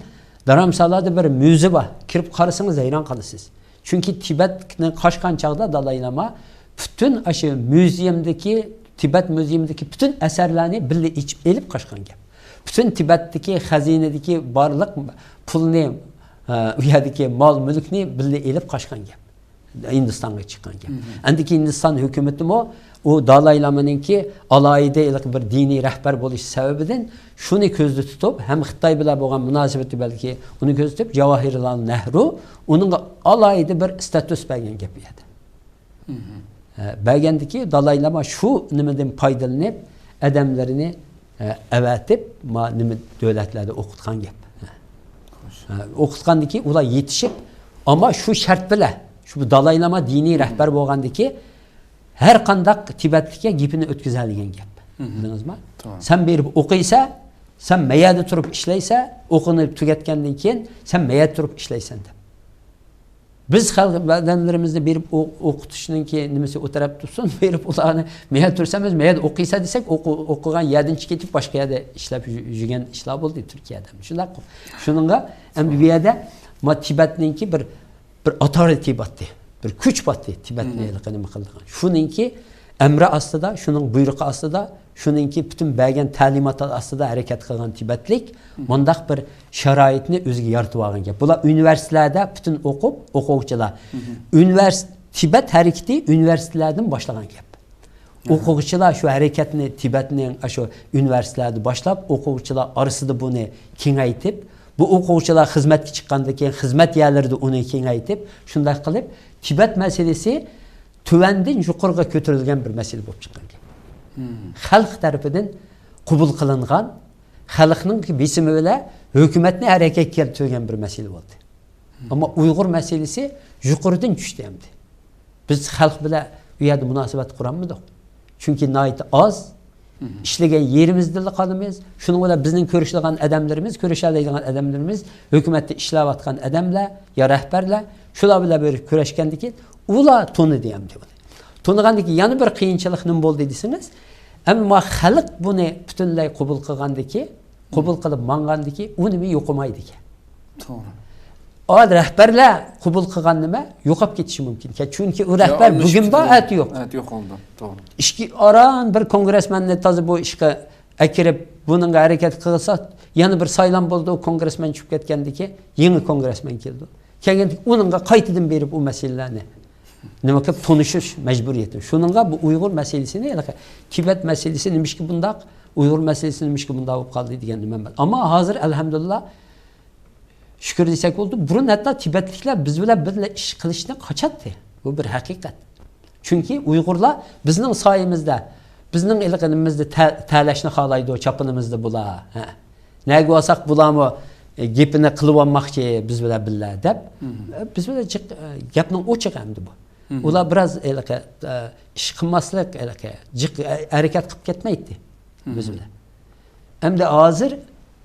دارامسالادا بىر مۇزېي بار، كىرىپ قارىسىڭىز ھەيران قالىسىز. چۈنكى تىبەتنى قاچقان چاغدا دالاي لاما پۈتۈن ئاشۇ مۇزېيىمدىكى، تىبەت مۇزېيىمدىكى پۈتۈن ئەسەرلەرنى بىللە ئېچىپ ئېلىپ قاچقان گەپ. پۈتۈن تىبەتتىكى خەزىنىدىكى بارلىق پۇلنى، ئە، ئۇ يەردىكى مال-مۈلۈكنى بىللە ئېلىپ قاچقان گەپ. ھىندىستانغا چىققان گەپ. ئەندىكى ھىندىستان ھۆكۈمىتىمۇ ئۇ دالاي لامىنىڭكى ئالاھىدە ھېلىقى بىر دىنىي رەھبەر بولۇش سەۋەبىدىن شۇنى كۆزدە تۇتۇپ، ھەم خىتاي بىلەن بولغان مۇناسىۋىتى بەلكى ئۇنى كۆزدە تۇتۇپ، جاۋاھىرلال نەھرۇ ئۇنىڭغا ئالاھىدە بىر ستاتۇس بەرگەن گەپ ئۇ يەردە. ھە، بەرگەندىكى دالاي لاما شۇ نېمىدىن پايدىلىنىپ، ئادەملىرىنى، ھە، ئەۋەتىپ، ما نېمە دۆلەتلەردە ئوقۇتقان گەپ. ھە. ھە، ئوقۇتقاندىكى ئۇلار يېتىشىپ، ئەمما شۇ شەرت بىلەن، شۇ دالاي لاما دىنىي رەھبەر بولغاندىكى ھەر قانداق تىبەتلىككە گېپىنى ئۆتكۈزەلىگەن گەپ. بىلدىڭىزما؟ سەن بېرىپ ئوقۇيسەن، سەن مەيەردە تۇرۇپ ئىشلەيسەن، ئوقۇنى تۈگەتكەندىن كېيىن سەن مەيەردە تۇرۇپ ئىشلەيسەن دەپ. بىز خەلق ئادەملىرىمىزنى بېرىپ ئو-، ئوقۇتۇشنىڭكى نېمىسى ئۇ تەرەپتە تۇرسۇن، بېرىپ ئۇلارنى مەيەردە تۇرسا، بىز مەيەردە ئوقۇيسەن دېسەك، ئوقۇ-، ئوقۇغان يەردىن چىقىپ كېتىپ باشقا يەردە ئىشلەپ يۈ-، يۈرگەن ئىشلار بولدى تۈركىيەدە. شۇنداققۇ؟ شۇنىڭغا ئەمدى بۇ يەردە ما تىبەتنىڭكى بىر بىر ئاثورىتېت باتتى، بىر كۈچ باتتى تىبەتنى ھېلىقى نېمە قىلىدىغان. شۇنىڭكى ئەمرى ئاستىدا، شۇنىڭ بۇيرۇقى ئاستىدا، شۇنىڭكى پۈتۈن بەرگەن تەلىماتى ئاستىدا ھەرىكەت قىلغان تىبەتلىك مۇنداق بىر شارائىتنى ئۆزىگە يارىتىپ ئالغان گەپ. بۇلار ئۇنىۋېرسىتېتلاردا پۈتۈن ئوقۇپ، ئوقۇغۇچىلار. ئۇنىۋېرس-، تىبەت ھەرىكىتى ئۇنىۋېرسىتېتلاردىن باشلىغان گەپ. ئوقۇغۇچىلار شۇ ھەرىكەتنى تىبەتنىڭ ئاشۇ ئۇنىۋېرسىتېتلاردا باشلاپ، ئوقۇغۇچىلار ئارىسىدا بۇنى كېڭەيتىپ، بۇ ئوقۇغۇچىلار خىزمەتكە چىققاندىن كېيىن خىزمەت يەرلىرىدە ئۇنى كېڭەيتىپ، شۇنداق قىلىپ تىبەت مەسىلىسى تۆۋەندىن يۇقىرىغا كۆتۈرۈلگەن بىر مەسىلە بولۇپ چىققان گەپ. خەلق تەرىپىدىن قوبۇل قىلىنغان، خەلقنىڭ بېسىمى بىلەن ھۆكۈمەتنى ھەرىكەتكە كەلتۈرگەن بىر مەسىلە بولدى. ئەمما ئۇيغۇر مەسىلىسى يۇقىرىدىن چۈشتى ئەمدى. بىز خەلق بىلەن ئۇ يەردە مۇناسىۋەت قۇرالمىدۇق. چۈنكى ناھايىتى ئاز. ئىشلىگەن يېرىمىزدىلا قالىمىز. شۇنىڭ بىلەن بىزنىڭ كۆرۈشىدىغان ئادەملىرىمىز، كۆرۈشەلەيدىغان ئادەملىرىمىز، ھۆكۈمەتتە ئىشلەۋاتقان ئادەملەر يا رەھبەرلەر، شۇلار بىلەن بىر كۆرۈشكەندىن كېيىن ئۇلار تونۇدى ئەمدى ئۇنى. تونۇغاندىن كېيىن يەنە بىر قىيىنچىلىق نېمە بولدى دېسىڭىز، ئەمما خەلق بۇنى پۈتۈنلەي قوبۇل قىلغاندىكى، قوبۇل قىلىپ ماڭغاندىكى ئۇ نېمە يوقىمايدىكەن. توغرا. ئا، رەھبەرلەر قوبۇل قىلغان نېمە يوقاپ كېتىشى مۇمكىن. چۈنكى ئۇ رەھبەر بۈگۈن بار، ئەتە يوق. ئەتە يوق بولدى. توغرا. ئىككى ئاران بىر كونگرېسمېننى تازا بۇ ئىشقا ئەكىرىپ، بۇنىڭغا ھەرىكەت قىلسا، يەنە بىر سايلام بولىدۇ، كونگرېسمېن چۈشۈپ كەتكەندىكى يېڭى كونگرېسمېن كېلىدۇ. كەلگەندىكى ئۇنىڭغا قايتىدىن بېرىپ ئۇ مەسىلىلەرنى نېمە قىلىپ تونۇشۇش مەجبۇرىيىتى. شۇنىڭغا بۇ ئۇيغۇر مەسىلىسىنى، ھېلىقى تىبەت مەسىلىسى نېمىشقا بۇنداق، ئۇيغۇر مەسىلىسى نېمىشقا بۇنداق بولۇپ قالدى دېگەن نېمە بار. ئەمما ھازىر ئەلھەمدۇلىللا شۈكۈر دېسەك بولىدۇ. بۇرۇن ھەتتا تىبەتلىكلەر بىز بىلەن بىللە ئىش قىلىشنى قاچاتتى. بۇ بىر ھەقىقەت. چۈنكى ئۇيغۇرلار بىزنىڭ سايىمىزدە، بىزنىڭ ئىلقىنىمىزدا تە-، تەلەشنى خالايدۇ، چاپىنىمىزدا بۇلار. ھە. نەگە بارساق بۇلارمۇ، ئە، گېپىنى قىلىۋالماقچى بىز بىلەن بىللە دەپ، ئە، بىز بىلەن جىق، ئە، گەپنىڭ ئوچۇقى ئەمدى بۇ. ئۇلار بىراز ھېلىقى، ئە، ئىش قىلماسلىق، ھېلىقى جىق، ئە، ھەرىكەت قىلىپ كەتمەيتتى بىز بىلەن. ئەمدى ھازىر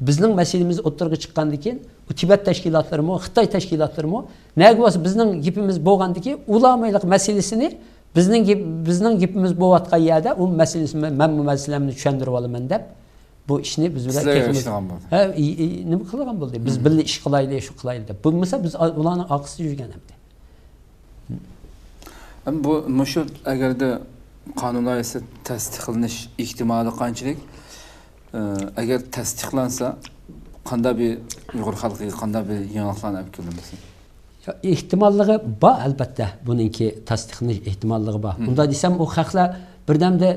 بىزنىڭ مەسىلىمىز ئوتتۇرىغا چىققاندىن كېيىن، بۇ تىبەت تەشكىلاتلىرىمۇ، خىتاي تەشكىلاتلىرىمۇ، نەگە بولسا بىزنىڭ گېپىمىز بولغاندىكى، ئۇلارمۇ ھېلىقى مەسىلىسىنى بىزنىڭ گېپ-، بىزنىڭ گېپىمىز بولۇۋاتقان يەردە ئۇ مەسىلىسىنى مەن، مەن بۇ مەسىلەمنى چۈشەندۈرۈۋالىمەن دەپ، بۇ ئىشنى بىز بىلەن سىلەر تېخىمۇ ئېرىشىدىغان بولدى. ھە، ئى-، ئى-، نېمە قىلىدىغان بولدى؟ بىز بىللە ئىش قىلايلى، شۇ قىلايلى دەپ. بولمىسا بىز ئا-، ئۇلارنىڭ ئارقىسىدا يۈرگەن ئەمدى. ئەمما بۇ، مۇشۇ ئەگەردە قانۇن لايىھەسى تەستىقلىنىش ئېھتىمالى قانچىلىك؟ ئە، ئەگەر تەستىقلانسا، قانداق بىر ئۇيغۇر خەلقىگە قانداق بىر يېڭىلىقلارنى ئەپ كېلىدۇ مەسىلەن؟ ئېھتىماللىقى بار، ئەلۋەتتە، بۇنىڭكى تەستىقلىنىش ئېھتىماللىقى بار. ئۇنداق دېسەم، ئۇ خەقلەر بىردەمدە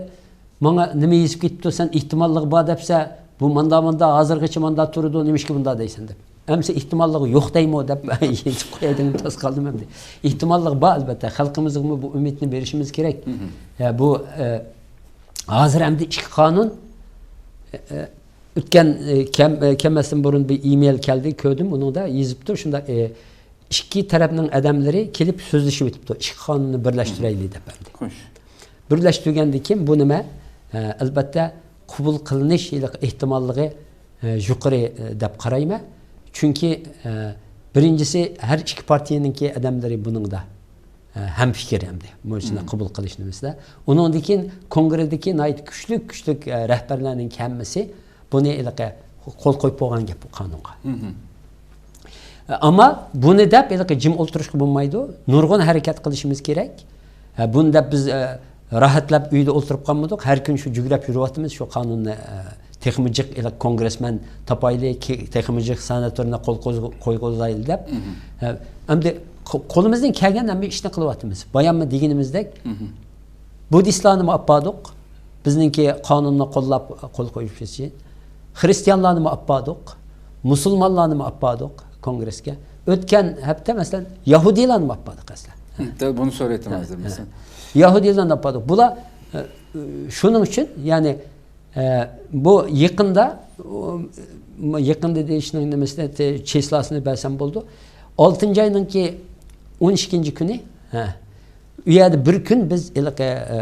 ماڭا نېمە يېزىپ كېتىپتۇ، سەن ئېھتىماللىقى بار دەپسە، بۇ ماندا ماندا، ھازىرغىچە ماندا تۇرىدۇ، نېمىشقا بۇنداق دەيسەن دەپ. ئەمسە ئېھتىماللىقى يوق دەيمۇ دەپ يېزىپ قوياي دېگىنىم تاس قالدىم ئەمدى. ئېھتىماللىقى بار، ئەلۋەتتە، خەلقىمىزغىمۇ بۇ ئۈمىدنى بېرىشىمىز كېرەك. ئە، بۇ، ئە، ھازىر ئەمدى ئىككى قانۇن، ئە، ئۆتكەن، ئە، كەم-، ئە، كەلمەستىن بۇرۇن بىر ئىمېيل كەلدى، كۆردۈم، ئۇنىڭدا يېزىپتۇ، شۇنداق، ئە، ئىككى تەرەپنىڭ ئادەملىرى كېلىپ سۆزلىشىۋېتىپتۇ، ئىككى قانۇننى بىرلەشتۈرەيلى دەپ ئەمدى. خوش. بىرلەشتۈرگەندىن كېيىن بۇ نېمە؟ ئە، ئەلۋەتتە، قوبۇل قىلىنىش ھېلىقى ئېھتىماللىقى، ئە، يۇقىرى، ئە، دەپ قارايمەن. چۈنكى، ئە، بىرىنچىسى، ھەر ئىككى پارتىيەنىڭكى ئادەملىرى بۇنىڭدا، ئە، ھەم پىكىر ئەمدى، مۇشۇنى قوبۇل قىلىش نېمىسىدە. ئۇنىڭدىن كېيىن كونگرېدىكى ناھايىتى كۈچلۈك، كۈچلۈك، ئە، رەھبەرلەرنىڭ ھەممىسى بۇنى ھېلىقى قول قويۇپ بولغان گەپ بۇ قانۇنغا. ئەمما بۇنى دەپ ھېلىقى جىم ئولتۇرۇشقا بولمايدۇ. نۇرغۇن ھەرىكەت قىلىشىمىز كېرەك. ئە، بۇنى دەپ بىز، ئە، راھەتلەپ ئۆيدە ئولتۇرۇپ قالمىدۇق. ھەر كۈنى شۇ جۈگرەپ يۈرۈۋاتىمىز، شۇ قانۇننى، ئە، تېخىمۇ جىق ھېلىقى كونگرېسمېن تاپايلى، كى-، تېخىمۇ جىق سېناتورنى قول قوز-، قويغۇزايلى دەپ. ئە، ئەمدى قو-، قولىمىزدىن كەلگەن ھەممە ئىشنى قىلىۋاتىمىز. باياممۇ دېگىنىمىزدەك، بۇددىستلارنىمۇ ئاپپاردۇق. بىزنىڭكى قانۇننى قوللاپ، قول قويۇش ئۈچۈن. خرىستىيانلارنىمۇ ئاپپاردۇق. مۇسۇلمانلارنىمۇ ئاپپاردۇق كونگرېسكە. ئۆتكەن ھەپتە، مەسىلەن، يەھۇدىيلارنىمۇ ئاپپاردۇق ئەسلى. ھە، دەل بۇنى سورايتتىم ھە، ھازىر، ھە. مەسىلەن. يەھۇدىيلارنى ئاپپاردۇق. بۇلار، ئە، شۇنىڭ ئۈچۈن، يەنى، ئە، بۇ يېقىندا، ئۇ، يېقىندا دېيىشنىڭ نېمىسىنى، تې-، چىسلاسىنى بەرسەم بولىدۇ. ئالتىنچى ئاينىڭكى ئون ئىككىنچى كۈنى، ھە، ئۇ يەردە بىر كۈن بىز ھېلىقى، ئە،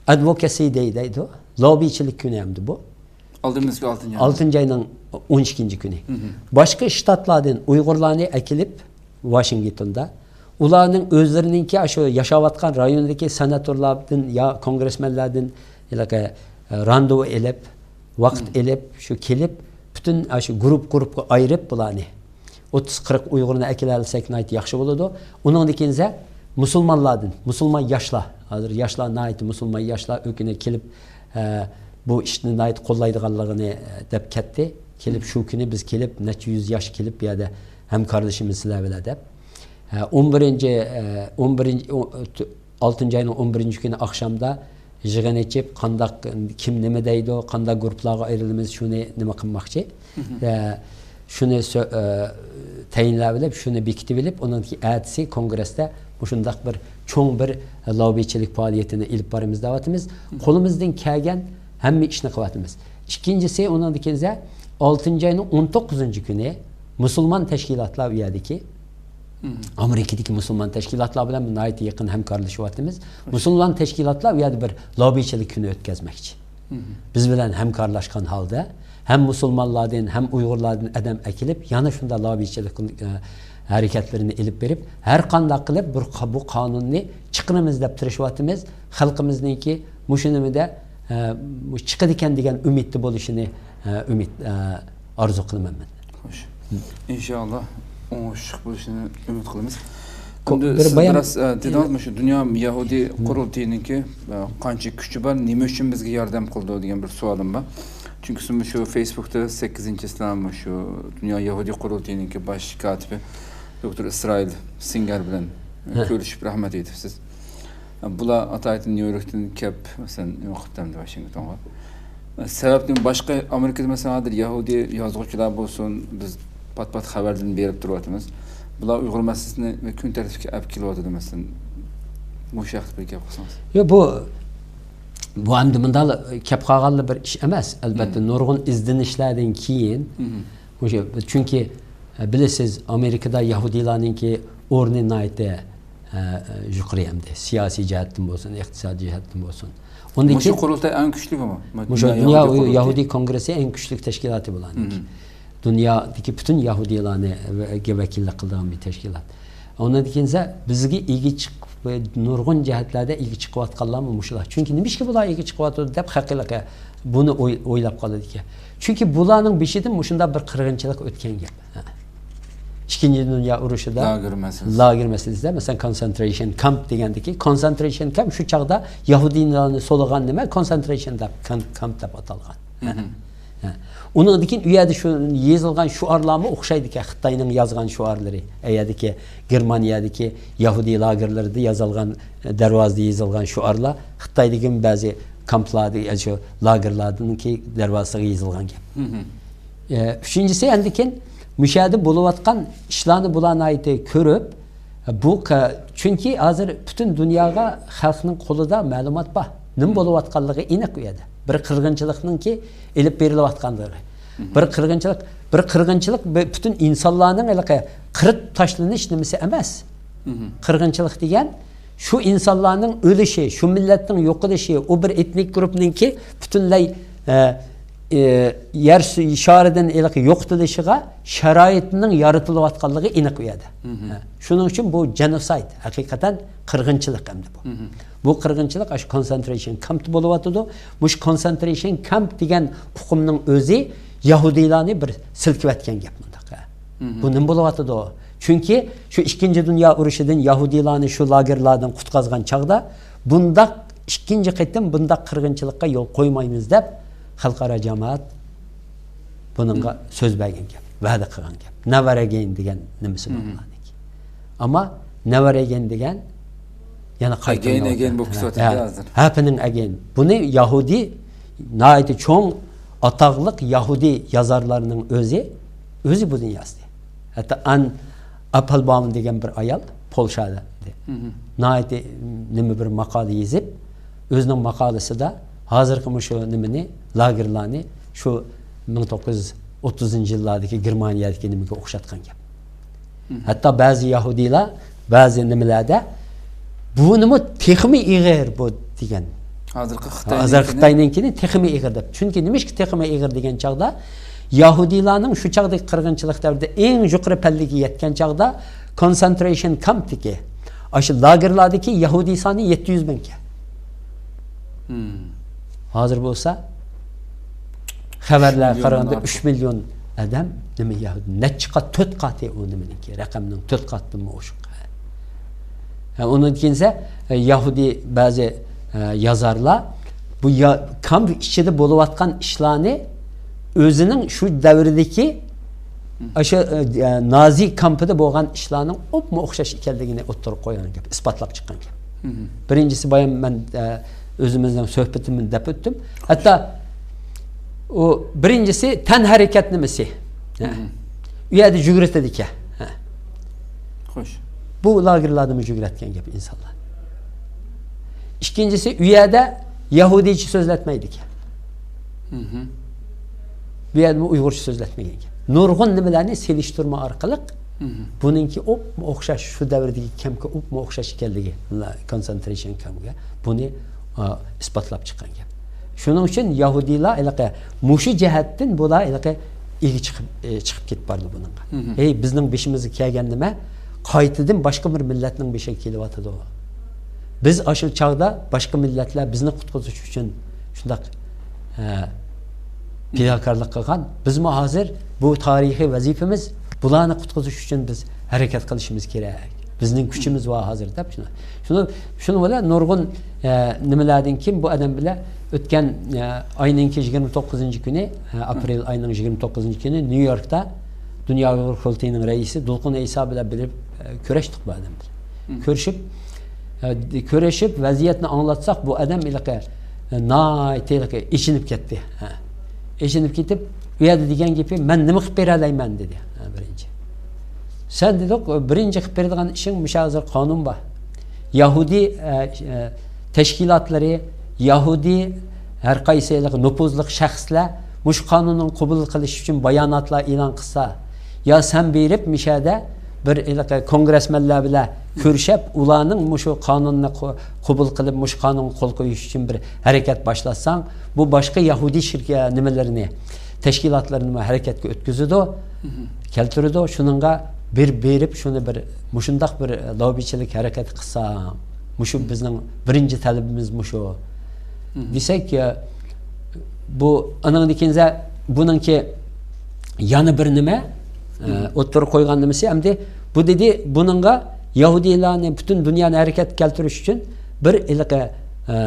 ئادۋوكاسى دەي-، دەيدۇ، لوببىچىلىك كۈنى ئەمدى بۇ. ئالدىمىزدىكى ئالتىنچى ئاي. ئالتىنچى ئاينىڭ ئون ئىككىنچى كۈنى. باشقا شتاتلاردىن ئۇيغۇرلارنى ئەكېلىپ، ۋاشىنگتوندا ئۇلارنىڭ ئۆزلىرىنىڭكى شۇ ياشاۋاتقان رايونىدىكى سېناتورلاردىن يا كونگرېسمېنلاردىن ھېلىقى، ئە، راندېۋۇ ئېلىپ، ۋاقىت ئېلىپ، شۇ كېلىپ، پۈتۈن شۇ گۇرۇپ-گۇرۇپقا ئايرىپ بۇلارنى، ئوتتۇز قىرىق ئۇيغۇرنى ئەكېلەلىسەك ناھايىتى ياخشى بولىدۇ. ئۇنىڭدىن كېيىن ئىسە مۇسۇلمانلاردىن، مۇسۇلمان ياشلار، ھازىر ياشلار ناھايىتى، مۇسۇلمان ياشلار ئۆكۈنۈپ كېلىپ، ئە، بۇ ئىشنى ناھايىتى قوللايدىغانلىقىنى، ئە، دەپ كەتتى. كېلىپ شۇ كۈنى بىز كېلىپ، نەچچە يۈز ياش كېلىپ بۇ يەردە ھەمكارلىشىمىز سىلەر بىلەن دەپ. ئە، ئون بىرىنچى، ئە، ئون بىرىنچى، ئو-، ئالتىنچى ئاينىڭ ئون بىرىنچى كۈنى ئاخشامدا يىغىن ئېچىپ، قانداق، كىم نېمە دەيدۇ، قانداق گۇرۇپپىلارغا ئايرىلىمىز، شۇنى نېمە قىلماقچى. ئە، شۇنى سۆ-، ئە، تەيىنلەۋېلىپ، شۇنى بېكىتىۋېلىپ، ئۇنىڭ ئەتىسى كونگرېستا مۇشۇنداق بىر چوڭ بىر لوببىچىلىك پائالىيىتىنى ئېلىپ بارىمىز دەۋاتىمىز. قولىمىزدىن كەلگەن ھەممە ئىشنى قىلىۋاتىمىز. ئىككىنچىسى، ئۇنىڭدىن كېيىن ئالتىنچى ئاينىڭ ئون توققۇزىنچى كۈنى مۇسۇلمان تەشكىلاتلار ئۇ يەردىكى، ئامېرىكىدىكى مۇسۇلمان تەشكىلاتلار بىلەن ناھايىتى يېقىن ھەمكارلىشىۋاتىمىز. مۇسۇلمان تەشكىلاتلار ئۇ يەردە بىر لوببىچىلىك كۈنى ئۆتكۈزمەكچى. بىز بىلەن ھەمكارلاشقان ھالدا ھەم مۇسۇلمانلاردىن، ھەم ئۇيغۇرلاردىن ئادەم ئەكېلىپ، يەنە شۇنداق لوببىچىلىك، ئە، ھەرىكەتلىرىنى ئېلىپ بېرىپ، ھەر قانداق قىلىپ بىر قا-، بۇ قانۇننى چىقىرىمىز دەپ تىرىشىۋاتىمىز. خەلقىمىزنىڭكى مۇشۇ نېمىدە، ئە، چىقىدىكەن دېگەن ئۈمىدتە بولۇشىنى، ئە، ئۈمىد، ئە، ئارزۇ قىلىمەن مەن. خوش. ئىنشاللا ئوڭۇشلۇق بولۇشىنى ئۈمىد قىلىمىز. كو-، ئەمدى بىر سىز بايان بىراز، ئە، دېدىڭىز، مۇشۇ دۇنيا يەھۇدىي قۇرۇلتىيىنىڭكى، ئە، قانچە كۈچى بار، نېمە ئۈچۈن بىزگە ياردەم قىلىدۇ دېگەن بىر سوئالىم بار. چۈنكى سىز مۇشۇ فېيسبۇكتا سەككىزىنچى چىسلا مۇشۇ دۇنيا يەھۇدىي قۇرۇلتىيىنىڭكى باش كاتىپى دوكتور ئىسرائىل سىنگەر بىلەن، ئە، ھە، كۆرۈشۈپ رەھمەت ئېيتىپسىز. بۇلار ئاتايىتىن نيۇ يوركتىن كەپ، مەسىلەن، نېمە قىپتۇ ئەمدى ۋاشىنگتونغا. سەۋەبتىن باشقا، ئامېرىكىدا، مەسىلەن، ھازىر يەھۇدىي يازغۇچىلار بولسۇن، بىز پات-پات خەۋەردىن بېرىپ تۇرۇۋاتىمىز. بۇلار ئۇيغۇر مەسىلىسىنى كۈن تەرتىپكە ئەپ كېلىۋاتىدۇ، مەسىلەن. مۇشۇ ھەقتە بىر گەپ قىلسىڭىز. ياق، بۇ، بۇ ئەمدى مۇنداق كەپ قالغانلا بىر ئىش ئەمەس. ئەلۋەتتە، نۇرغۇن ئىزدىنىشلەردىن كېيىن، مۇشۇ، چۈنكى، ئە، بىلىسىز، ئامېرىكىدا يەھۇدىيلارنىڭكى ئورنى ناھايىتى، ئە، يۇقىرى ئەمدى. سىياسىي جەھەتتىن بولسۇن، ئىقتىسادىي جەھەتتىن بولسۇن. ئۇندىن مۇشۇ كېيىن قۇرۇلتاي ئەڭ كۈچلۈكمۇ؟ مۇشۇ دۇنيا دۇنيا يەھۇدىي قۇرۇلتىيى. يەھۇدىي كونگرېسى ئەڭ كۈچلۈك تەشكىلاتى بۇلارنىڭكى. دۇنيادىكى پۈتۈن يەھۇدىيلارنى ۋە-، ۋەكىللىك قىلىدىغان بىر تەشكىلات. ئۇنىڭدىن كېيىن بىزگە ئىگە چىقىپ، نۇرغۇن جەھەتلەردە ئىگە چىقىۋاتقانلارمۇ مۇشۇلار. چۈنكى نېمىشقا بۇلار ئىگە چىقىۋاتىدۇ دەپ خەقلەر بۇنى ئوي-، ئويلاپ قالىدىكەن. چۈنكى بۇلارنىڭ بېشىدىن مۇشۇنداق بىر قىرغىنچىلىق ئۆتكەن گەپ. ھە. ئىككىنچى دۇنيا ئۇرۇشىدا لاگېر مەسىلىسى. لاگېر مەسىلىسىدە، مەسىلەن، كونسېنترېيشن كامپ دېگەندىكى، كونسېنترېيشن كامپ شۇ چاغدا يەھۇدىيلارنى سولىغان نېمە، كونسېنترېيشن دەپ، كامپ، كامپ دەپ ئاتالغان. ھە. ھە. ئۇنىڭدىن كېيىن ئۇ يەردە شۇ يېزىلغان شوئارلارمۇ ئوخشايدىكەن، خىتاينىڭ يازغان شوئارلىرى. ئەيەردىكى گېرمانىيەدىكى يەھۇدىي لاگېرلىرىدا يازىلغان، دەرۋازىدا يېزىلغان شوئارلار خىتايدىكى بەزى كامپلاردا، شۇ لاگېرلاردىكى دەرۋازىسىغا يېزىلغان گەپ. ئە، ئۈچىنچىسى، ئاندىن كېيىن مۇشۇ يەردە بولۇۋاتقان ئىشلارنى بۇلار ناھايىتى كۆرۈپ، بۇ ق-، چۈنكى ھازىر پۈتۈن دۇنياغا خەلقنىڭ قولىدا مەلۇمات بار. نېمە بولۇۋاتقانلىقى ئېنىق ئۇ يەردە. بىر قىرغىنچىلىقنىڭكى ئېلىپ بېرىلىۋاتقانلىقى. بىر قىرغىنچىلىق، بىر قىرغىنچىلىق بى-، پۈتۈن ئىنسانلارنىڭ ھېلىقى قىرىپ تاشلىنىش نېمىسى ئەمەس. قىرغىنچىلىق دېگەن شۇ ئىنسانلارنىڭ ئۆلۈشى، شۇ مىللەتنىڭ يوقىلىشى، ئۇ بىر ئېتنىك گۇرۇپپىنىڭكى پۈتۈنلەي، ئە، ئە، يەر سۈ-، شارىدىن ھېلىقى يوقىتىلىشىغا شارائىتنىڭ يارىتىلىۋاتقانلىقى ئېنىق ئۇ يەردە. ھە، شۇنىڭ ئۈچۈن بۇ جېنوسايد، ھەقىقەتەن قىرغىنچىلىق ئەمدى بۇ. بۇ قىرغىنچىلىق ئاشۇ كونسېنترېيشن كامپتا بولۇۋاتىدۇ. مۇشۇ كونسېنترېيشن كامپ دېگەن ئۇقۇمنىڭ ئۆزى يەھۇدىيلارنى بىر سىلكىۋەتكەن گەپ مۇنداق. بۇ نېمە بولۇۋاتىدۇ؟ چۈنكى شۇ ئىككىنچى دۇنيا ئۇرۇشىدىن يەھۇدىيلارنى شۇ لاگېرلاردىن قۇتقازغان چاغدا بۇنداق ئىككىنچى قېتىم بۇنداق قىرغىنچىلىققا يول قويمايمىز دەپ خەلقئارا جامائەت بۇنىڭغا سۆز بەرگەن گەپ، ۋەدە قىلغان گەپ. نەۋەر ئەگەين دېگەن نېمىسى بار ئۇلارنىڭكى. ئەمما نەۋەر ئەگەين دېگەن يەنە قايتۇرۇلۇۋاتىدۇ. ئەگەين، ئەگەين بولۇپ كېتىۋاتىدۇ ھازىر. ھەپىنىڭ ئەگەين. بۇنى يەھۇدىي ناھايىتى چوڭ ئاتاقلىق يەھۇدىي يازارلارنىڭ ئۆزى، ئۆزى بۇنى يازدى. ھەتتا ئان ئاپلباوم دېگەن بىر ئايال پولشادا ناھايىتى نېمە بىر ماقالە يېزىپ، ئۆزىنىڭ ماقالىسىدا ھازىرقى مۇشۇ نېمىنى، لاگېرلارنى شۇ مىڭ توققۇز يۈز ئوتتۇزىنچى يىللاردىكى گېرمانىيەدىكى نېمىگە ئوخشاتقان گەپ. ھەتتا بەزى يەھۇدىيلار بەزى نېمىلەردە بۇنىمۇ تېخىمۇ ئېغىر بۇ دېگەن. ھازىرقى ھازىر خىتاينىڭكىنى تېخىمۇ ئېغىر دەپ. چۈنكى نېمىشقا تېخىمۇ ئېغىر دېگەن چاغدا، يەھۇدىيلارنىڭ شۇ چاغدىكى قىرغىنچىلىق دەۋرىدە ئەڭ يۇقىرى پەللىگە يەتكەن چاغدا، كونسېنترېيشن كامپتىكى، ئاشۇ لاگېرلاردىكى يەھۇدىي سانى يەتتە يۈز مىڭكەن. ھازىر بولسا خەۋەرلەرگە قارىغاندا ئۈچ مىليون ئادەم، نېمە يەھۇدىي، نەچچە قات، تۆت قاتى ئۇ نېمىنىڭكى، رەقەمنىڭ تۆت قاتىدىنمۇ ئوشۇق. ھە، ئۇنىڭدىن كېيىن ئە، يەھۇدىي بەزى، ئە، يازارلار بۇ يا-، كامپ ئىچىدە بولۇۋاتقان ئىشلارنى ئۆزىنىڭ شۇ دەۋردىكى ئاشۇ، ئە، ئە، نازى كامپىدا بولغان ئىشلارنىڭ ئوپمۇ ئوخشاش ئىكەنلىكىنى ئوتتۇرىغا قويغان گەپ، ئىسپاتلاپ چىققان گەپ. بىرىنچىسى، بايام مەن، ئە، ئۆزىمىزنىڭ سۆھبىتىمىزدە دەپ ئۆتتۈم. ھەتتا ئۇ بىرىنچىسى تەنھەرىكەت نېمىسى. ھە. ئۇ يەردە يۈگۈرتىدىكەن. ھە. خوش. بۇ لاگېرلاردىمۇ يۈگۈرەتكەن گەپ ئىنسانلار. ئىككىنچىسى، ئۇ يەردە يەھۇدىيچە سۆزلەتمەيدىكەن. بۇ يەردىمۇ ئۇيغۇرچە سۆزلەتمىگەن گەپ. نۇرغۇن نېمىلەرنى سېلىشتۇرما ئارقىلىق بۇنىڭكى ئوپمۇ ئوخشاش، شۇ دەۋردىكى كەمپكە ئوپمۇ ئوخشاش ئىكەنلىكى، كونسېنترېيشن كامپىغا بۇنى، ئا، ئىسپاتلاپ چىققان گەپ. شۇنىڭ ئۈچۈن يەھۇدىيلار ھېلىقى مۇشۇ جەھەتتىن بۇلار ھېلىقى ئىگە چىقىپ، ئە، چىقىپ كېتىپ بارىدۇ بۇنىڭغا. ھەي، بىزنىڭ بېشىمىزغا كەلگەن نېمە قايتىدىن باشقا بىر مىللەتنىڭ بېشىغا كېلىۋاتىدۇ. بىز ئاشۇ چاغدا باشقا مىللەتلەر بىزنى قۇتقۇزۇش ئۈچۈن شۇنداق، ئە، پىداكارلىق قىلغان. بىزمۇ ھازىر بۇ تارىخىي ۋەزىپىمىز، بۇلارنى قۇتقۇزۇش ئۈچۈن بىز ھەرىكەت قىلىشىمىز كېرەك. بىزنىڭ كۈچىمىز بار ھازىر دەپ شۇنى، شۇنىڭ، شۇنىڭ بىلەن نۇرغۇن، ئە، نېمىلەردىن كېيىن بۇ ئادەم بىلەن ئۆتكەن، ئە، ئاينىڭكى يىگىرمە توققۇزىنچى كۈنى، ئە، ئاپرېل ئاينىڭ يىگىرمە توققۇزىنچى كۈنى نيۇ يوركتا دۇنيا ئۇيغۇر قۇرۇلتىيىنىڭ رەئىسى دولقۇن ئەيسا بىلەن بىلىپ، ئە، كۆرۈشتۇق بۇ ئادەم بىلەن. كۆرۈشۈپ، ئە، كۆرۈشۈپ ۋەزىيەتنى ئاڭلاتساق، بۇ ئادەم ھېلىقى، ئە، ناھايىتى ھېلىقى ئېچىنىپ كەتتى. ھە. ئېچىنىپ كېتىپ، ئۇ يەردە دېگەن گېپى، «مەن نېمە قىلىپ بېرەلەيمەن؟» دېدى. ھە، بىرىنچى. «سەن، دېدۇق، بىرىنچى قىلىپ بېرىدىغان ئىشىڭ، مۇشۇ ھازىر قانۇن بار. يەھۇدىي، ئە، ئە، تەشكىلاتلىرى، يەھۇدىي ھەر قايسى ھېلىقى نوپۇزلۇق شەخسلەر مۇشۇ قانۇننى قوبۇل قىلىش ئۈچۈن باياناتلار ئېلان قىلسا، يا سەن بېرىپ مۇشۇ يەردە بىر ھېلىقى كونگرېسمېنلار بىلەن كۆرۈشۈپ، ئۇلارنىڭ مۇشۇ قانۇننى قو-، قوبۇل قىلىپ، مۇشۇ قانۇنغا قول قويۇش ئۈچۈن بىر ھەرىكەت باشلاتساڭ، بۇ باشقا يەھۇدىي شىركە-، نېمىلىرىنى، تەشكىلاتلىرىنىمۇ ھەرىكەتكە ئۆتكۈزىدۇ، كەلتۈرىدۇ. شۇنىڭغا بىر بېرىپ، شۇنى بىر مۇشۇنداق بىر لوببىچىلىك ھەرىكەت قىلساڭ، مۇشۇ بىزنىڭ بىرىنچى تەلىپىمىز مۇشۇ.» دېسەك، ئە، بۇ ئانىڭدىن كېيىن بۇنىڭكى يەنە بىر نېمە، ئە، ئوتتۇرىغا قويغان نېمىسى، ئەمدى بۇ دېدى، بۇنىڭغا يەھۇدىيلارنى، پۈتۈن دۇنيانى ھەرىكەتكە كەلتۈرۈش ئۈچۈن بىر ھېلىقى، ئە،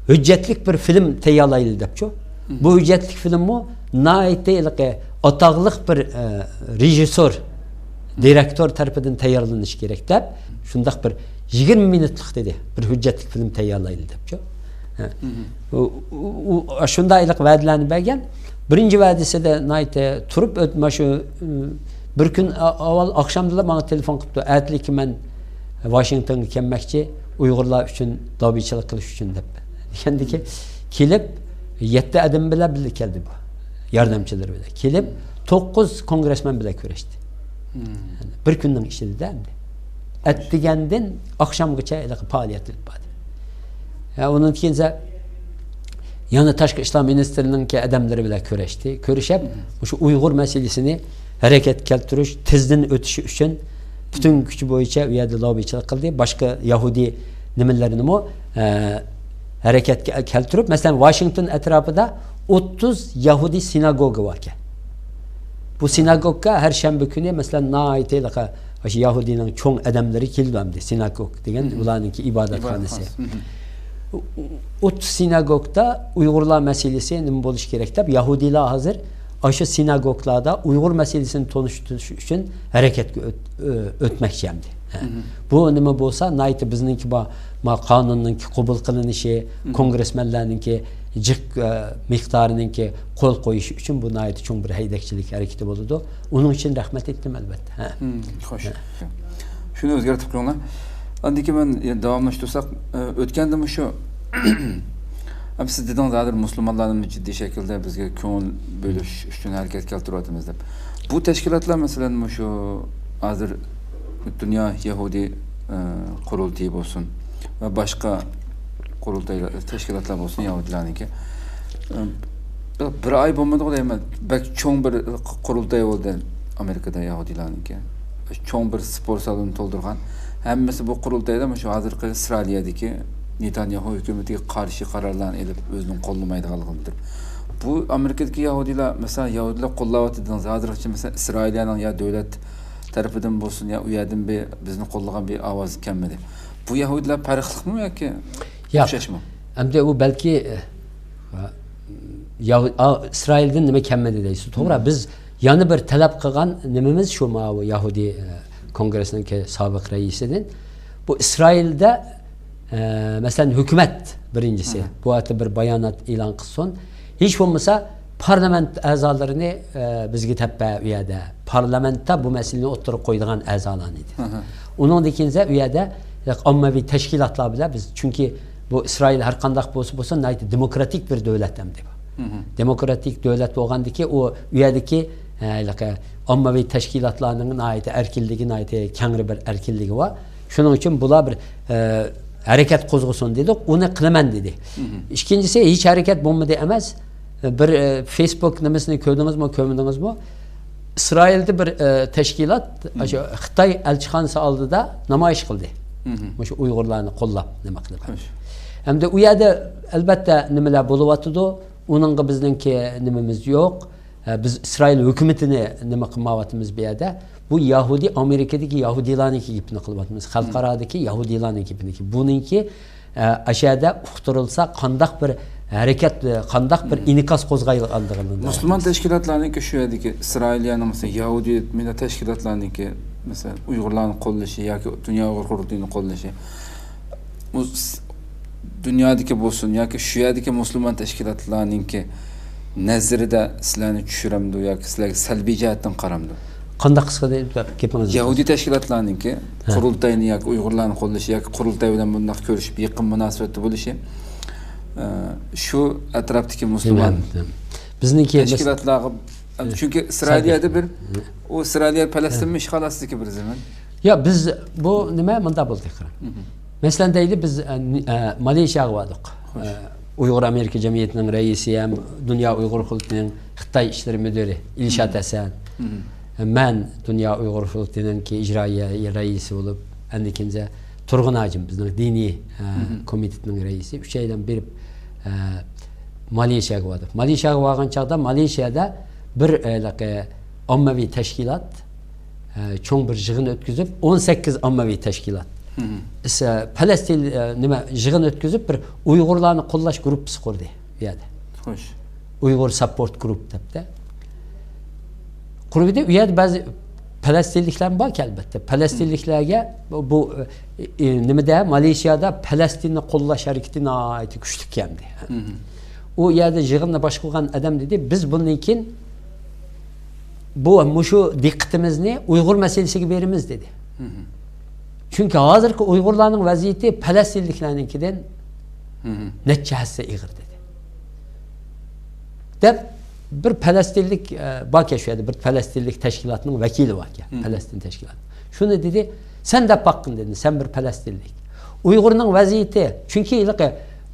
ھۆججەتلىك بىر فىلىم تەييارلايلى دەپچۇ. بۇ ھۆججەتلىك فىلىممۇ ناھايىتى ھېلىقى ئاتاقلىق بىر، ئە، رېژىسسور، دىرېكتور تەرىپىدىن تەييارلىنىشى كېرەك دەپ، شۇنداق بىر يىگىرمە مىنۇتلۇق دېدى، بىر ھۆججەتلىك فىلىم تەييارلايلى دەپچۇ. ھە. ئۇ، ئۇ، ئۇ، ئۇ شۇنداق ھېلىقى ۋەدىلەرنى بەرگەن. بىرىنچى ۋەدىسىدە ناھايىتى تۇرۇپ ئۆت-، مانا شۇ، ئىم، بىر كۈن ئا-، ئاۋۋال ئاخشامدىلا ماڭا تېلېفون قىپتۇ، ئەتىلىكى مەن ۋاشىنگتونغا كەلمەكچى، ئۇيغۇرلار ئۈچۈن لاببىچىلىق قىلىش ئۈچۈن دەپ. دېگەندىكى، كېلىپ، يەتتە ئادەم بىلەن بىللە كەلدى بۇ. ياردەمچىلىرى بىلەن. كېلىپ، توققۇز كونگرېسمېن بىلەن كۆرۈشتى. بىر كۈننىڭ ئىچىدە ئەمدى. ئەتىگەندىن ئاخشامغىچە ھېلىقى پائالىيەت ئېلىپ باردى. ھە، ئۇنىڭدىن كېيىن سە-، يەنە تاشقى ئىشلار مىنىستىرىنىڭكى ئادەملىرى بىلەن كۆرۈشتى. كۆرۈشۈپ، مۇشۇ ئۇيغۇر مەسىلىسىنى ھەرىكەتكە كەلتۈرۈش، تېزدىن ئۆتۈشى ئۈچۈن پۈتۈن كۈچى بويىچە ئۇ يەردە لاببىچىلىق قىلدى. باشقا يەھۇدىي نېمىلىرىنىمۇ، ئە، ھەرىكەتكە كەلتۈرۈپ، مەسىلەن، ۋاشىنگتون ئەتراپىدا ئوتتۇز يەھۇدىي سىناگوگا باركەن. بۇ سىناگوگكا ھەر شەنبە كۈنى، مەسىلەن، ناھايىتى ھېلىقى، ئاشۇ يەھۇدىينىڭ چوڭ ئادەملىرى كېلىدۇ ئەمدى. سىناگوگ دېگەن ئۇلارنىڭكى ئىبادەتخانىسى. ئوتتۇز سىناگوگدا ئۇيغۇرلار مەسىلىسى نېمە بولۇشى كېرەك دەپ، يەھۇدىيلار ھازىر ئاشۇ سىناگوگلاردا ئۇيغۇر مەسىلىسىنى تونۇشتۇرۇش ئۈچۈن ھەرىكەتكە ئۆت-، ئۆ-، ئۆتمەكچى ئەمدى. ھە. بۇ نېمە بولسا، ناھايىتى بىزنىڭكى بار، ما قانۇننىڭكى قوبۇل قىلىنىشى، كونگرېسمېنلەرنىڭكى جىق، ئە، مىقدارىنىڭكى قول قويۇشى ئۈچۈن بۇ ناھايىتى چوڭ بىر ھەيدەكچىلىك ھەرىكىتى بولىدۇ. ئۇنىڭ ئۈچۈن رەھمەت ئېيتتىم، ئەلۋەتتە. ھە. خوش. شۇنى ئۆزگەرتىپ قويۇڭلار. ئاندىن كېيىن مەن داۋاملاشتۇرساق، ئۆتكەندە مۇشۇ، ھەم سىز دېدىڭىز، ھازىر مۇسۇلمانلارنى جىددىي شەكىلدە بىزگە كۆڭۈل بۆلۈش ئۈچۈن ھەرىكەتكە كەلتۈرۈۋاتىمىز دەپ. بۇ تەشكىلاتلار، مەسىلەن، مۇشۇ ھازىر دۇنيا يەھۇدىي، ئە، قۇرۇلتىيى بولسۇن ۋە باشقا قۇرۇلتايلار، تەشكىلاتلار بولسۇن، يەھۇدىيلارنىڭكى، ئە، بىر ئاي بولمىدىغۇ دەيمەن، بەك چوڭ بىر قۇرۇلتاي بولدى ئامېرىكىدا يەھۇدىيلارنىڭكى. چوڭ بىر سپورت سالونىنى تولدۇرغان. ھەممىسى بۇ قۇرۇلتايدا مۇشۇ ھازىرقى ئىسرائىلىيەدىكى نېتانياھۇ ھۆكۈمىتىگە قارشى قارارلارنى ئېلىپ، ئۆزىنىڭ قوللىمايدىغانلىقىنى بىلدۈرۈپ. بۇ ئامېرىكىدىكى يەھۇدىيلار، مەسىلەن، يەھۇدىيلار قوللاۋاتىدىڭىز. ھازىرغىچە، مەسىلەن، ئىسرائىلىيەنىڭ يا دۆلەت تەرىپىدىن بولسۇن، يا ئۇ يەردىن بىر بىزنى قوللىغان بىر ئاۋاز كەلمىدى. بۇ يەھۇدىيلار پەرقلىقمۇ ياكى ياق. ئوخشاشمۇ؟ ئەمدى ئۇ بەلكى، ئە، يا-، ئا-، ئىسرائىلدىن نېمە كەلمىدى دەيسىز. توغرا، بىز يەنە بىر تەلەپ قىلغان نېمىمىز شۇ، ماۋۇ يەھۇدىي، ئە، كونگرېسنىڭكى سابىق رەئىسىدىن. بۇ ئىسرائىلدە، ئە، مەسىلەن، ھۆكۈمەت بىرىنچىسى بۇ ھەقتە بىر بايانات ئېلان قىلسۇن. ھېچ بولمىسا پارلامېنت ئەزالىرىنى، ئە، بىزگە تەپبە ئۇ يەردە. پارلامېنتتا بۇ مەسىلىنى ئوتتۇرىغا قويىدىغان ئەزالارنى دېدى. ئۇنىڭدىن كېيىن ئۇ يەردە ئاممىۋى تەشكىلاتلار بىلەن بىز، چۈنكى بۇ ئىسرائىل ھەر قانداق بولسا بولسۇن، ناھايىتى دېموكراتىك بىر دۆلەت ئەمدى بۇ. دېموكراتىك دۆلەت بولغاندىكى ئۇ، ئۇ يەردىكى، ئە، ھېلىقى ئاممىۋى تەشكىلاتلارنىڭ ناھايىتى ئەركىنلىكى، ناھايىتى كەڭرى بىر ئەركىنلىكى بار. شۇنىڭ ئۈچۈن بۇلار بىر، ئە، ھەرىكەت قوزغىسۇن دېدۇق، ئۇنى قىلىمەن دېدى. ئىككىنچىسى، ھېچ ھەرىكەت بولمىدى ئەمەس. بىر، ئە، فېيسبۇك نېمىسىنى كۆردىڭىزمۇ، كۆرمىدىڭىزمۇ؟ ئىسرائىلدا بىر، ئە، تەشكىلات، ئاشۇ خىتاي ئەلچىخانىسى ئالدىدا نامايىش قىلدى. مۇشۇ ئۇيغۇرلارنى قوللاپ، نېمە قىلىپ. ئەمدى ئۇ يەردە، ئەلۋەتتە، نېمىلەر بولۇۋاتىدۇ، ئۇنىڭغا بىزنىڭكى نېمىمىز يوق. ئە، بىز ئىسرائىل ھۆكۈمىتىنى نېمە قىلمايۋاتىمىز بۇ يەردە. بۇ يەھۇدىي، ئامېرىكىدىكى يەھۇدىيلارنىڭكى گېپىنى قىلىۋاتىمىز. خەلقئارادىكى يەھۇدىيلارنىڭ گېپىنىڭكى. بۇنىڭكى، ئە، ئاشۇ يەردە ئۇقتۇرۇلسا، قانداق بىر ھەرىكەت، قانداق بىر ئىنكاس قوزغايدىغانلىقىنى. مۇسۇلمان تەشكىلاتلارنىڭكى شۇ يەردىكى ئىسرائىلىيەنىڭ، مەسىلەن، يەھۇدىي مىللەت تەشكىلاتلارنىڭكى، مەسىلەن، ئۇيغۇرلارنى قوللىشى ياكى دۇنيا ئۇيغۇر قۇرۇلتىيىنى قوللىشى، مۇس-، دۇنيادىكى بولسۇن ياكى شۇ يەردىكى مۇسۇلمان تەشكىلاتلارنىڭكى نەزىرىدە سىلەرنى چۈشۈرەمدۇ ياكى سىلەرگە سەلبىي جەھەتتىن قارامدۇ؟ قانداق قىسقىدا گېپىڭىزنى؟ يەھۇدىي تەشكىلاتلارنىڭكى قۇرۇلتاينى ياكى ئۇيغۇرلارنى قوللىشى ياكى قۇرۇلتاي بىلەن بۇنداق كۆرۈشۈپ يېقىن مۇناسىۋەتتە بولۇشى، ئە، شۇ ئەتراپتىكى مۇسۇلمان بىلمەيمەن. بىزنىڭكى تەشكىلاتلارغا، چۈنكى ئىسرائىلىيەدە بىر، ئۇ ئىسرائىلىيە پەلەستىنمۇ ئىشغال ئاستىدىكى بىر زېمىن. يا، بىز بۇ نېمە مۇنداق بولدى قاراڭ. مەسىلەن، دەيلى، بىز، ئە، نى-، ئە، مالېيشىياغا باردۇق. ئە، ئۇيغۇر ئامېرىكا جەمئىيىتىنىڭ رەئىسى ھەم دۇنيا ئۇيغۇر قۇرۇلتىيىنىڭ خىتاي ئىشلىرى مۈدىرى ئىلشات ھەسەن. مەن دۇنيا ئۇيغۇر قۇرۇلتىيىنىڭكى ئىجرائىيە رەئىسى بولۇپ، ئاندىن كېيىن تۇرغۇن ھاجىم، بىزنىڭ دىنىي، ئە، كومىتېتنىڭ رەئىسى، ئۈچەيلەن بېرىپ، ئە، مالېيشىياغا باردۇق. مالېيشىياغا بارغان چاغدا مالېيشىيادا بىر، ئە، ھېلىقى ئاممىۋى تەشكىلات، ئە، چوڭ بىر يىغىن ئۆتكۈزۈپ، ئون سەككىز ئاممىۋى تەشكىلات. ئىس-، ئە، پەلەستىن، ئە، نېمە، يىغىن ئۆتكۈزۈپ، بىر ئۇيغۇرلارنى قوللاش گۇرۇپپىسى قۇردى بۇ يەردە. خوش. ئۇيغۇر ساپپورت گۇرۇپ دەپتە قۇرۇپ ئىدى. ئۇ يەردە بەزى پەلەستىنلىكلەرمۇ باركەن، ئەلبەتتە. پەلەستىنلىكلەرگە بۇ، بۇ، ئى، ئى، نېمىدە، مالېيشىيادا پەلەستىننى قوللاش ھەرىكىتى ناھايىتى كۈچلۈككەن، دېدى. ئۇ يەردە يىغىننى باشقۇرغان ئادەم دېدى، بىز بۇندىن كېيىن بۇ، مۇشۇ دىققىتىمىزنى ئۇيغۇر مەسىلىسىگە بېرىمىز، دېدى. چۈنكى ھازىرقى ئۇيغۇرلارنىڭ ۋەزىيىتى پەلەستىنلىكلەرنىڭكىدىن نەچچە ھەسسە ئېغىر، دېدى. دەپ، بىر پەلەستىنلىك، ئە، باركەن شۇ يەردە، بىر پەلەستىنلىك تەشكىلاتنىڭ ۋەكىلى باركەن، پەلەستىن تەشكىلاتى. شۇنى دېدى، سەن دەپ باققىن، دېدى، سەن بىر پەلەستىنلىك. ئۇيغۇرنىڭ ۋەزىيىتى، چۈنكى ھېلىقى،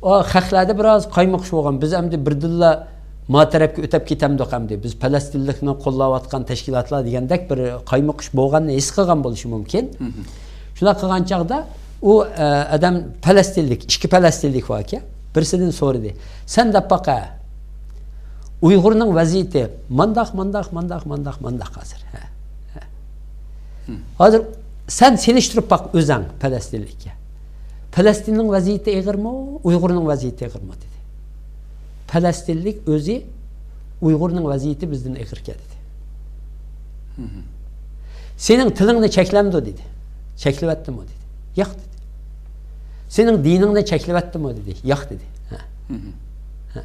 ئا، خەقلەردە بىراز قايمۇقۇش بولغان. بىز ئەمدى بىردىنلا ما تەرەپكە ئۆتۈپ كېتەمدۇق ئەمدى. بىز پەلەستىنلىكنى قوللاۋاتقان تەشكىلاتلار دېگەندەك بىر قايمۇقۇش بولغاننى ھېس قىلغان بولۇشى مۇمكىن. شۇنداق قىلغان چاغدا ئۇ، ئە، ئادەم پەلەستىنلىك، ئىككى پەلەستىنلىك باركەن. بىرسىدىن سورىدى. سەن دەپ باقە. ئۇيغۇرنىڭ ۋەزىيىتى مانداق، مانداق، مانداق، مانداق، مانداق ھازىر. ھە، ھە. ھازىر سەن سېلىشتۇرۇپ باق ئۆزەڭ پەلەستىنلىككە. پەلەستىننىڭ ۋەزىيىتى ئېغىرمۇ، ئۇيغۇرنىڭ ۋەزىيىتى ئېغىرمۇ، دېدى. پەلەستىنلىك ئۆزى ئۇيغۇرنىڭ ۋەزىيىتى بىزدىن ئېغىركەن، دېدى. سېنىڭ تىلىڭنى چەكلەمدۇ، دېدى. چەكلىۋەتتىمۇ، دېدى. ياق، دېدى. سېنىڭ دىنىڭنى چەكلىۋەتتىمۇ، دېدى. ياق، دېدى. ھە. ھە.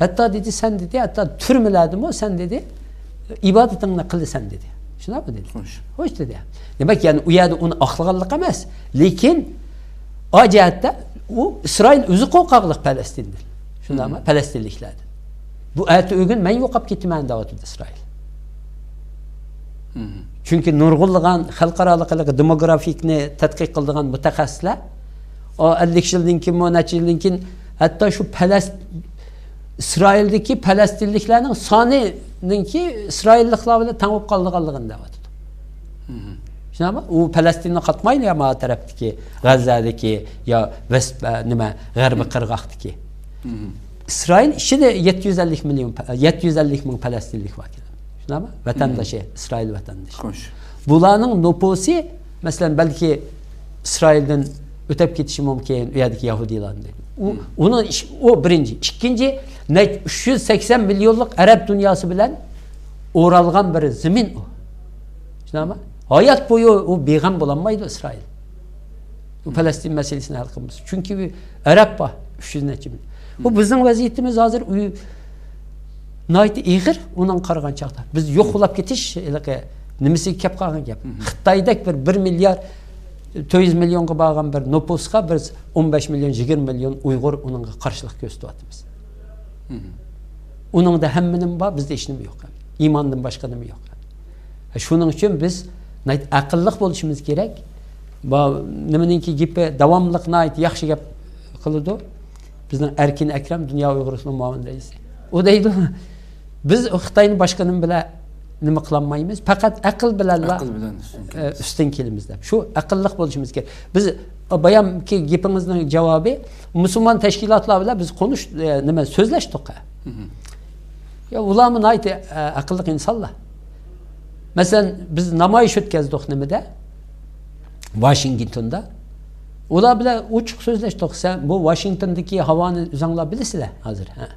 ھەتتا، دېدى، سەن، دېدى، ھەتتا تۈرمىلەردىمۇ سەن، دېدى، ئىبادىتىڭنى قىلىسەن، دېدى. شۇنداقمۇ، دېدى. خوش. خوش، دېدى. دېمەك، يەنى ئۇ يەردە ئۇنى ئاقلىغانلىق ئەمەس، لېكىن ئا جەھەتتە ئۇ ئىسرائىل ئۆزى قورقاقلىق پەلەستىندىن. شۇنداقمۇ؟ پەلەستىنلىكلەردىن. بۇ ئەتە ئۆگۈن مەن يوقاپ كېتىمەن دەۋاتىدۇ ئىسرائىل. چۈنكى نۇرغۇنلىغان خەلقئارالىق ھېلىقى دېموگرافىكنى تەتقىق قىلىدىغان مۇتەخەسسىسلەر، ئا، ئەللىك يىلدىن كېيىنمۇ، نەچچە يىلدىن كېيىن، ھەتتا شۇ پەلەس-، ئىسرائىلدىكى پەلەستىنلىكلەرنىڭ سانىنىڭكى ئىسرائىللىقلار بىلەن تەڭ بولۇپ قالىدىغانلىقىنى دەۋاتىدۇ. شۇنداقمۇ؟ ئۇ پەلەستىننى قاتمايدۇ يا، ما تەرەپتىكى، غەززەدىكى يا ۋەس-، ئە، نېمە، غەربىي قىرغاقتىكى. ئىسرائىل ئىچىدە يەتتە يۈز ئەللىك مىليون پە-، يەتتە يۈز ئەللىك مىڭ پەلەستىنلىك بار ئىكەن. شۇنداقمۇ؟ ۋەتەندىشى، ئىسرائىل ۋەتەندىشى. خوش. بۇلارنىڭ نوپۇسى، مەسىلەن، بەلكى ئىسرائىلدىن ئۆتۈپ كېتىشى مۇمكىن، ئۇ يەردىكى يەھۇدىيلارنى. ئۇ، ئۇنىڭ ئىش-، ئۇ بىرىنچى. ئىككىنچى، نەچ-، ئۈچ يۈز سەكسەن مىليونلۇق ئەرەب دۇنياسى بىلەن ئورالغان بىر زېمىن ئۇ. شۇنداقمۇ؟ ھايات بويى ئۇ بىغەم بولالمايدۇ ئىسرائىل. بۇ پەلەستىن مەسىلىسىنى ھەل قىلمىسا. چۈنكى ئەرەب بار، ئۈچ يۈز نەچچە مىليون. بۇ بىزنىڭ ۋەزىيىتىمىز ھازىر ئۇ ناھايىتى ئېغىر، ئۇنىڭغا قارىغان چاغدا. بىز يوق بولاپ كېتىش، ھېلىقى نېمىسىگە كەپ قالغان گەپ. خىتايدەك بىر، بىر مىليارد تۆت يۈز مىليونغا بارغان بىر نوپۇسقا بىز ئون بەش مىليون، يىگىرمە مىليون ئۇيغۇر ئۇنىڭغا قارشىلىق كۆرسىتىۋاتىمىز. ئۇنىڭدا ھەممە نېمە بار، بىزدە ھېچ نېمە يوق. ئىماندىن باشقا نېمە يوق. شۇنىڭ ئۈچۈن بىز ناھايىتى ئەقىللىق بولۇشىمىز كېرەك. بۇ نېمىنىڭكى گېپى داۋاملىق ناھايىتى ياخشى گەپ قىلىدۇ. بىزنىڭ ئەركىن ئەكرەم، دۇنيا ئۇيغۇر ئۇسسۇلىنىڭ مۇئاۋىن رەئىسى. ئۇ دەيدۇ، بىز خىتاينى باشقا نېمە بىلەن نېمە قىلالمايمىز. پەقەت ئەقىل بىلەنلا، ئەقىل بىلەن ئۈستۈن ئە، كېلىمىز. ئۈستۈن كېلىمىز دەپ. شۇ ئەقىللىق بولۇشىمىز كېرەك. بىز بايامكى گېپىڭىزنىڭ جاۋابى، مۇسۇلمان تەشكىلاتلار بىلەن بىز قونۇش-، ئە، نېمە، سۆزلەشتۇق. يا، ئۇلارمۇ ناھايىتى، ئە، ئەقىللىق ئىنسانلار. مەسىلەن، بىز نامايىش ئۆتكەزدۇق نېمىدە؟ ۋاشىنگتوندا. ئۇلار بىلەن ئوچۇق سۆزلەشتۇق. سەن بۇ ۋاشىنگتوندىكى ھاۋانى ئۆزۈڭلار بىلىسىلەر ھازىر، ھە؟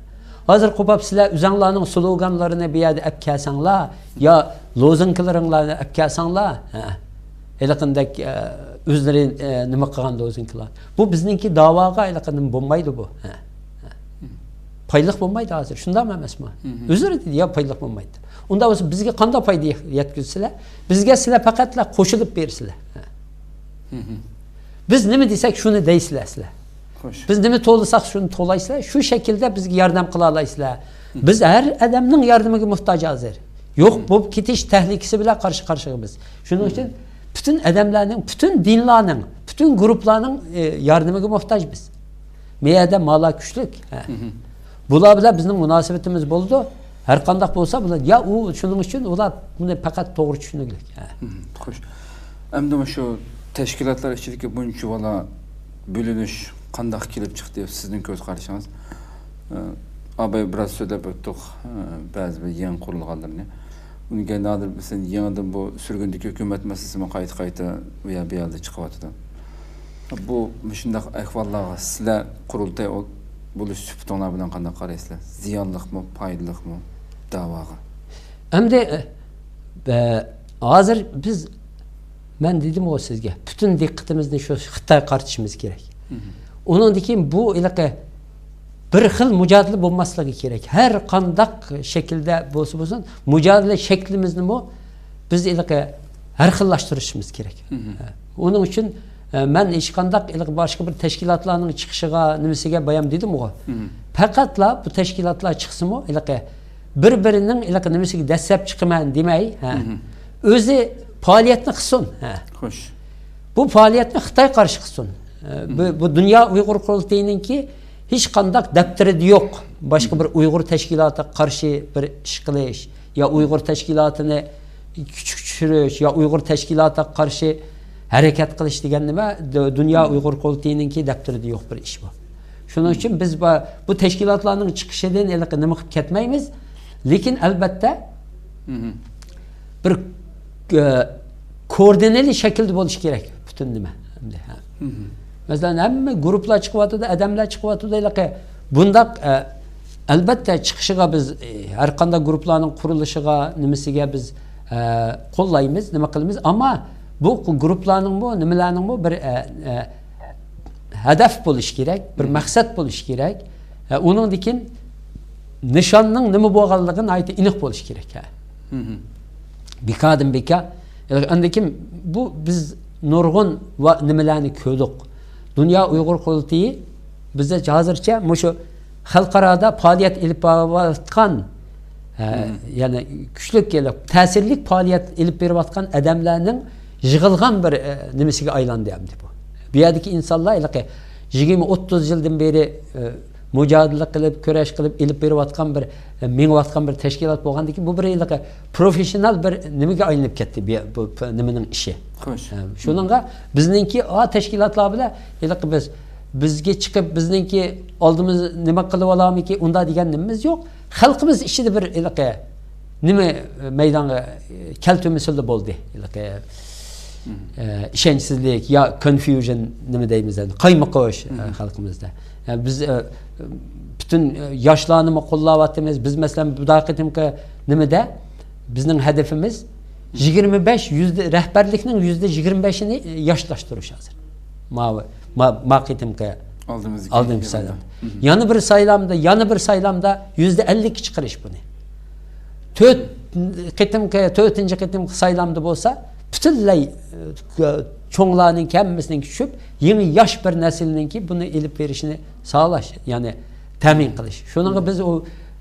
ھازىر قوپۇپ سىلەر ئۆزۈڭلارنىڭ سلوگانلىرىنى بۇ يەردە ئەپ كەلسەڭلار، يا لوزۇنكىلىرىڭلارنى ئەپ كەلسەڭلار، ھە؟ ھېلىقىندەك، ئە، ئۆزلىرى، ئە، نېمە قىلغان لوزۇنكىلار. بۇ بىزنىڭكى داۋاغا ھېلىقى نېمە بولمايدۇ بۇ، ھە؟ ھە؟ پايدىلىق بولمايدۇ ھازىر، شۇنداقمۇ ئەمەسمۇ؟ ئۆزلىرى دېدى، يا پايدىلىق بولمايدۇ. ئۇنداق بولسا بىزگە قانداق پايدا يەتكۈزسىلەر؟ بىزگە سىلەر پەقەتلا قوشۇلۇپ بېرىسىلەر. ھە. بىز نېمە دېسەك، شۇنى دەيسىلەر سىلەر. خوش. بىز نېمە توۋلىساق، شۇنى توۋلايسىلەر. شۇ شەكىلدە بىزگە ياردەم قىلالايسىلەر. بىز ھەر ئادەمنىڭ ياردىمىگە موھتاج ھازىر. يوق بولۇپ كېتىش تەھلىكىسى بىلەن قارشى قارشىغا بىز. شۇنىڭ ئۈچۈن پۈتۈن ئادەملەرنىڭ، پۈتۈن دىنلارنىڭ، پۈتۈن گۇرۇپلارنىڭ، ئە، ياردىمىگە موھتاج بىز. مەيەردە مالا كۈچلۈك. ھە. بۇلار بىلەن بىزنىڭ مۇناسىۋىتىمىز بولىدۇ. ھەر قانداق بولسا بۇلار، يا ئۇ، شۇنىڭ ئۈچۈن ئۇلار بۇنى پەقەت توغرا چۈشىنىگلىك. ھە. خوش. ئەمدى مۇشۇ تەشكىلاتلار ئىچىدىكى بۇنچىۋالا بۆلۈنۈش قانداق كېلىپ چىقتى، سىزنىڭ كۆز قارىشىڭىز؟ ئە، ئاباي بىراز سۆزلەپ ئۆتتۇق، ئە، بەزى بىر يېڭى قۇرۇلغانلىرىنى. ئۇنىڭ كەينىدە ھازىر بىزدىن يېڭىدىن بۇ سۈرگۈندىكى ھۆكۈمەت مەسىلىسىمۇ قايتا-قايتا ئۇ يەر بۇ يەردە چىقىۋاتىدۇ. بۇ مۇشۇنداق ئەھۋاللارغا سىلەر قۇرۇلتاي ئول-، بولۇش سۈپىتىڭلار بىلەن قانداق قارايسىلەر؟ زىيانلىقمۇ، پايدىلىقمۇ داۋاغا؟ ئەمدى، ئە، ھازىر بىز، مەن دېدىمغۇ سىزگە، پۈتۈن دىققىتىمىزنى شۇ خىتايغا قارىتىشىمىز كېرەك. ئۇنىڭدىن كېيىن بۇ ھېلىقى بىر خىل مۇجادىلە بولماسلىقى كېرەك. ھەر قانداق شەكىلدە بولسا بولسۇن، مۇجادىلە شەكلىمىزنىمۇ بىز ھېلىقى ھەر خىللاشتۇرۇشىمىز كېرەك. ئۇنىڭ ئۈچۈن، ئە، مەن ھېچقانداق ھېلىقى باشقا بىر تەشكىلاتلارنىڭ چىقىشىغا، نېمىسىگە بايام دېدىمغۇ. پەقەتلا بۇ تەشكىلاتلار چىقسىمۇ، ھېلىقى بىر-بىرىنىڭ ھېلىقى نېمىسىگە دەسسەپ چىقىمەن دېمەي، ھە. ئۆزى پائالىيەتنى قىلسۇن. ھە. خوش. بۇ پائالىيەتنى خىتاي قارشى قىلسۇن. ئە، بۇ، بۇ دۇنيا ئۇيغۇر قۇرۇلتىيىنىڭكى ھېچقانداق دەپتىرىدە يوق. باشقا بىر ئۇيغۇر تەشكىلاتىغا قارشى بىر ئىش قىلىش، يا ئۇيغۇر تەشكىلاتىنى كۈچكە چۈشۈرۈش، يا ئۇيغۇر تەشكىلاتىغا قارشى ھەرىكەت قىلىش دېگەن نېمە، دۇ-، دۇنيا ئۇيغۇر قۇرۇلتىيىنىڭكى دەپتىرىدە يوق بىر ئىش بۇ. شۇنىڭ ئۈچۈن بىز با-، بۇ تەشكىلاتلارنىڭ چىقىشىدىن ھېلىقى نېمە قىلىپ كەتمەيمىز. لېكىن، ئەلبەتتە، بىر، ئە، كوئوردىنېلى شەكىلدە بولۇشى كېرەك پۈتۈن نېمە. ئەمدى، ھە. مەسىلەن، ھەممە گۇرۇپپىلار چىقىۋاتىدۇ، ئادەملەر چىقىۋاتىدۇ، ھېلىقى بۇنداق، ئە، ئەلبەتتە، چىقىشىغا بىز، ئە، ھەر قانداق گۇرۇپپىلارنىڭ قۇرۇلۇشىغا، نېمىسىگە بىز، ئە، قوللايمىز، نېمە قىلىمىز. ئەمما بۇ گۇرۇپپىلارنىڭمۇ، نېمىلەرنىڭمۇ بىر، ئە، ئە، ھەدەپ بولۇشى كېرەك، بىر مەقسەت بولۇشى كېرەك. ھە، ئۇنىڭدىن كېيىن نىشاننىڭ نېمە بولغانلىقى ناھايىتى ئېنىق بولۇشى كېرەك. ھە. بىكاردىن بىكار. ئاندىن كېيىن بۇ بىز نۇرغۇن ۋە نېمىلەرنى كۆردۇق. دۇنيا ئۇيغۇر قۇرۇلتىيى بىزدە ھازىرچە مۇشۇ خەلقئارادا پائالىيەت ئېلىپ بارىۋاتقان، ھە، يەنى كۈچلۈك، تەسىرلىك پائالىيەت ئېلىپ بېرىۋاتقان ئادەملەرنىڭ يىغىلغان بىر، ئە، نېمىسىگە ئايلاندى ئەمدى بۇ. بۇ يەردىكى ئىنسانلار ھېلىقى يىگىرمە، ئوتتۇز يىلدىن بېرى، ئە، مۇجادىلە قىلىپ، كۈرەش قىلىپ ئېلىپ بېرىۋاتقان بىر، ئە، مېڭىۋاتقان بىر تەشكىلات بولغاندىكىن، بۇ بىر ھېلىقى پروفېسسىيونال بىر نېمىگە ئايلىنىپ كەتتى، بۇ، بۇ نېمىنىڭ ئىشى. خوش. ئە، شۇنىڭغا بىزنىڭكى ئا تەشكىلاتلار بىلەن ھېلىقى بىز، بىزگە چىقىپ، بىزنىڭكى ئالدىمىز نېمە قىلىۋالامىكى، ئۇنداق دېگەن نېمىمىز يوق. خەلقىمىز ئىچىدە بىر ھېلىقى نېمە، ئە، مەيدانغا، ئە، كەلتۈرمىسىلا بولدى. ھېلىقى، ئە، ئىشەنچسىزلىك يا كونفيۇژن نېمە دەيمىز ئەمدى، قايمۇقۇش، ئە، خەلقىمىزدە. ئە، بىز، ئە، پۈتۈن، ئە، ياشلارنىمۇ قوللاۋاتىمىز. بىز، مەسىلەن، بۇ قېتىمقى نېمىدە بىزنىڭ ھەدىپىمىز يىگىرمە بەش يۈزدە، رەھبەرلىكنىڭ يۈزدە يىگىرمە بەشىنى ياشلاشتۇرۇش ھازىر. ماۋۇ، ما-، ما قېتىمقى ئالدىمىزدىكى ئالدىنقى يىغىندا. سايلام. يەنە بىر سايلامدا، يەنە بىر سايلامدا يۈزدە ئەللىككە چىقىرىش بۇنى. تۆت قېتىمقى، تۆتىنچى قېتىمقى سايلامدا بولسا پۈتۈنلەي، ئە، چوڭلارنىڭ ھەممىسىنىڭ چۈشۈپ، يېڭى ياش بىر نەسىلنىڭكى بۇنى ئېلىپ بېرىشىنى ساغلاش، يەنى تەمىن قىلىش. شۇنىڭغا بىز ئۇ،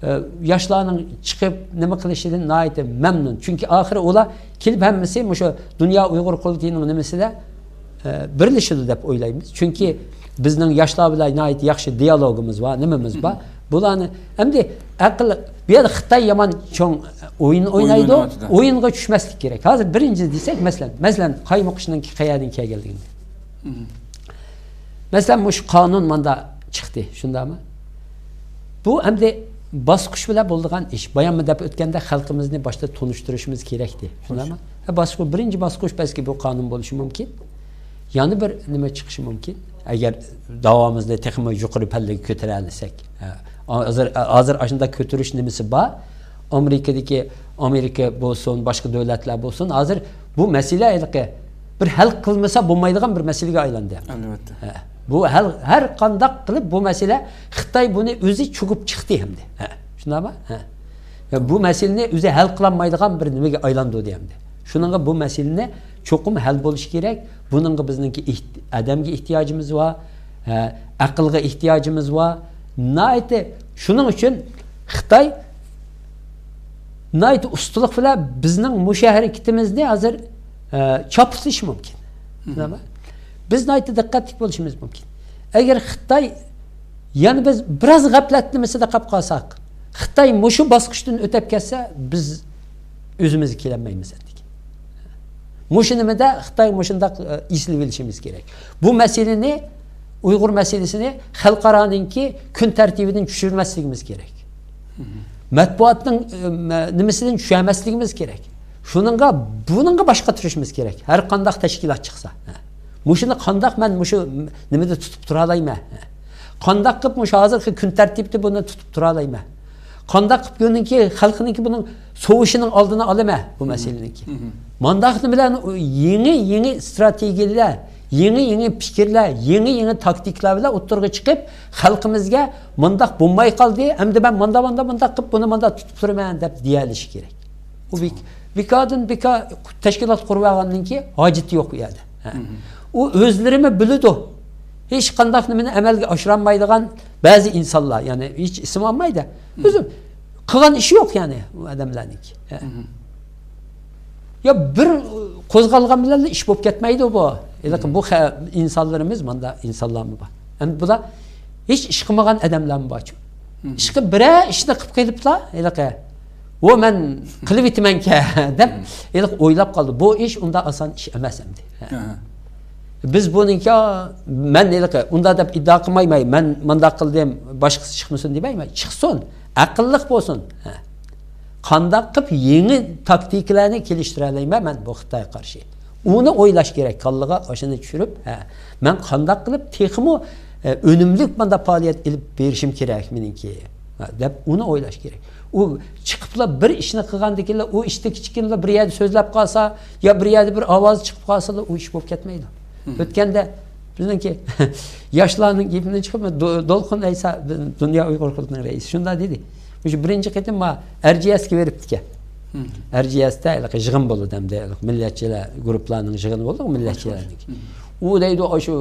ئە، ياشلارنىڭ چىقىپ نېمە قىلىشىدىن ناھايىتى مەمنۇن. چۈنكى ئاخىرى ئۇلار كېلىپ ھەممىسى مۇشۇ دۇنيا ئۇيغۇر قۇرۇلتىيىنىڭ نېمىسىدە، ئە، بىرلىشىدۇ دەپ ئويلايمىز. چۈنكى بىزنىڭ ياشلار بىلەن ناھايىتى ياخشى دىيالوگىمىز بار، نېمىمىز بار. بۇلارنى ئەمدى ئەقىل، بۇ يەردە خىتاي يامان چوڭ ئويۇن ئويۇن ئوينايدۇ. ئويناۋاتىدۇ. ئويۇنغا چۈشمەسلىك كېرەك. ھازىر بىرىنچى دېسەك، مەسىلەن، مەسىلەن، قايمۇقۇشنىڭكى قەيەردىن كەلگەنلىكىنى. مەسىلەن، مۇشۇ قانۇن ماندا چىقتى، شۇنداقمۇ؟ بۇ ئەمدى باسقۇچ بىلەن بولىدىغان ئىش. باياممۇ دەپ ئۆتكەندە خەلقىمىزنى باشتا تونۇشتۇرۇشىمىز كېرەكتى. شۇنداقمۇ؟ ھە، باسقۇچ، بىرىنچى باسقۇچ بەلكى بۇ قانۇن بولۇشى مۇمكىن. يەنە بىر نېمە چىقىشى مۇمكىن. ئەگەر داۋامىزنى تېخىمۇ يۇقىرى پەللىگە كۆتۈرەلىسەك. ھە، ھازىر، ھازىر ئاشۇنداق كۆتۈرۈش نېمىسى بار. ئامېرىكىدىكى، ئامېرىكا بولسۇن، باشقا دۆلەتلەر بولسۇن، ھازىر بۇ مەسىلە ھېلىقى بىر ھەل قىلمىسا بولمايدىغان بىر مەسىلىگە ئايلاندى. ئەلۋەتتە. ھە. بۇ ھەل، ھەر قانداق قىلىپ بۇ مەسىلە، خىتاي بۇنى ئۆزى چۆكۈپ چىقتى ئەمدى. ھە. شۇنداقمۇ؟ ھە. ۋە بۇ مەسىلىنى ئۆزى ھەل قىلالمايدىغان بىر نېمىگە ئايلاندۇردى ئەمدى. شۇنىڭغا بۇ مەسىلىنى چوقۇم ھەل بولۇشى كېرەك. بۇنىڭغا بىزنىڭكى ئېھت-، ئادەمگە ئېھتىياجىمىز بار، ھە، ئەقىلگە ئېھتىياجىمىز بار. ناھايىتى شۇنىڭ ئۈچۈن خىتاي ناھايىتى ئۇستىلىق بىلەن بىزنىڭ مۇشۇ ھەرىكىتىمىزنى ھازىر، ئە، چاپلىتىشى مۇمكىن. بىلەمە؟ بىز ناھايىتى دىققەتلىك بولۇشىمىز مۇمكىن. ئەگەر خىتاي يەنە بىز بىراز غەپلەت نېمىسىدە قاپ قالساق، خىتاي مۇشۇ باسقۇچتىن ئۆتەپ كەتسە، بىز ئۆزىمىزگە كېلەلمەيمىز ئەمدىكى. مۇشۇ نېمىدە خىتاي مۇشۇنداق، ئە، ئېسىلىۋېلىشىمىز كېرەك. بۇ مەسىلىنى، ئۇيغۇر مەسىلىسىنى خەلقئارانىڭكى كۈن تەرتىپىدىن چۈشۈرمەسلىكىمىز كېرەك. مەتبۇئاتنىڭ، ئە، مە-، نېمىسىدىن چۈشەلمەسلىكىمىز كېرەك. شۇنىڭغا، بۇنىڭغا باش قاتۇرۇشىمىز كېرەك. ھەر قانداق تەشكىلات چىقسا. ھە. مۇشۇنى قانداق مەن مۇشۇ نېمىدە تۇتۇپ تۇرالايمەن؟ ھە. قانداق قىلىپ مۇشۇ ھازىرقى كۈن تەرتىپتە بۇنى تۇتۇپ تۇرالايمەن؟ قانداق قىلىپ بۇنىڭكى خەلقنىڭكى بۇنىڭ سوۋۇشىنىڭ ئالدىنى ئالىمەن بۇ مەسىلىنىڭكى؟ مانداقنى بىلەن يېڭى، يېڭى ئىستراتېگىيەلەر، يېڭى، يېڭى پىكىرلەر، يېڭى، يېڭى تاكتىكىلار بىلەن ئوتتۇرىغا چىقىپ، خەلقىمىزگە مۇنداق بولماي قالدى، ئەمدى مەن ماندا، ماندا، مۇنداق قىلىپ بۇنى ماندا تۇتۇپ تۇرىمەن دەپ دېيەلىشى كېرەك. ئۇ بىك-، بىكاردىن بىكار تەشكىلات قۇرۇۋالغاندىن كېيىن ھاجىتى يوق ئۇ يەردە. ھە. ئۇ ئۆزلىرىمۇ بىلىدۇ. ھېچ قانداق نېمىنى ئەمەلگە ئاشۇرالمايدىغان بەزى ئىنسانلار، يەنى ھېچ ئىسىم ئالمايدۇ. ئۆزى قىلغان ئىشى يوق يەنى ئۇ ئادەملەرنىڭكى. ھە. يا بىر قوزغالغان بىلەنلا ئىش بولۇپ كەتمەيدۇ بۇ. ھېلىقى بۇ خە-، ئىنسانلىرىمىز ماندا ئىنسانلارمۇ بار. ئەمدى بۇلار ھېچ ئىش قىلمىغان ئادەملەرمۇ بارچۇ. ئىشقا بىرەر ئىشنى قىلىپ قېلىپلا ھېلىقى، ۋو مەن قىلىۋېتىمەنكەن دەپ ھېلىقى ئويلاپ قالدى. بۇ ئىش ئۇنداق ئاسان ئىش ئەمەس ئەمدى. ھە. بىز بۇنىڭكى، مەن ھېلىقى ئۇنداق دەپ ئىددىئا قىلمايمەن، مەن مانداق قىلدىم، باشقىسى چىقمىسۇن دېمەيمەن. چىقسۇن، ئەقىللىق بولسۇن. ھە. قانداق قىلىپ يېڭى تاكتىكىلارنى كېلىشتۈرەلەيمەن مەن بۇ خىتايغا قارشى؟ ئۇنى ئويلاش كېرەك، كاللىغا ئاشۇنى چۈشۈرۈپ، ھە، مەن قانداق قىلىپ تېخىمۇ، ئە، ئۈنۈملۈك مانداق پائالىيەت ئېلىپ بېرىشىم كېرەك مېنىڭكى، ھە، دەپ ئۇنى ئويلاش كېرەك. ئۇ چىقىپلا بىر ئىشنى قىلغاندىكىنلا، ئۇ ئىشتا كىچىككىنىلا بىر يەردە سۆزلەپ قالسا، يا بىر يەردە بىر ئاۋاز چىقىپ قالسىلا، ئۇ ئىش بولۇپ كەتمەيدۇ. ئۆتكەندە بىزنىڭكى ياشلارنىڭ گېپىدىن چىقىپ، دو-، دولقۇن ئەيسا، دۇنيا ئۇيغۇر قۇرۇلتىيىنىڭ رەئىسى شۇنداق دېدى. مۇشۇ بىرىنچى قېتىم ما ئەرجىيەسكە بېرىپتىكەن. ئەرجىيەستە ھېلىقى يىغىن بولىدۇ ئەمدى، ھېلىقى مىللەتچىلەر گۇرۇپپىلارنىڭ يىغىنى بولىدۇ مىللەتچىلەرنىڭ. ئۇ دەيدۇ، ئاشۇ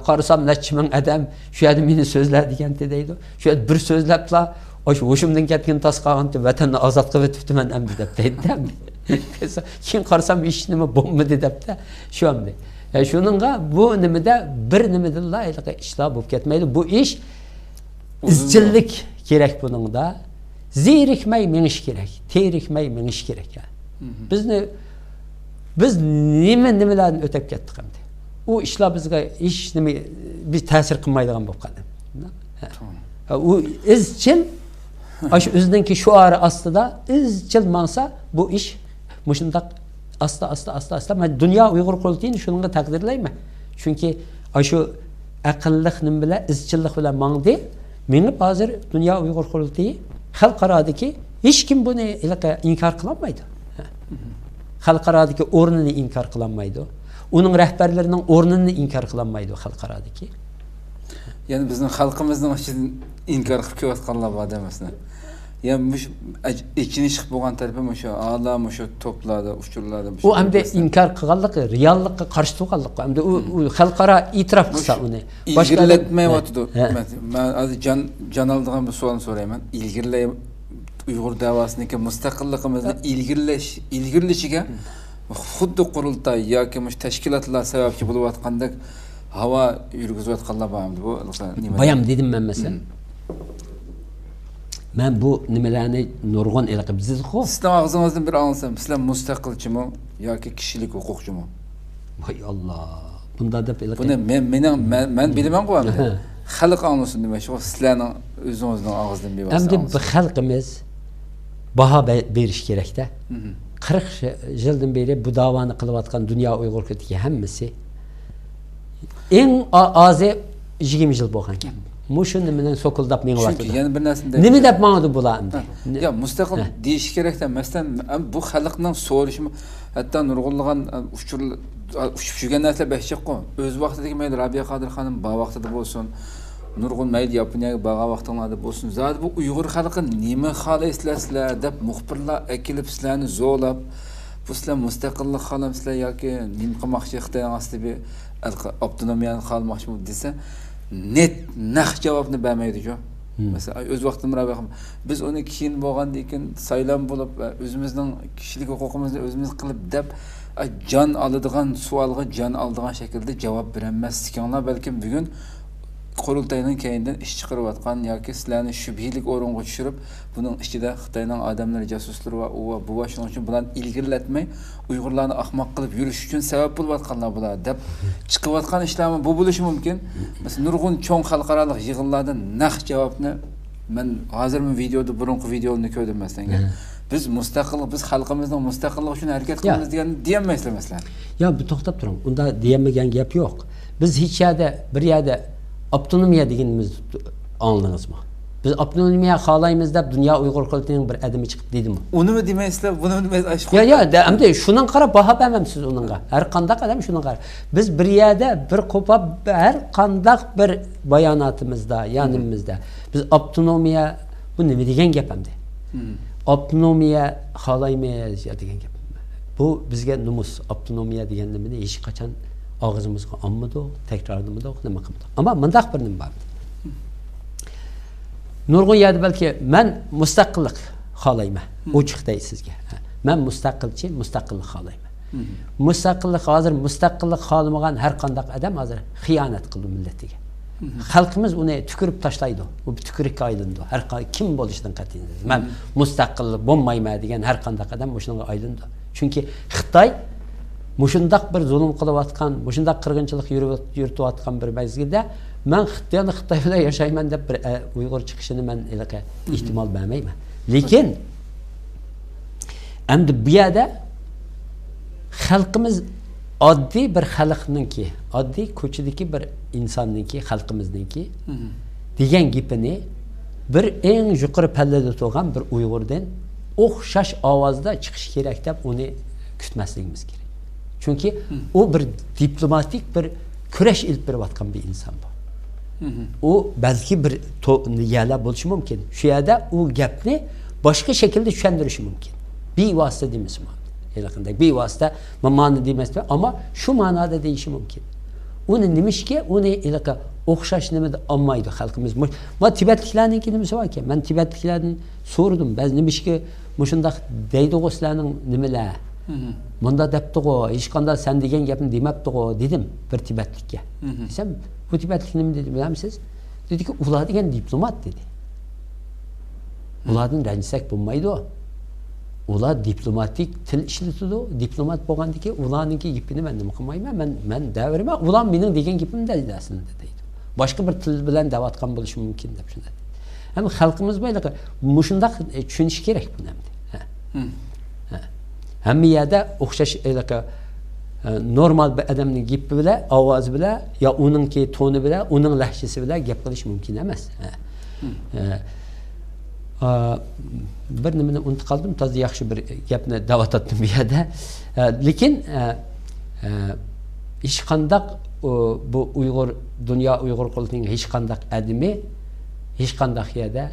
قارىسام نەچچە مىڭ ئادەم شۇ يەردە مېنى سۆزلە دېگەنتى دەيدۇ. شۇ يەردە بىر سۆزلەپلا، ئاشۇ ھوشۇمدىن كەتكىنى تاس قالغانتى، ۋەتەننى ئازاد قىلىۋېتىپتىمەن ئەمدى دەپ دەيدۇ ئەمدى. كېيىن قارىسام ھېچ نېمە بولمىدى دەپتە. شۇ ئەمدى. ئە، شۇنىڭغا بۇ نېمىدە بىر نېمىدىنلا ھېلىقى ئىشلار بولۇپ كەتمەيدۇ. بۇ ئىش ئىزچىللىك كېرەك بۇنىڭدا. زېرىكمەي مېڭىش كېرەك، تېرىكمەي مېڭىش كېرەك. بىزنى، بىز نېمە، نېمىلەردىن ئۆتۈپ كەتتۇق ئەمدى. ئۇ ئىشلار بىزگە ھېچ نېمە، بىز تەسىر قىلمايدىغان بولۇپ قالدى. ھە. ئۇ ئىزچىل، ئاشۇ ئۆزىنىڭكى شوئارى ئاستىدا ئىزچىل ماڭسا، بۇ ئىش مۇشۇنداق ئاستا، ئاستا، ئاستا، ئاستا. مەن دۇنيا ئۇيغۇر قۇرۇلتىيىنى شۇنىڭغا تەقدىرلەيمەن. چۈنكى ئاشۇ ئەقىللىق نېمە بىلەن، ئىزچىللىق بىلەن ماڭدى. مېڭىپ ھازىر دۇنيا ئۇيغۇر قۇرۇلتىيى خەلقئارادىكى ھېچكىم بۇنى ھېلىقى ئىنكار قىلالمايدۇ. خەلقئارادىكى ئورنىنى ئىنكار قىلالمايدۇ. ئۇنىڭ رەھبەرلىرىنىڭ ئورنىنى ئىنكار قىلالمايدۇ خەلقئارادىكى. يەنى بىزنىڭ خەلقىمىزنىڭ ئىچىدىن ئىنكار قىلىپ كېلىۋاتقانلار بار دەيمىزنە. يا مۇشۇ ئەج-، ئېچىنىشلىق بولغان تەرىپى مۇشۇ، ھالا مۇشۇ توپلاردا، ئۇچۇرلاردا مۇشۇ ئۇ ئەمدى ئىنكار قىلغانلىقى، رېئاللىققا قارشى تۇرغانلىقى، ئەمدى ئۇ، ئۇ خەلقئارا ئېتىراپ قىلسا ئۇنى. باشقىلار ئىلگىرىلەتمەيۋاتىدۇ. ھە. مەن، مەن ھازىر جان، جان ئالىدىغان بىر سوئالنى سورايمەن. ئىلگىرىلەي-، ئۇيغۇر دەۋاسىنىڭكى مۇستەقىللىقىمىزنى ئىلگىرىلەش، ئىلگىرىلىشىگە خۇددى قۇرۇلتاي ياكى مۇشۇ تەشكىلاتلار سەۋەبچى بولۇۋاتقاندەك ھاۋا يۈرگۈزۈۋاتقانلار بار ئەمدى بۇ نېمىدە؟ بايام دېدىم مەن مەسىلەن. مەن بۇ نېمىلەرنى نۇرغۇن ھېلىقى بىز دېدۇققۇ. سىزنىڭ ئاغزىڭىزدىن بىر ئاڭلىسام، سىلەر مۇستەقىلچىمۇ ياكى كىشىلىك ھوقۇقچىمۇ؟ ۋاي ئاللا، بۇنداق دەپ ھېلىقى. بۇنى مەن، مېنىڭ، مەن، مەن بىلىمەنغۇ ئەمدى. خەلق ئاڭلىسۇن دېمەكچىغۇ، سىلەرنىڭ ئۆزىڭىزنىڭ ئاغزىدىن بىۋاسىتە ئەمدى ئاڭلىسۇن. بۇ خەلقىمىز باھا بە-، بېرىش كېرەكتە. قىرىق يىلدىن بېرى بۇ داۋانى قىلىۋاتقان دۇنيا ئۇيغۇر قۇرۇلتىيى ھەممىسى ئەڭ ئا-، ئازى يىگىرمە يىل بولغان گەپ. مۇشۇ نېمە بىلەن سوكۇلداپ مېڭىۋاتىدۇ. چۈنكى يەنە بىر نەرسىنى دەپ نېمە دەپ ماڭىدۇ بۇلار ئەمدى؟ ھە. يا، مۇستەقىل دېيىشى كېرەكتە. مەسىلەن، ئەم، بۇ خەلقنىڭ سورىشىمۇ، ھەتتا نۇرغۇنلىغان، ئەم، ئۇچۇر، ئۇچۇپ يۈرگەن نەرسىلەر بەك جىققۇ. ئۆز ۋاقتىدىكى مەيلى رابىيە قادىر خانىم بار ۋاقتىدا بولسۇن، نۇرغۇن مەيلى ياپونىيەگە بارغان ۋاقتىڭلاردا بولسۇن. زادى بۇ ئۇيغۇر خەلقى نېمە خالايسىلەر سىلەر دەپ مۇخبىرلار ئەكېلىپ سىلەرنى زورلاپ، بۇ سىلەر مۇستەقىللىق خالامسىلەر ياكى نېمە قىلماقچى، خىتاينىڭ ئاستىدا بىر ئەپتونومىيەنى قالماقچىمۇ دېسە، نېت، نەق جاۋابنى بەرمەيدىچۇ. مەسىلەن، ئۆز ۋاقتىدا، بىز ئۇنى كېيىن بولغاندىن كېيىن سايلام بولۇپ، ئۆزىمىزنىڭ كىشىلىك ھوقۇقىمىزنى ئۆزىمىز قىلىپ دەپ، جان ئالىدىغان سوئالغا جان ئالىدىغان شەكىلدە جاۋاب بېرەلمەسلىكىڭلار بەلكىم بۈگۈن قۇرۇلتاينىڭ كەينىدىن ئىش چىقىرىۋاتقان ياكى سىلەرنى شۈبھىلىك ئورۇنغا چۈشۈرۈپ، بۇنىڭ ئىچىدە خىتاينىڭ ئادەملىرى، جاسۇسلىرى بار، ئۇ بار، بۇ بار، شۇنىڭ ئۈچۈن بۇلارنى ئىلگىرىلەتمەي، ئۇيغۇرلارنى ئاخماق قىلىپ يۈرۈش ئۈچۈن سەۋەب بولۇۋاتقانلار بۇلار دەپ چىقىۋاتقان ئىشلارمۇ بۇ بولۇشى مۇمكىن. مەسىلەن، نۇرغۇن چوڭ خەلقئارالىق يىغىنلاردا نەق جاۋابنى مەن ھازىرمۇ ۋىدېئودا، بۇرۇنقى ۋىدېئولارنى كۆردۈم، مەسىلەن. بىز مۇستەقىل، بىز خەلقىمىزنىڭ مۇستەقىللىقى ئۈچۈن ھەرىكەت قىلىمىز دېگەننى دېيەلمەيسىلەر، مەسىلەن. يا، بىر توختاپ تۇرۇڭ. ئۇنداق دېيەلمىگەن گەپ يوق. بىز ھېچ يەردە، بىر يەردە ئاپتونومىيە دېگىنىمىزنى ئاڭلىدىڭىزمۇ؟ بىز ئاپتونومىيە خالايمىز دەپ دۇنيا ئۇيغۇر قۇرۇلتىيىنىڭ بىر ئادىمى چىقىپ دېدىمۇ؟ ئۇنىمۇ دېمەيسىلەر، بۇنىمۇ دېمەيسىلەر. يا، يا، دە-، ئەمدى شۇنىڭغا قاراپ باھا بەرمەمسىز ئۇنىڭغا. ھەر قانداق ئادەم شۇنىڭغا قاراپ. بىز بىر يەردە بىر قوپاپ، ھەر قانداق بىر باياناتىمىزدا يا نېمىمىزدە بىز ئاپتونومىيە، بۇ نېمە دېگەن گەپ ئەمدى؟ ئاپتونومىيە خالايمىز يا دېگەن گەپ. بۇ بىزگە نومۇس، ئاپتونومىيە دېگەن نېمىنى ھېچقاچان ئاغزىمىزغا ئالمىدۇق، تەكرارلىمىدۇق، نېمە قىلمىدۇق. ئەمما مۇنداق بىر نېمە بار. نۇرغۇن يەردە بەلكى مەن مۇستەقىللىق خالايمەن. ئوچۇق دەي سىزگە. مەن مۇستەقىلچى، مۇستەقىللىق خالايمەن. مۇستەقىللىق، ھازىر مۇستەقىللىق خالىمىغان ھەر قانداق ئادەم ھازىر خىيانەت قىلىدۇ مىللىتىگە. خەلقىمىز ئۇنى تۈكۈرۈپ تاشلايدۇ. ئۇ بىر تۈكۈرۈككە ئايلىنىدۇ. ھەر قا-، كىم بولۇشىدىن قەتئىينەزەر. مەن مۇستەقىل بولمايمەن دېگەن ھەر قانداق ئادەم مۇشۇنىڭغا ئايلىنىدۇ. چۈنكى خىتاي مۇشۇنداق بىر زۇلۇم قىلىۋاتقان، مۇشۇنداق قىرغىنچىلىق يۈرۈۋات-، يۈرۈتۈۋاتقان بىر مەزگىلدە مەن خىتاينى خىتاي بىلەن ياشايمەن دەپ بىر، ئە، ئۇيغۇر چىقىشىنى مەن ھېلىقى ئېھتىمال بەرمەيمەن. لېكىن ئەمدى بۇ يەردە خەلقىمىز ئاددىي بىر خەلقنىڭكى، ئاددىي كوچىدىكى بىر ئىنساننىڭكى، خەلقىمىزنىڭكى دېگەن گېپىنى بىر ئەڭ يۇقىرى پەللىدە تۇرغان بىر ئۇيغۇردىن ئوخشاش ئاۋازدا چىقىشى كېرەك دەپ ئۇنى كۈتمەسلىكىمىز كېرەك. چۈنكى ئۇ بىر دىپلوماتىك بىر كۈرەش ئېلىپ بېرىۋاتقان بىر ئىنسان بۇ. ئۇ بەلكى بىر تو-، يەرلەر بولۇشى مۇمكىن. شۇ يەردە ئۇ گەپنى باشقا شەكىلدە چۈشەندۈرۈشى مۇمكىن. بىۋاسىتە دېمىسىمۇ. ھېلىقىندەك بىۋاسىتە، ما-، مانا دېمەسمۇ، ئەمما شۇ مانادا دېيىشى مۇمكىن. ئۇنى نېمىشقا، ئۇنى ھېلىقى ئوخشاش نېمىدە ئالمايدۇ خەلقىمىز. مۇ-، ما تىبەتلىكلەرنىڭكى نېمىسى باركەن؟ مەن تىبەتلىكلەردىن سورىدىم. بەزى نېمىشقا مۇشۇنداق دەيدىغۇ سىلەرنىڭ نېمىلەر؟ مۇنداق دەپتىغۇ، ھېچقانداق سەن دېگەن گەپنى دېمەپتىغۇ، دېدىم بىر تىبەتلىككە. دېسەم، بۇ تىبەتلىك نېمە دېدى بىلەمسىز؟ دېدىكى، ئۇلار دېگەن دىپلومات، دېدى. ئۇلاردىن رەنجىسەك بولمايدۇ. ئۇلار دىپلوماتىك تىل ئىشلىتىدۇ. دىپلومات بولغاندىكى ئۇلارنىڭكى گېپىنى مەن نېمە قىلمايمەن، مەن، مەن دەۋېرىمەن. ئۇلار مېنىڭ دېگەن گېپىمنى دەيدۇ ئەسلىندە، دەيدۇ. باشقا بىر تىل بىلەن دەۋاتقان بولۇشى مۇمكىن، دەپ شۇنداق. ھەم خەلقىمىز بۇ ھېلىقى مۇشۇنداق، ئە، چۈشىنىشى كېرەك بۇنى ئەمدى. ھە. ھە. ھەممە يەردە ئوخشاش ھېلىقى، ئە، نورمال بىر ئادەمنىڭ گېپى بىلەن، ئاۋازى بىلەن، يا ئۇنىڭكى تونى بىلەن، ئۇنىڭ لەھجىسى بىلەن گەپ قىلىش مۇمكىن ئەمەس. ھە. ئە، ئا، بىر نېمىنى ئۇنتۇپ قالدىم، تازا ياخشى بىر گەپنى دەۋاتاتتىم بۇ يەردە. ئە، لېكىن، ئە، ئە، ھېچقانداق، ئۇ، بۇ ئۇيغۇر، دۇنيا ئۇيغۇر قۇرۇلتىيىنىڭ ھېچقانداق ئادىمى ھېچقانداق يەردە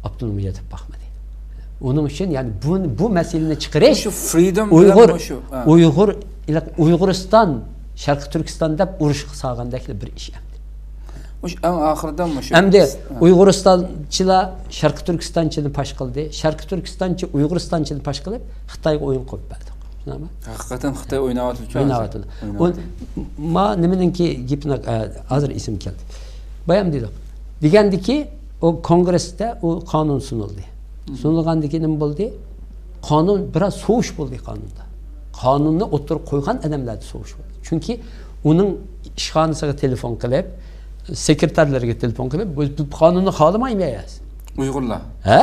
ئاپتونومىيە دەپ باقمىدى. ئۇنىڭ ئۈچۈن، يەنى بۇ، بۇ مەسىلىنى چىقىرىش مۇشۇ فرىدوم بىلەن ئۇيغۇر، مۇشۇ، ھە. ئۇيغۇر، ئۇيغۇرىستان، شەرقىي تۈركىستان دەپ ئۇرۇشقا سالغاندەكلا بىر ئىش ئەمدى. مۇشۇ ئەڭ ئاخىرىدا مۇشۇ ئەمدى ھە. ئۇيغۇرىستانچىلار شەرقىي تۈركىستانچىنى پاش قىلدى. شەرقىي تۈركىستانچى ئۇيغۇرىستانچىنى پاش قىلىپ، خىتايغا ئويۇن قويۇپ بەردى. شۇنداقمۇ؟ ھەقىقەتەن خىتاي ئويناۋاتىدۇ. ئويناۋاتىدۇ. ئۇ، ما نېمىنىڭكى گېپىنى، ئە، ھازىر ئېسىمگە كەلدى. بايام دېدۇق. دېگەندىكى، ئۇ كونگرېستا ئۇ قانۇن سۇنۇلدى. سۇنۇلغاندىكى نېمە بولدى؟ قانۇن، بىراز سوۋۇش بولدى قانۇندا. قانۇننى ئوتتۇرىغا قويغان ئادەملەردە سوۋۇش بولدى. چۈنكى ئۇنىڭ ئىشخانىسىغا تېلېفون قىلىپ، سېكرېتارلىرىغا تېلېفون قىلىپ، بىز بۇ قانۇننى خالىمايمىز. ئۇيغۇرلار. ھە؟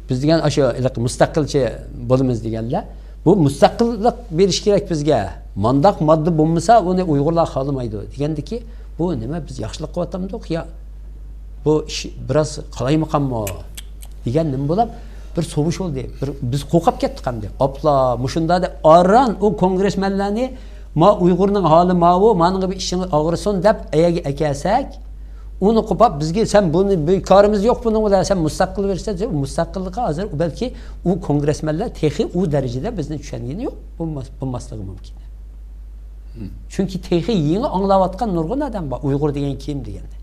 بىز دېگەن ئاشۇ ھېلىقى مۇستەقىلچى بولىمىز دېگەنلەر. بۇ مۇستەقىللىق بېرىش كېرەك بىزگە. مانداق ماددا بولمىسا، ئۇنى ئۇيغۇرلار خالىمايدۇ دېگەندىكى، بۇ نېمە، بىز ياخشىلىق قىلىۋاتامدۇق يا بۇ ئىش بىراز قالايمىقانمۇ دېگەن نېمە بولۇپ، بىر سوۋۇش بولدى. بىر، بىز قورقۇپ كەتتۇق ئەمدى. ئاپلا، مۇشۇندا دەپ ئاران ئۇ كونگرېسمېنلارنى، ما ئۇيغۇرنىڭ ھالى ماۋۇ، مانىڭغا بىر ئىشىڭىز ئاغرىسۇن دەپ ئەيەرگە ئەكەلسەك، ئۇنى قوپاپ بىزگە، سەن بۇنى، بىر كارىمىز يوق بۇنىڭ بىلەن، سەن مۇستەقىل بېرىسەن دەپ، مۇستەقىللىققا ھازىر بەلكى ئۇ كونگرېسمېنلار تېخى ئۇ دەرىجىدە بىزنى چۈشەنگىنى يوق، بولماس-، بولماسلىقى مۇمكىن. چۈنكى تېخى يېڭى ئاڭلاۋاتقان نۇرغۇن ئادەم بار، ئۇيغۇر دېگەن كىم دېگەندە.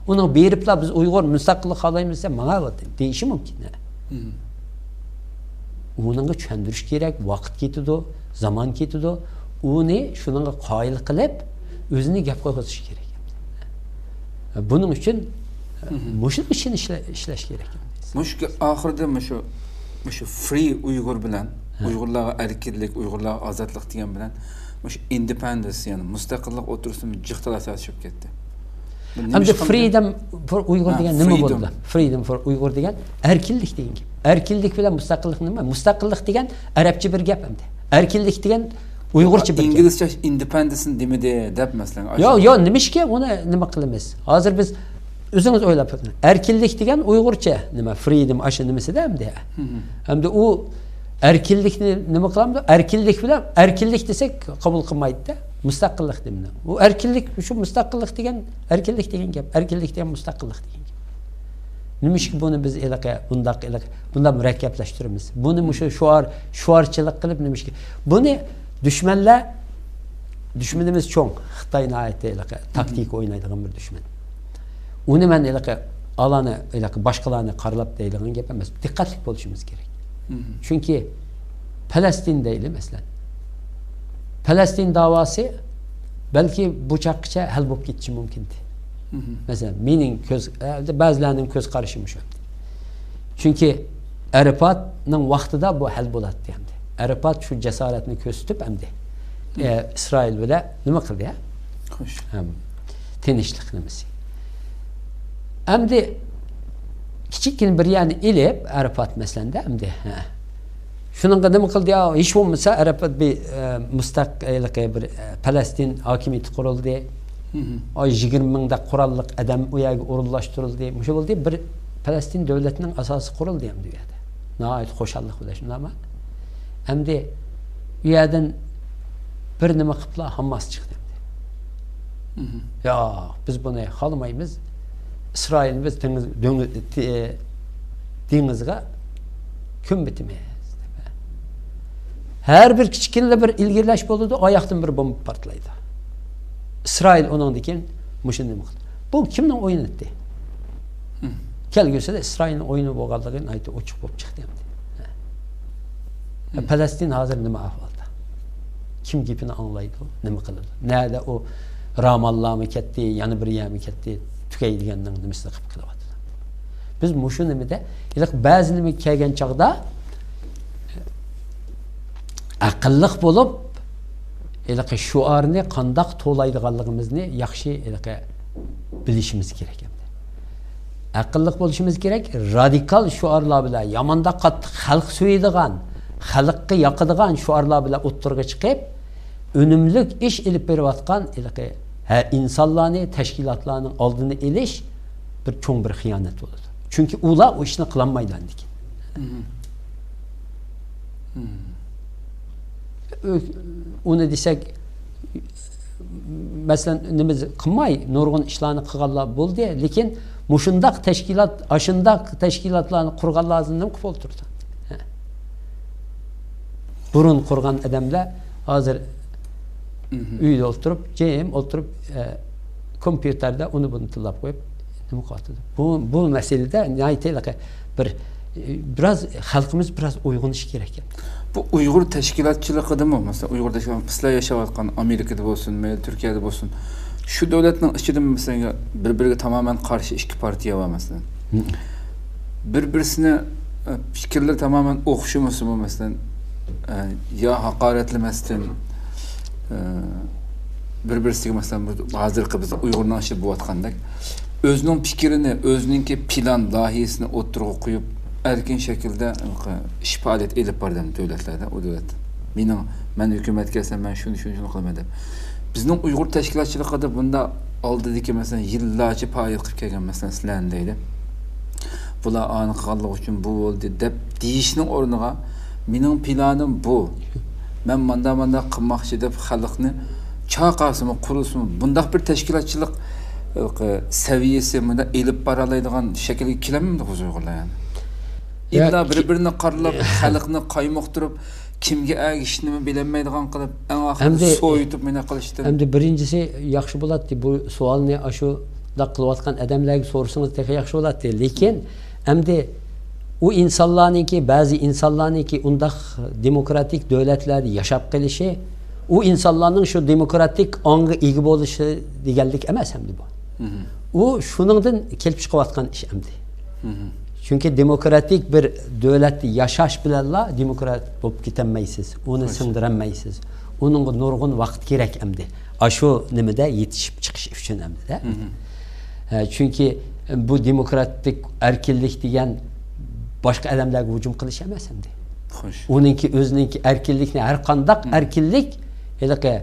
ئۇنىڭ بېرىپلا بىز ئۇيغۇر مۇستەقىللىق خالايمىز دېسە، ماڭاۋاتىدۇ دېيىشى مۇمكىن. ئۇنىڭغا چۈشەندۈرۈش كېرەك، ۋاقىت كېتىدۇ، زامان كېتىدۇ. ئۇنى شۇنىڭغا قايىل قىلىپ، ئۆزىنى گەپ قىلغۇزۇش كېرەك. بۇنىڭ ئۈچۈن مۇشۇنىڭ ئۈچۈن ئىشلە-، ئىشلەش كېرەك. مۇشۇ ئاخىرىدا مۇشۇ، مۇشۇ فرى ئۇيغۇر بىلەن ھە. ئۇيغۇرلارغا ئەركىنلىك، ئۇيغۇرلارغا ئازادلىق دېگەن بىلەن مۇشۇ ئىندېپەندېنس، يەنى مۇستەقىللىق ئوتتۇرىسىدا جىق تالاشا چۈشۈپ كەتتى. ئەمدى فرىدەم فور ئۇيغۇر ھە، دېگەن نېمە فرىدەم. بولدى؟ فرىدەم فور ئۇيغۇر دېگەن ئەركىنلىك دېگەن گەپ. ئەركىنلىك بىلەن مۇستەقىللىق نېمە؟ مۇستەقىللىق دېگەن ئەرەبچە بىر گەپ ئەمدى. ئەركىنلىك دېگەن ئۇيغۇرچە بىر گەپ. ئىنگلىزچە independence نېمىدى دەپ، مەسىلەن، ئاشۇ. ياق، ياق، نېمىشقا ئۇنى نېمە قىلىمىز؟ ھازىر بىز ئۆزىڭىز ئويلاپ بېقىڭ. ئەركىنلىك دېگەن ئۇيغۇرچە نېمە؟ Freedom، ئاشۇ نېمىسىدە ئەمدى. ھەمدە ئۇ ئەركىنلىكنى نېمە قىلامدۇ؟ ئەركىنلىك بىلەن، ئەركىنلىك دېسەك قوبۇل قىلمايدۇ-دە. مۇستەقىللىق دېمىنى. ئۇ ئەركىنلىك، شۇ مۇستەقىللىق دېگەن، ئەركىنلىك دېگەن گەپ، ئەركىنلىك دېگەن مۇستەقىللىق دېگەن گەپ. نېمىشقا بۇنى بىز ھېلىقى بۇنداق، ھېلىقى بۇنداق مۇرەككەپلەشتۈرىمىز؟ بۇنى مۇشۇ شوئار، شوئارچىلىق قىلىپ نېمىشقا؟ بۇنى دۈشمەنلەر، دۈشمىنىمىز چوڭ. خىتاي ناھايىتى ھېلىقى تاكتىكا ئوينايدىغان بىر دۈشمەن. ئۇنى مەن ھېلىقى ئالانى، ھېلىقى باشقىلارنى قارىلاپ دەيدىغان گەپ ئەمەس. دىققەتلىك بولۇشىمىز كېرەك. چۈنكى پەلەستىن دەيلى، مەسىلەن. پەلەستىن داۋاسى بەلكى بۇ چاغقىچە ھەل بولۇپ كېتىشى مۇمكىن ئىدى. مەسىلەن، مېنىڭ كۆز، ئە، بەزىلەرنىڭ كۆز قارىشى مۇشۇ. چۈنكى ئەرپاتنىڭ ۋاقتىدا بۇ ھەل بولاتتى ئەمدى. ئەرپات شۇ جاسارەتنى كۆرسىتىپ ئەمدى، ئە، ئىسرائىل بىلەن نېمە قىلدى، ھە؟ خوش. ھەم، تىنچلىق نېمىسى. ئەمدى كىچىككىنە بىر يەرنى ئېلىپ، ئەرپات مەسىلەندە ئەمدى، ھە. شۇنىڭغا نېمە قىلدى؟ يا، ھېچ بولمىسا ئەرپات بىر، ئە، مۇستەق-، ھېلىقى بىر، ئە، پەلەستىن ھاكىمىيىتى قۇرۇلدى. ئاي، يىگىرمە مىڭدەك قوراللىق ئادەم ئۇ يەرگە ئورۇنلاشتۇرۇلدى. مۇشۇ بولدى، بىر پەلەستىن دۆلىتىنىڭ ئاساسى قۇرۇلدى ئەمدى ئۇ يەردە. ناھايىتى خۇشاللىق بىلەن، شۇنداقمۇ؟ ئەمدى ئۇ يەردىن بىر نېمە قىپلا ھامماس چىقتى ئەمدى. ياق، بىز بۇنى خالىمايمىز. ئىسرائىلنى بىز دېڭىز، دۆڭ-، تې-، دېڭىزغا كۆمۈۋېتىمىز، دەپ. ھەر بىر كىچىككىنىلا بىر ئىلگىرىلەش بولىدۇ، ئاياقتىن بىر بومبا پارتلايدۇ. ئىسرائىل ئۇنىڭدىن كېيىن مۇشۇنى نېمە قىلدى؟ بۇ كىمنىڭ ئويۇنى ئىدى؟ كەلگۈسىدە ئىسرائىلنىڭ ئويۇنى بولغانلىقى ناھايىتى ئوچۇق بولۇپ چىقتى ئەمدى. پەلەستىن ھازىر نېمە ئەھۋالدا؟ كىم گېپىنى ئاڭلايدۇ؟ نېمە قىلىدۇ؟ نەدە ئۇ راماللامۇ كەتتى، يەنە بىر يەرمۇ كەتتى، تۈگەي دېگەننىڭ نېمىسىنى قىلىپ كېلىۋاتىدۇ. بىز مۇشۇ نېمىدە، ھېلىقى بەزى نېمە كەلگەن چاغدا ئەقىللىق بولۇپ، ھېلىقى شوئارنى قانداق توۋلايدىغانلىقىمىزنى ياخشى ھېلىقى بىلىشىمىز كېرەك ئەمدى. ئەقىللىق بولۇشىمىز كېرەك. رادىكال شوئارلار بىلەن، ياماندا قاتتىق خەلق سۆيىدىغان، خەلققە ياقىدىغان شوئارلار بىلەن ئوتتۇرىغا چىقىپ، ئۈنۈملۈك ئىش ئېلىپ بېرىۋاتقان ھېلىقى، ھە، ئىنسانلارنى، تەشكىلاتلارنىڭ ئالدىنى ئېلىش بىر چوڭ بىر خىيانەت بولىدۇ. چۈنكى ئۇلار ئۇ ئىشنى قىلالمايدۇ ئاندىن كېيىن. ئۇ-، ئۇنى دېسەك، مەسىلەن، نېمە قىلماي، نۇرغۇن ئىشلارنى قىلغانلار بولدى، لېكىن مۇشۇنداق تەشكىلات، ئاشۇنداق تەشكىلاتلارنى قۇرغانلار نېمە قىلىپ ئولتۇرىدۇ؟ ھە. بۇرۇن قۇرغان ئادەملەر ھازىر ئۆيدە ئولتۇرۇپ، جىم ئولتۇرۇپ، ئە، كومپيۇتېردا ئۇنى بۇنى تىللاپ قويۇپ، نېمە قىلىۋاتىدۇ؟ بۇ، بۇ مەسىلىدە ناھايىتى بىر، ئە، بىراز خەلقىمىز بىراز ئويغىنىشى كېرەك. بۇ ئۇيغۇر تەشكىلاتچىلىقىدىمۇ، مەسىلەن، ئۇيغۇر تەشكىلات، سىلەر ياشاۋاتقان ئامېرىكىدا بولسۇن، مەيلى تۈركىيەدە بولسۇن، شۇ دۆلەتنىڭ ئىچىدىمۇ، مەسىلەن، بىر-بىرىگە تامامەن قارشى ئىككى پارتىيە بار، مەسىلەن. بىر-بىرسىنى، ئە، پىكىرلىرى تامامەن ئوخشىمىسىمۇ، مەسىلەن، ئە، يا ھاقارەتلىمەستىن، ئە، بىر-بىرسىگە، مەسىلەن، بۇ ھازىرقى بىز ئۇيغۇرنىڭ ئىچىدە بولۇۋاتقاندەك، ئۆزىنىڭ پىكرىنى، ئۆزىنىڭكى پىلان، لايىھىسىنى ئوتتۇرىغا قويۇپ، ئەركىن شەكىلدە ئىش پائالىيەت ئېلىپ بارىدۇ دۆلەتلەردە، ئۇ دۆلەت. مېنىڭ، مەن ھۆكۈمەتكە كەلسەم، مەن شۇنى، شۇنى، شۇنى قىلىمەن دەپ. بىزنىڭ ئۇيغۇر تەشكىلاتچىلىقىدا بۇنداق ئالدىدىكى، مەسىلەن، يىللارچە پائالىيەت قىلىپ كەلگەن، مەسىلەن، سىلەرنى دەيلى. بۇلار ئانى قىلغانلىقى ئۈچۈن بۇ بولدى دەپ دېيىشنىڭ ئورنىغا، مېنىڭ پىلانىم بۇ. مەن ماندا، ماندا قىلماقچى دەپ خەلقنى چاقارسىمۇ، قۇرۇلسىمۇ، بۇنداق بىر تەشكىلاتچىلىق، ئە، سەۋىيەسى، مۇنداق ئېلىپ بارالايدىغان شەكىلگە كېلەلمىدۇق بىز ئۇيغۇرلار، يەنى. ياق، ئىللا بىر-بىرىنى قارىلاپ، خەلقنى قايمۇقتۇرۇپ، كىمگە ئەگىشىشنىمۇ بىلەلمەيدىغان قىلىپ، ئەڭ ئاخىرىدا ئەمدى، سويۇتۇپ مېنى قىلىشتىن. ئەمدى بىرىنچىسى ياخشى بولاتتى، بۇ سوئالنى ئاشۇنداق قىلىۋاتقان ئادەملەرگە سورىسىڭىز تېخى ياخشى بولاتتى. لېكىن ئەمدى ئۇ ئىنسانلارنىڭكى، بەزى ئىنسانلارنىڭكى ئۇنداق دېموكراتىك دۆلەتلەردە ياشاپ قېلىشى، ئۇ ئىنسانلارنىڭ شۇ دېموكراتىك ئاڭغا ئىگە بولۇشى دېگەنلىك ئەمەس ئەمدى بۇ. ئۇ شۇنىڭدىن كېلىپ چىقىۋاتقان ئىش ئەمدى. چۈنكى دېموكراتىك بىر دۆلەتتە ياشاش بىلەنلا دېموكرات بولۇپ كېتەلمەيسىز. ئۇنى سىڭدۈرەلمەيسىز. ئۇنىڭغا نۇرغۇن ۋاقىت كېرەك ئەمدى. ئاشۇ نېمىدە يېتىشىپ چىقىش ئۈچۈن ئەمدى-دە. ھە، چۈنكى بۇ دېموكراتىك ئەركىنلىك دېگەن باشقا ئادەملەرگە ھۇجۇم قىلىش ئەمەس ئەمدى. خوش. ئۇنىڭكى ئۆزىنىڭكى ئەركىنلىكنى، ھەر قانداق ئەركىنلىك ھېلىقى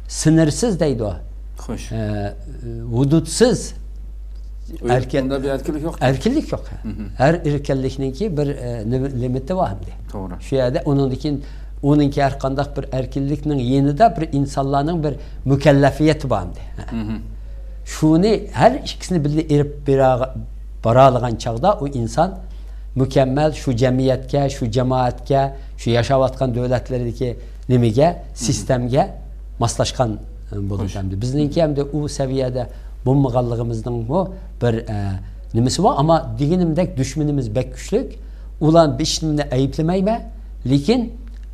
سىنىرسىز دەيدۇ. خوش. ئە، ھۇدۇدسىز ئۇندا بىر ئەركىنلىك يوق. ئەركىنلىك يوق. ھەر ئەركىنلىكنىڭكى بىر ئە، نېمە، لىمىتى بار ئەمدى. توغرا. شۇ يەردە ئۇنىڭدىن كېيىن ئۇنىڭكى ھەر قانداق بىر ئەركىنلىكنىڭ يېنىدا بىر ئىنسانلارنىڭ بىر مۇكەللەپىيىتى بار ئەمدى. شۇنى ھەر ئىككىسىنى بىللە ئېلىپ بېرا-، بارالىغان چاغدا ئۇ ئىنسان مۇكەممەل شۇ جەمئىيەتكە، شۇ جامائەتكە، شۇ ياشاۋاتقان دۆلەتلەردىكى نېمىگە، سىستېمىگە ماسلاشقان بولىدۇ. ئەمدى بىزنىڭكى ئەمدى ئۇ سەۋىيەدە بولمىغانلىقىمىزنىڭمۇ بىر ئە، نېمىسى بار. ئەمما دېگىنىمدەك دۈشمىنىمىز بەك كۈچلۈك. ئۇلار ھېچنېمىنى ئەيىبلىمەيمەن، لېكىن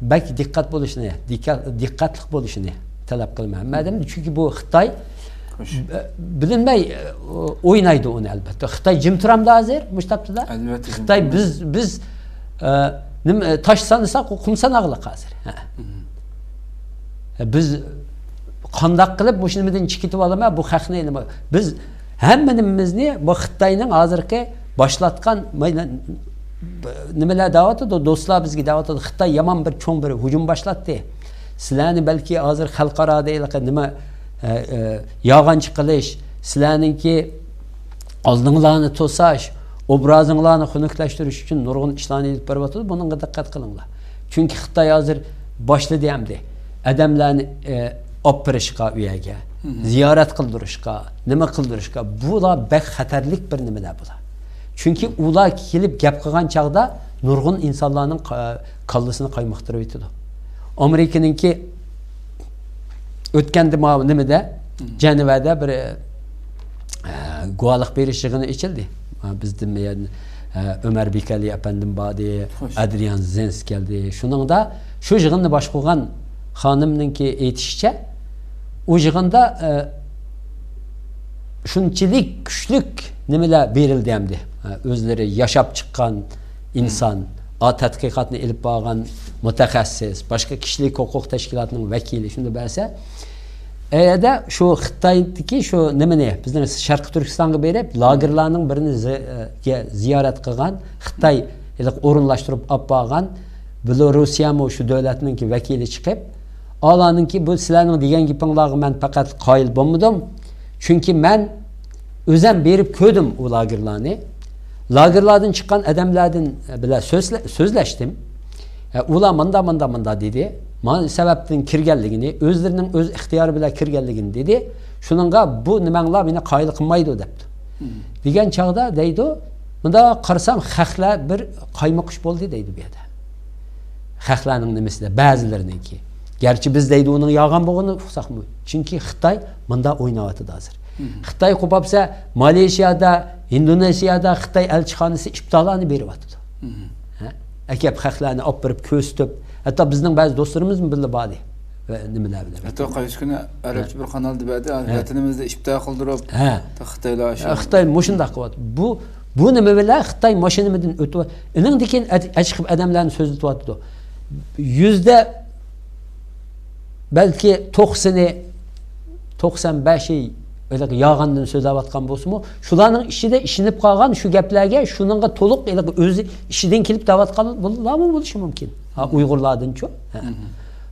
بەك دىققەت بولۇشنى، دىققەت، دىققەتلىق بولۇشنى تەلەپ قىلىمەن. ھەممە ئادەم، چۈنكى بۇ خىتاي، ئە، بىلىنمەي، ئە، ئوينايدۇ ئۇنى ئەلۋەتتە. خىتاي جىم تۇرامدۇ ھازىر مۇشۇ ھەپتىدە؟ ئەلۋەتتە، جىم خىتاي تۇرمايدۇ. بىز، بىز، ئە، نېمە، تاش سانىساق، ئۇ قۇم ساناغلىق ھازىر. ھە. بىز قانداق قىلىپ مۇشۇ نېمىدىن چىقىتىپ ئالىمەن بۇ خەقنى؟ نېمە؟ بىز ھەممە نېمىمىزنى بۇ خىتاينىڭ ھازىرقى باشلاتقان ماينا-، نېمىلەر دەۋاتىدۇ، دوستلار بىزگە دەۋاتىدۇ، خىتاي يامان بىر چوڭ بىر ھۇجۇم باشلاتتى. سىلەرنى بەلكى ھازىر خەلقئارادا ھېلىقى نېمە، ئە، ئە، يالغانچى قىلىش، سىلەرنىڭكى ئالدىڭلارنى توساش، ئوبرازىڭلارنى خۇنۈكلەشتۈرۈش ئۈچۈن نۇرغۇن ئىشلارنى ئېلىپ بېرىۋاتىدۇ. بۇنىڭغا دىققەت قىلىڭلار. چۈنكى خىتاي ھازىر باشلىدى ئەمدى. ئادەملەرنى، ئە، ئاپىرىشقا ئۇ يەرگە، زىيارەت قىلدۇرۇشقا، نېمە قىلدۇرۇشقا، بۇلار بەك خەتەرلىك بىر نېمىلەر بۇلار. چۈنكى ئۇلار كېلىپ گەپ قىلغان چاغدا نۇرغۇن ئىنسانلارنىڭ قا-، كاللىسىنى قايمۇقتۇرۇۋېتىدۇ. ئامېرىكىنىڭكى ئۆتكەندە ماۋۇ نېمىدە، جەنۋەدە بىر، ئە، گۇۋاھلىق بېرىش يىغىنى ئېچىلدى. بىزدىن، ئە، ئۆمەر بىكەلى ئەپەندىم باردى، ئادرىيان زېنس كەلدى. شۇنىڭدا شۇ يىغىننى باشقۇرغان خانىمنىڭكى ئېيتىشىچە، ئۇ يىغىندا، ئە، شۇنچىلىك كۈچلۈك نېمىلەر بېرىلدى ئەمدى. ئە، ئۆزلىرى ياشاپ چىققان ئىنسان، ئا، تەتقىقاتنى ئېلىپ بارغان مۇتەخەسسىس، باشقا كىشىلىك ھوقۇق تەشكىلاتىنىڭ ۋەكىلى شۇنداق بەرسە، ئەگەردە شۇ خىتايدىكى شۇ نېمىنى، بىزنىڭ شەرقىي تۈركىستانغا بېرىپ، لاگېرلارنىڭ بىرىنى زى-، ئە، زىيارەت قىلغان، خىتاي ھېلىقى ئورۇنلاشتۇرۇپ ئاپ بارغان، بېلوروسىيەمۇ شۇ دۆلەتنىڭكى ۋەكىلى چىقىپ، ئالارنىڭكى، بۇ سىلەرنىڭ دېگەن گېپىڭلارغا مەن پەقەت قايىل بولمىدىم. چۈنكى مەن ئۆزەم بېرىپ كۆردۈم ئۇ لاگېرلارنى. لاگېرلاردىن چىققان ئادەملەردىن بىلەن سۆزلە-، سۆزلەشتىم. ئە، ئۇلار ماندا، ماندا، ماندا دېدى. مانا سەۋەبتىن كىرگەنلىكىنى، ئۆزلىرىنىڭ ئۆز ئىختىيارى بىلەن كىرگەنلىكىنى دېدى. شۇنىڭغا بۇ نېمەڭلار مېنى قايىل قىلمايدۇ دەپتۇ. دېگەن چاغدا دەيدۇ، مۇنداق قارىسام خەقلەر بىر قايمۇقۇش بولدى دەيدۇ بۇ يەردە. خەقلەرنىڭ نېمىسىدە بەزىلىرىنىڭكى. گەرچە بىز دەيدۇ ئۇنىڭ يالغان بولغىنىنى ئۇقساقمۇ. چۈنكى خىتاي مۇنداق ئويناۋاتىدۇ ھازىر. خىتاي قوپاپسە، مالېزىيەدە، ئىندونېزىيەدە خىتاي ئەلچىخانىسى ئىپتالارنى بېرىۋاتىدۇ. ھە؟ ئەكەپ خەقلەرنى ئاپىرىپ كۆرسىتىپ، ھەتتا بىزنىڭ بەزى دوستلىرىمىزمۇ بىللە باردى. ۋە نېمىلەر بىلەن. ھەتتا قايسى كۈنى ئەرەبچە بىر قانالدا بەردى، ۋەتىنىمىزدە ئىپتا قىلدۇرۇپ، ھە. خىتايلار شۇ. خىتاي مۇشۇنداق قىلىۋاتىدۇ. بۇ، بۇ نېمە بىلەن خىتاي ماشىنا بىلەن ئۆتۈپ، ئېنىڭدىن كېيىن ئەچ-، ئەچىقىپ ئادەملەرنى سۆزلىتىۋاتىدۇ. يۈزدە بەلكى توقسىنى، توقسان بەشى ھېلىقى يالغاندىن سۆزلەۋاتقان بولسىمۇ، شۇلارنىڭ ئىچىدە ئىشىنىپ قالغان شۇ گەپلەرگە، شۇنىڭغا تولۇق ھېلىقى ئۆزى ئىچىدىن كېلىپ دەۋاتقانلارمۇ بولۇشى مۇمكىن. ھا، ئۇيغۇرلاردىنچۇ؟ ھە.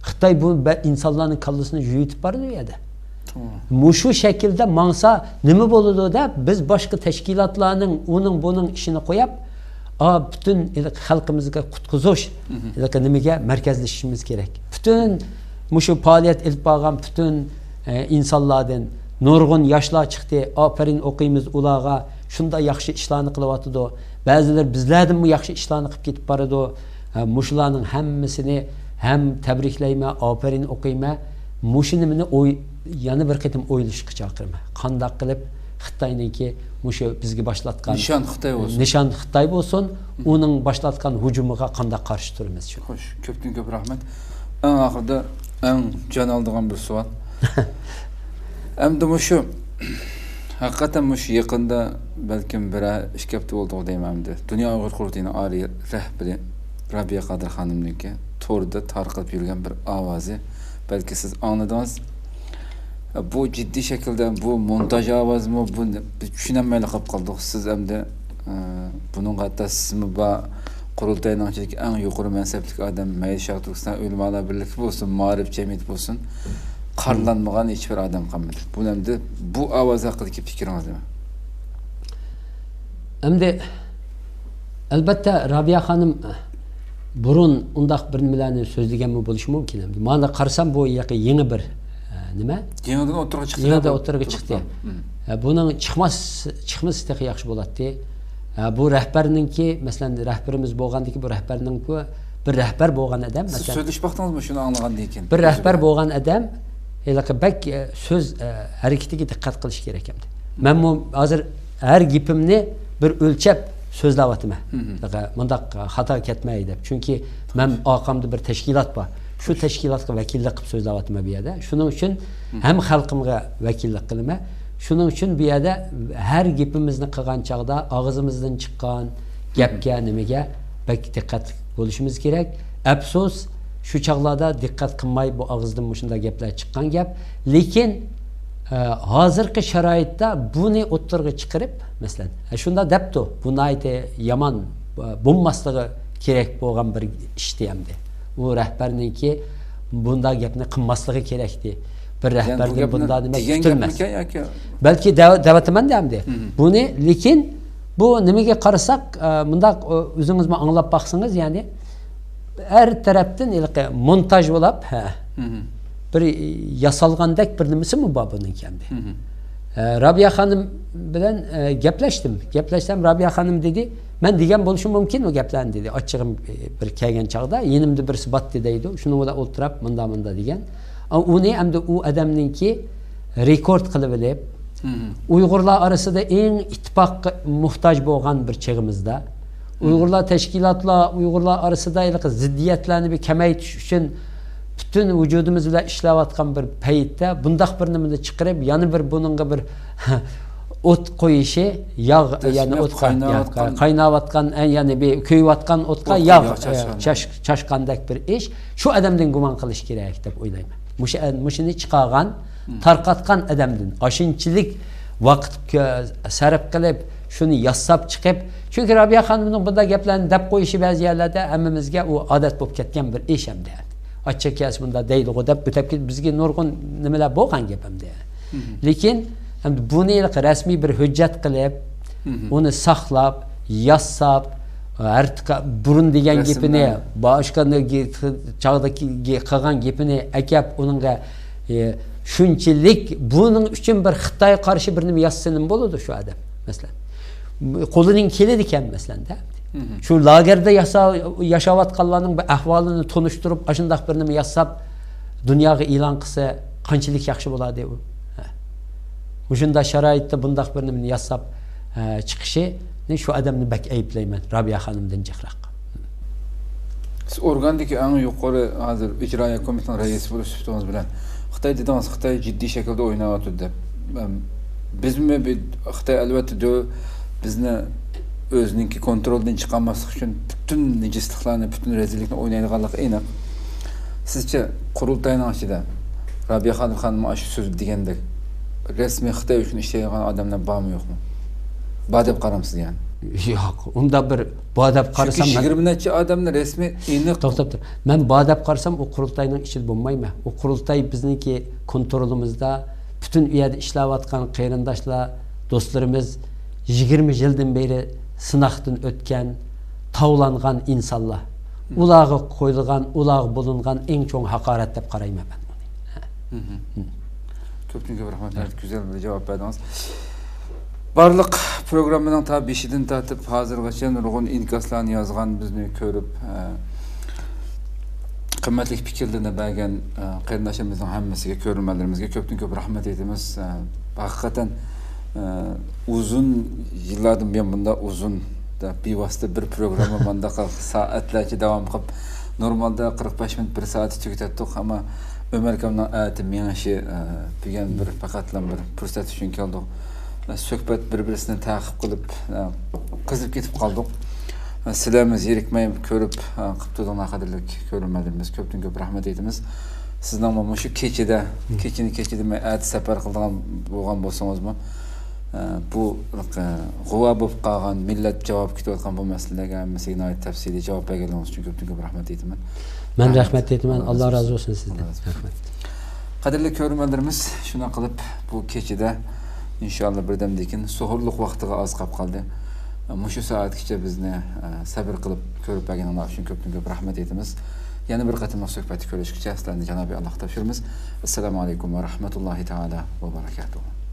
خىتاي بۇ بە-، ئىنسانلارنىڭ كاللىسىنى يۇيۇۋېتىپ بارىدۇ ئۇ يەردە. مۇشۇ شەكىلدە ماڭسا نېمە بولىدۇ دەپ، بىز باشقا تەشكىلاتلارنىڭ ئۇنىڭ بۇنىڭ ئىشىنى قويۇپ، ئا، پۈتۈن خەلقىمىزگە قۇتقۇزۇش نېمىگە مەركەزلىشىشىمىز كېرەك. پۈتۈن مۇشۇ پائالىيەت ئېلىپ بارغان پۈتۈن، ئە، ئىنسانلاردىن نۇرغۇن ياشلار چىقتى. ئاپىرىن ئوقۇيمىز ئۇلارغا. شۇنداق ياخشى ئىشلارنى قىلىۋاتىدۇ. بەزىلىرى بىزلەردىنمۇ ياخشى ئىشلارنى قىلىپ كېتىپ بارىدۇ. ھە، مۇشۇلارنىڭ ھەممىسىنى ھەم تەبرىكلەيمەن، ئاپىرىن ئوقۇيمەن. مۇشۇ نېمىنى ئوي-، يەنە بىر قېتىم ئويلىشىشقا چاقىرىمەن. قانداق قىلىپ خىتاينىڭكى مۇشۇ بىزگە باشلاتقان نىشان خىتاي بولسۇن. نىشان خىتاي بولسۇن، ئۇنىڭ باشلاتقان ھۇجۇمىغا قانداق قارشى تۇرىمىز شۇ. خوش، كۆپتىن كۆپ رەھمەت. ئەڭ ئاخىرىدا ئەڭ جان ئالىدىغان بىر سوئال. ئەمدى مۇشۇ، ھەقىقەتەن مۇشۇ يېقىندا بەلكىم بىرەر ئىككى ھەپتە بولدىغۇ دەيمەن ئەمدى. دۇنيا ئۇيغۇر قۇرۇلتىيىنىڭ ئالىي رەھبىرى رابىيە قادىر خانىمنىڭكى توردا تارقىلىپ يۈرگەن بىر ئاۋازى، بەلكى سىز ئاڭلىدىڭىز. بۇ جىددىي شەكىلدە، بۇ مونتاژ ئاۋازىمۇ، بۇ بىز چۈشىنەلمەيلا قاپ قالدۇق. سىز ئەمدى، ئە، بۇنىڭغا ھەتتا سىزمۇ بار، قۇرۇلتاينىڭ ئىچىدىكى ئەڭ يۇقىرى مەنسەپلىك ئادەم، مەيلى شەرقىي تۈركىستان ئۆلىمالار بىرلىكى بولسۇن، مائارىپ جەمئىيىتى بولسۇن، قارىلانمىغان ھېچبىر ئادەم قالمىدى. بۇ ئەمدى بۇ ئاۋاز ھەققىدىكى پىكرىڭىز نېمە؟ ئەمدى ئەلبەتتە رابىيە خانىم بۇرۇن ئۇنداق بىر نېمىلەرنى سۆزلىگەنمۇ بولۇشى مۇمكىن. ئەمدى مانا قارىسام بۇ يېقى يېڭى بىر ئە، نېمە؟ يېڭىدىن ئوتتۇرىغا چىقتى. يېڭىدىن ئوتتۇرىغا چىقتى. ئە، بۇنىڭ چىقماس چىقمىسا تېخى ياخشى بولاتتى. ئە، بۇ رەھبەرنىڭكى، مەسىلەن، رەھبىرىمىز بولغاندىكى بۇ رەھبەرنىڭكى بىر رەھبەر بولغان ئادەم، سىز مەسىلەن، سۆزلىشىپ باقتىڭىزمۇ شۇنى ئاڭلىغاندىن كېيىن؟ بىر رەھبەر بولغان ئادەم ھېلىقى بەك ئە، سۆز ئە، ھەرىكىتىگە دىققەت قىلىش كېرەك ئەمدى. مەنمۇ ھازىر ھەر گېپىمنى بىر ئۆلچەپ سۆزلەۋاتىمەن. ھېلىقى مۇنداق ئە، خاتا كەتمەي دەپ. چۈنكى مەن ئارقامدا بىر تەشكىلات بار. شۇ تەشكىلاتقا ۋەكىللىك قىلىپ سۆزلەۋاتىمەن بۇ يەردە. شۇنىڭ ئۈچۈن ھەم خەلقىمگە ۋەكىللىك قىلىمەن. شۇنىڭ ئۈچۈن بۇ يەردە ھەر گېپىمىزنى قىلغان چاغدا ئاغزىمىزدىن چىققان گەپكە، نېمىگە بەك دىققەتلىك بولۇشىمىز كېرەك. ئەپسۇس، شۇ چاغلاردا دىققەت قىلماي بۇ ئاغزىدىن مۇشۇنداق گەپلەر چىققان گەپ. لېكىن ئە، ھازىرقى شارائىتتا بۇنى ئوتتۇرىغا چىقىرىپ، مەسىلەن، ئە، شۇنداق دەپتۇ، بۇ ناھايىتى يامان، ئە، بولماسلىقى كېرەك بولغان بىر ئىشتى ئەمدى. ئۇ رەھبەرنىڭكى بۇنداق گەپنى قىلماسلىقى كېرەكتى. بىر رەھبەردىن بۇنداق نېمە كۈتۈلمەس. بەلكى دەۋ- دەۋاتىمەن-دە ئەمدى. بۇنى، لېكىن بۇ نېمىگە قارىساق، ئە، مۇنداق، ئە، ئۆزىڭىزمۇ ئاڭلاپ باقسىڭىز، يەنى ھەر تەرەپتىن ھېلىقى مونتاژ بولاپ، ھە، بىر ياسالغاندەك بىر نېمىسىمۇ بار بۇنىڭكى ئەمدى. ئە، رابىيە خانىم بىلەن ئە، گەپلەشتىم. گەپلەشسەم، رابىيە خانىم دېدى، مەن دېگەن بولۇشۇم مۇمكىن ئۇ گەپلەرنى دېدى. ئاچچىقىم ئە، بىر كەلگەن چاغدا، يېنىمدا بىرسى باتتى دەيدۇ. شۇنىڭ بىلەن ئولتۇراپ مۇنداق مۇنداق دېگەن. ئۇنى ئەمدى ئۇ ئادەمنىڭكى رېكورد قىلىۋېلىپ، ئۇيغۇرلار ئارىسىدا ئەڭ ئىتتىپاققا موھتاج بولغان بىر چېغىمىزدا، ئۇيغۇرلار تەشكىلاتلار، ئۇيغۇرلار ئارىسىدا ھېلىقى زىددىيەتلەرنى بىر كەمەيتىش ئۈچۈن پۈتۈن ۋۇجۇدىمىز بىلەن ئىشلەۋاتقان بىر پەيتتە، بۇنداق بىر نېمىنى چىقىرىپ، يەنە بىر بۇنىڭغا بىر ئوت قويۇشى، ياغ، يەنى ئوت قايناۋاتقان، قايناۋاتقان، يەنى بىر كۆيۈۋاتقان ئوتقا ياغ، ياغ چاچقاندەك بىر ئىش. شۇ ئادەمدىن گۇمان قىلىش كېرەك دەپ ئويلايمەن. مۇشۇ، مۇشۇنى چىقارغان، تارقاتقان ئادەمدىن ئاشۇنچىلىك ۋاقىت كۆ-، سەرپ قىلىپ، شۇنى ياساپ چىقىپ، چۈنكى رابىيە خانىمنىڭ بۇنداق گەپلەرنى دەپ قويۇشى بەزى يەرلەردە ھەممىمىزگە ئۇ ئادەت بولۇپ كەتكەن بىر ئىش ئەمدى. ئاچچىق كەلسە مۇنداق دەيدىغۇ دەپ ئۆتەپ كېتىپ، بىزگە نۇرغۇن نېمىلەر بولغان گەپ ئەمدى. لېكىن ئەمدى بۇنى رەسمىي بىر ھۆججەت قىلىپ، ئۇنى ساقلاپ، ياساپ، ھەر بۇرۇن دېگەن گېپىنى، باشقا چاغدىكى قىلغان گېپىنى ئەكەپ، ئۇنىڭغا ئى، شۇنچىلىك بۇنىڭ ئۈچۈن بىر خىتايغا قارشى بىر نېمە يازسا نېمە بولىدۇ شۇ ئادەم، مەسىلەن. قولىدىن كېلىدىكەن، مەسىلەن-دە. شۇ لاگېردا ياسا-، ياشاۋاتقانلارنىڭ بىر ئەھۋالىنى تونۇشتۇرۇپ، ئاشۇنداق بىر نېمە ياساپ، دۇنياغا ئېلان قىلسا، قانچىلىك ياخشى بولاتتى ئۇ. ھە. مۇشۇنداق شارائىتتا بۇنداق بىر نېمىنى ياساپ، ھە، چىقىشىنى شۇ ئادەمنى بەك ئەيىبلەيمەن، رابىيە خانىمدىن جىقراق. سىز ئورگاندىكى ئەڭ يۇقىرى، ھازىر ئىجرائىيە كومىتېتىنىڭ رەئىسى بولۇش سۈپىتىڭىز بىلەن، خىتاي دېدىڭىز، خىتاي جىددىي شەكىلدە ئويناۋاتىدۇ دەپ. ئەم، بىزمۇ بى-، خىتاي ئەلۋەتتە دۆ-، بىزنى ئۆزىنىڭكى كونترولىدىن چىقارماسلىق ئۈچۈن پۈتۈن نىجىسلىقلارنى، پۈتۈن رەزىللىكنى ئوينايدىغانلىقى ئېنىق. سىزچە، قۇرۇلتاينىڭ ئىچىدە رابىيە خانىم، خانىم ئاشۇ سۆز دېگەندەك، رەسمىي خىتاي ئۈچۈن ئىشلەيدىغان ئادەملەر بارمۇ يوقمۇ؟ بار دەپ قارامسىز يەنى؟ ياق، ئۇنداق بىر بار دەپ قارىسام، چۈنكى يىگىرمە نەچچە ئادەمنى رەسمىي ئېنىق. توختاپ تۇر. مەن بار دەپ قارىسام، ئۇ قۇرۇلتاينىڭ ئىچىدە بولمايمەن. ئۇ قۇرۇلتاي بىزنىڭكى كونترولىمىزدا، پۈتۈن ئۇ يەردە ئىشلەۋاتقان قېرىنداشلار، دوستلىرىمىز يىگىرمە يىلدىن بېرى سىناقتىن ئۆتكەن، تاۋلانغان ئىنسانلار. ئۇلارغا قويۇلغان، ئۇلارغا بولۇنغان ئەڭ چوڭ ھاقارەت دەپ قارايمەن مەن ئۇنى. كۆپتىن كۆپ رەھمەت، ناھايىتى گۈزەل بىر جاۋاب بەردىڭىز. بارلىق پروگراممىنىڭ تا بېشىدىن تارتىپ ھازىرغىچە نۇرغۇن ئىنكاسلارنى يازغان، بىزنى كۆرۈپ، ئە، قىممەتلىك پىكىرلىرىنى بەرگەن، ئە، قېرىنداشلىرىمىزنىڭ ھەممىسىگە، كۆرۈرمەنلىرىمىزگە كۆپتىن كۆپ رەھمەت ئېيتىمىز. ئە، ھەقىقەتەن، ئە، ئۇزۇن يىللاردىن بۇيان بۇنداق ئۇزۇن، بىۋاسىتە بىر پروگرامما مانداق سائەتلەرچە داۋام قىلىپ، نورمالدا قىرىق بەش مىنۇت، بىر سائەتتە تۈگىتەتتۇق، ئەمما ئۆمەر ئاكامنىڭ ئەتە مېڭىشى، ئە، بۈگۈن بىر پەقەتلا بىر پۇرسەت ئۈچۈن كەلدۇق. ئە، سۆھبەت بىر-بىرسىنى تەقىب قىلىپ، ئە، قىزىپ كېتىپ قالدۇق. ئە، سىلەرمۇ زېرىكمەي كۆرۈپ، ئە، قىپتۇ دەڭلار، قەدىرلىك كۆرۈرمەنلىرىمىز. كۆپتىن كۆپ رەھمەت ئېيتىمىز. سىزنىڭمۇ مۇشۇ كېچىدە، كېچىنى كېچە دېمەي، ئەتە سەپەر قىلىدىغان بولغان بولسىڭىزمۇ، ئە، بۇ، ئە، غۇۋا بولۇپ قالغان مىللەت جاۋاب كۈتۈۋاتقان بۇ مەسىلىلەرگە ھەممىسىگە ناھايىتى تەپسىلىي جاۋاب بەرگەنلىكىڭىز ئۈچۈن كۆپتىن كۆپ رەھمەت ئېيتىمەن. مەن ئە، رەھمەت ئېيتىمەن. ئاللا ئاللا رازى رازى بولسۇن. بولسۇن سىزدىن. ئاللا رازى بولسۇن. رەھمەت. قەدىرلىك كۆرۈرمەنلىرىمىز، شۇنداق قىلىپ بۇ كېچىدە ئىنشائاللا بىردەمدىن كېيىن سوھۇرلۇق ۋاقتىغا ئاز قاپ قالدى. مۇشۇ سائەتكىچە بىزنى، ئە، سەبىر قىلىپ كۆرۈپ بەرگىنىڭلار ئۈچۈن كۆپتىن كۆپ رەھمەت ئېيتىمىز. يەنە بىر قېتىملىق سۆھبەتتە كۆرۈشكىچە سىلەرنى جانابى ئاللاغا تاپشۇرىمىز. ئەسسالامۇ ئەلەيكۇم ۋە رەھمەتۇللاھى تائالا ۋە بەرەكاتۇھۇ.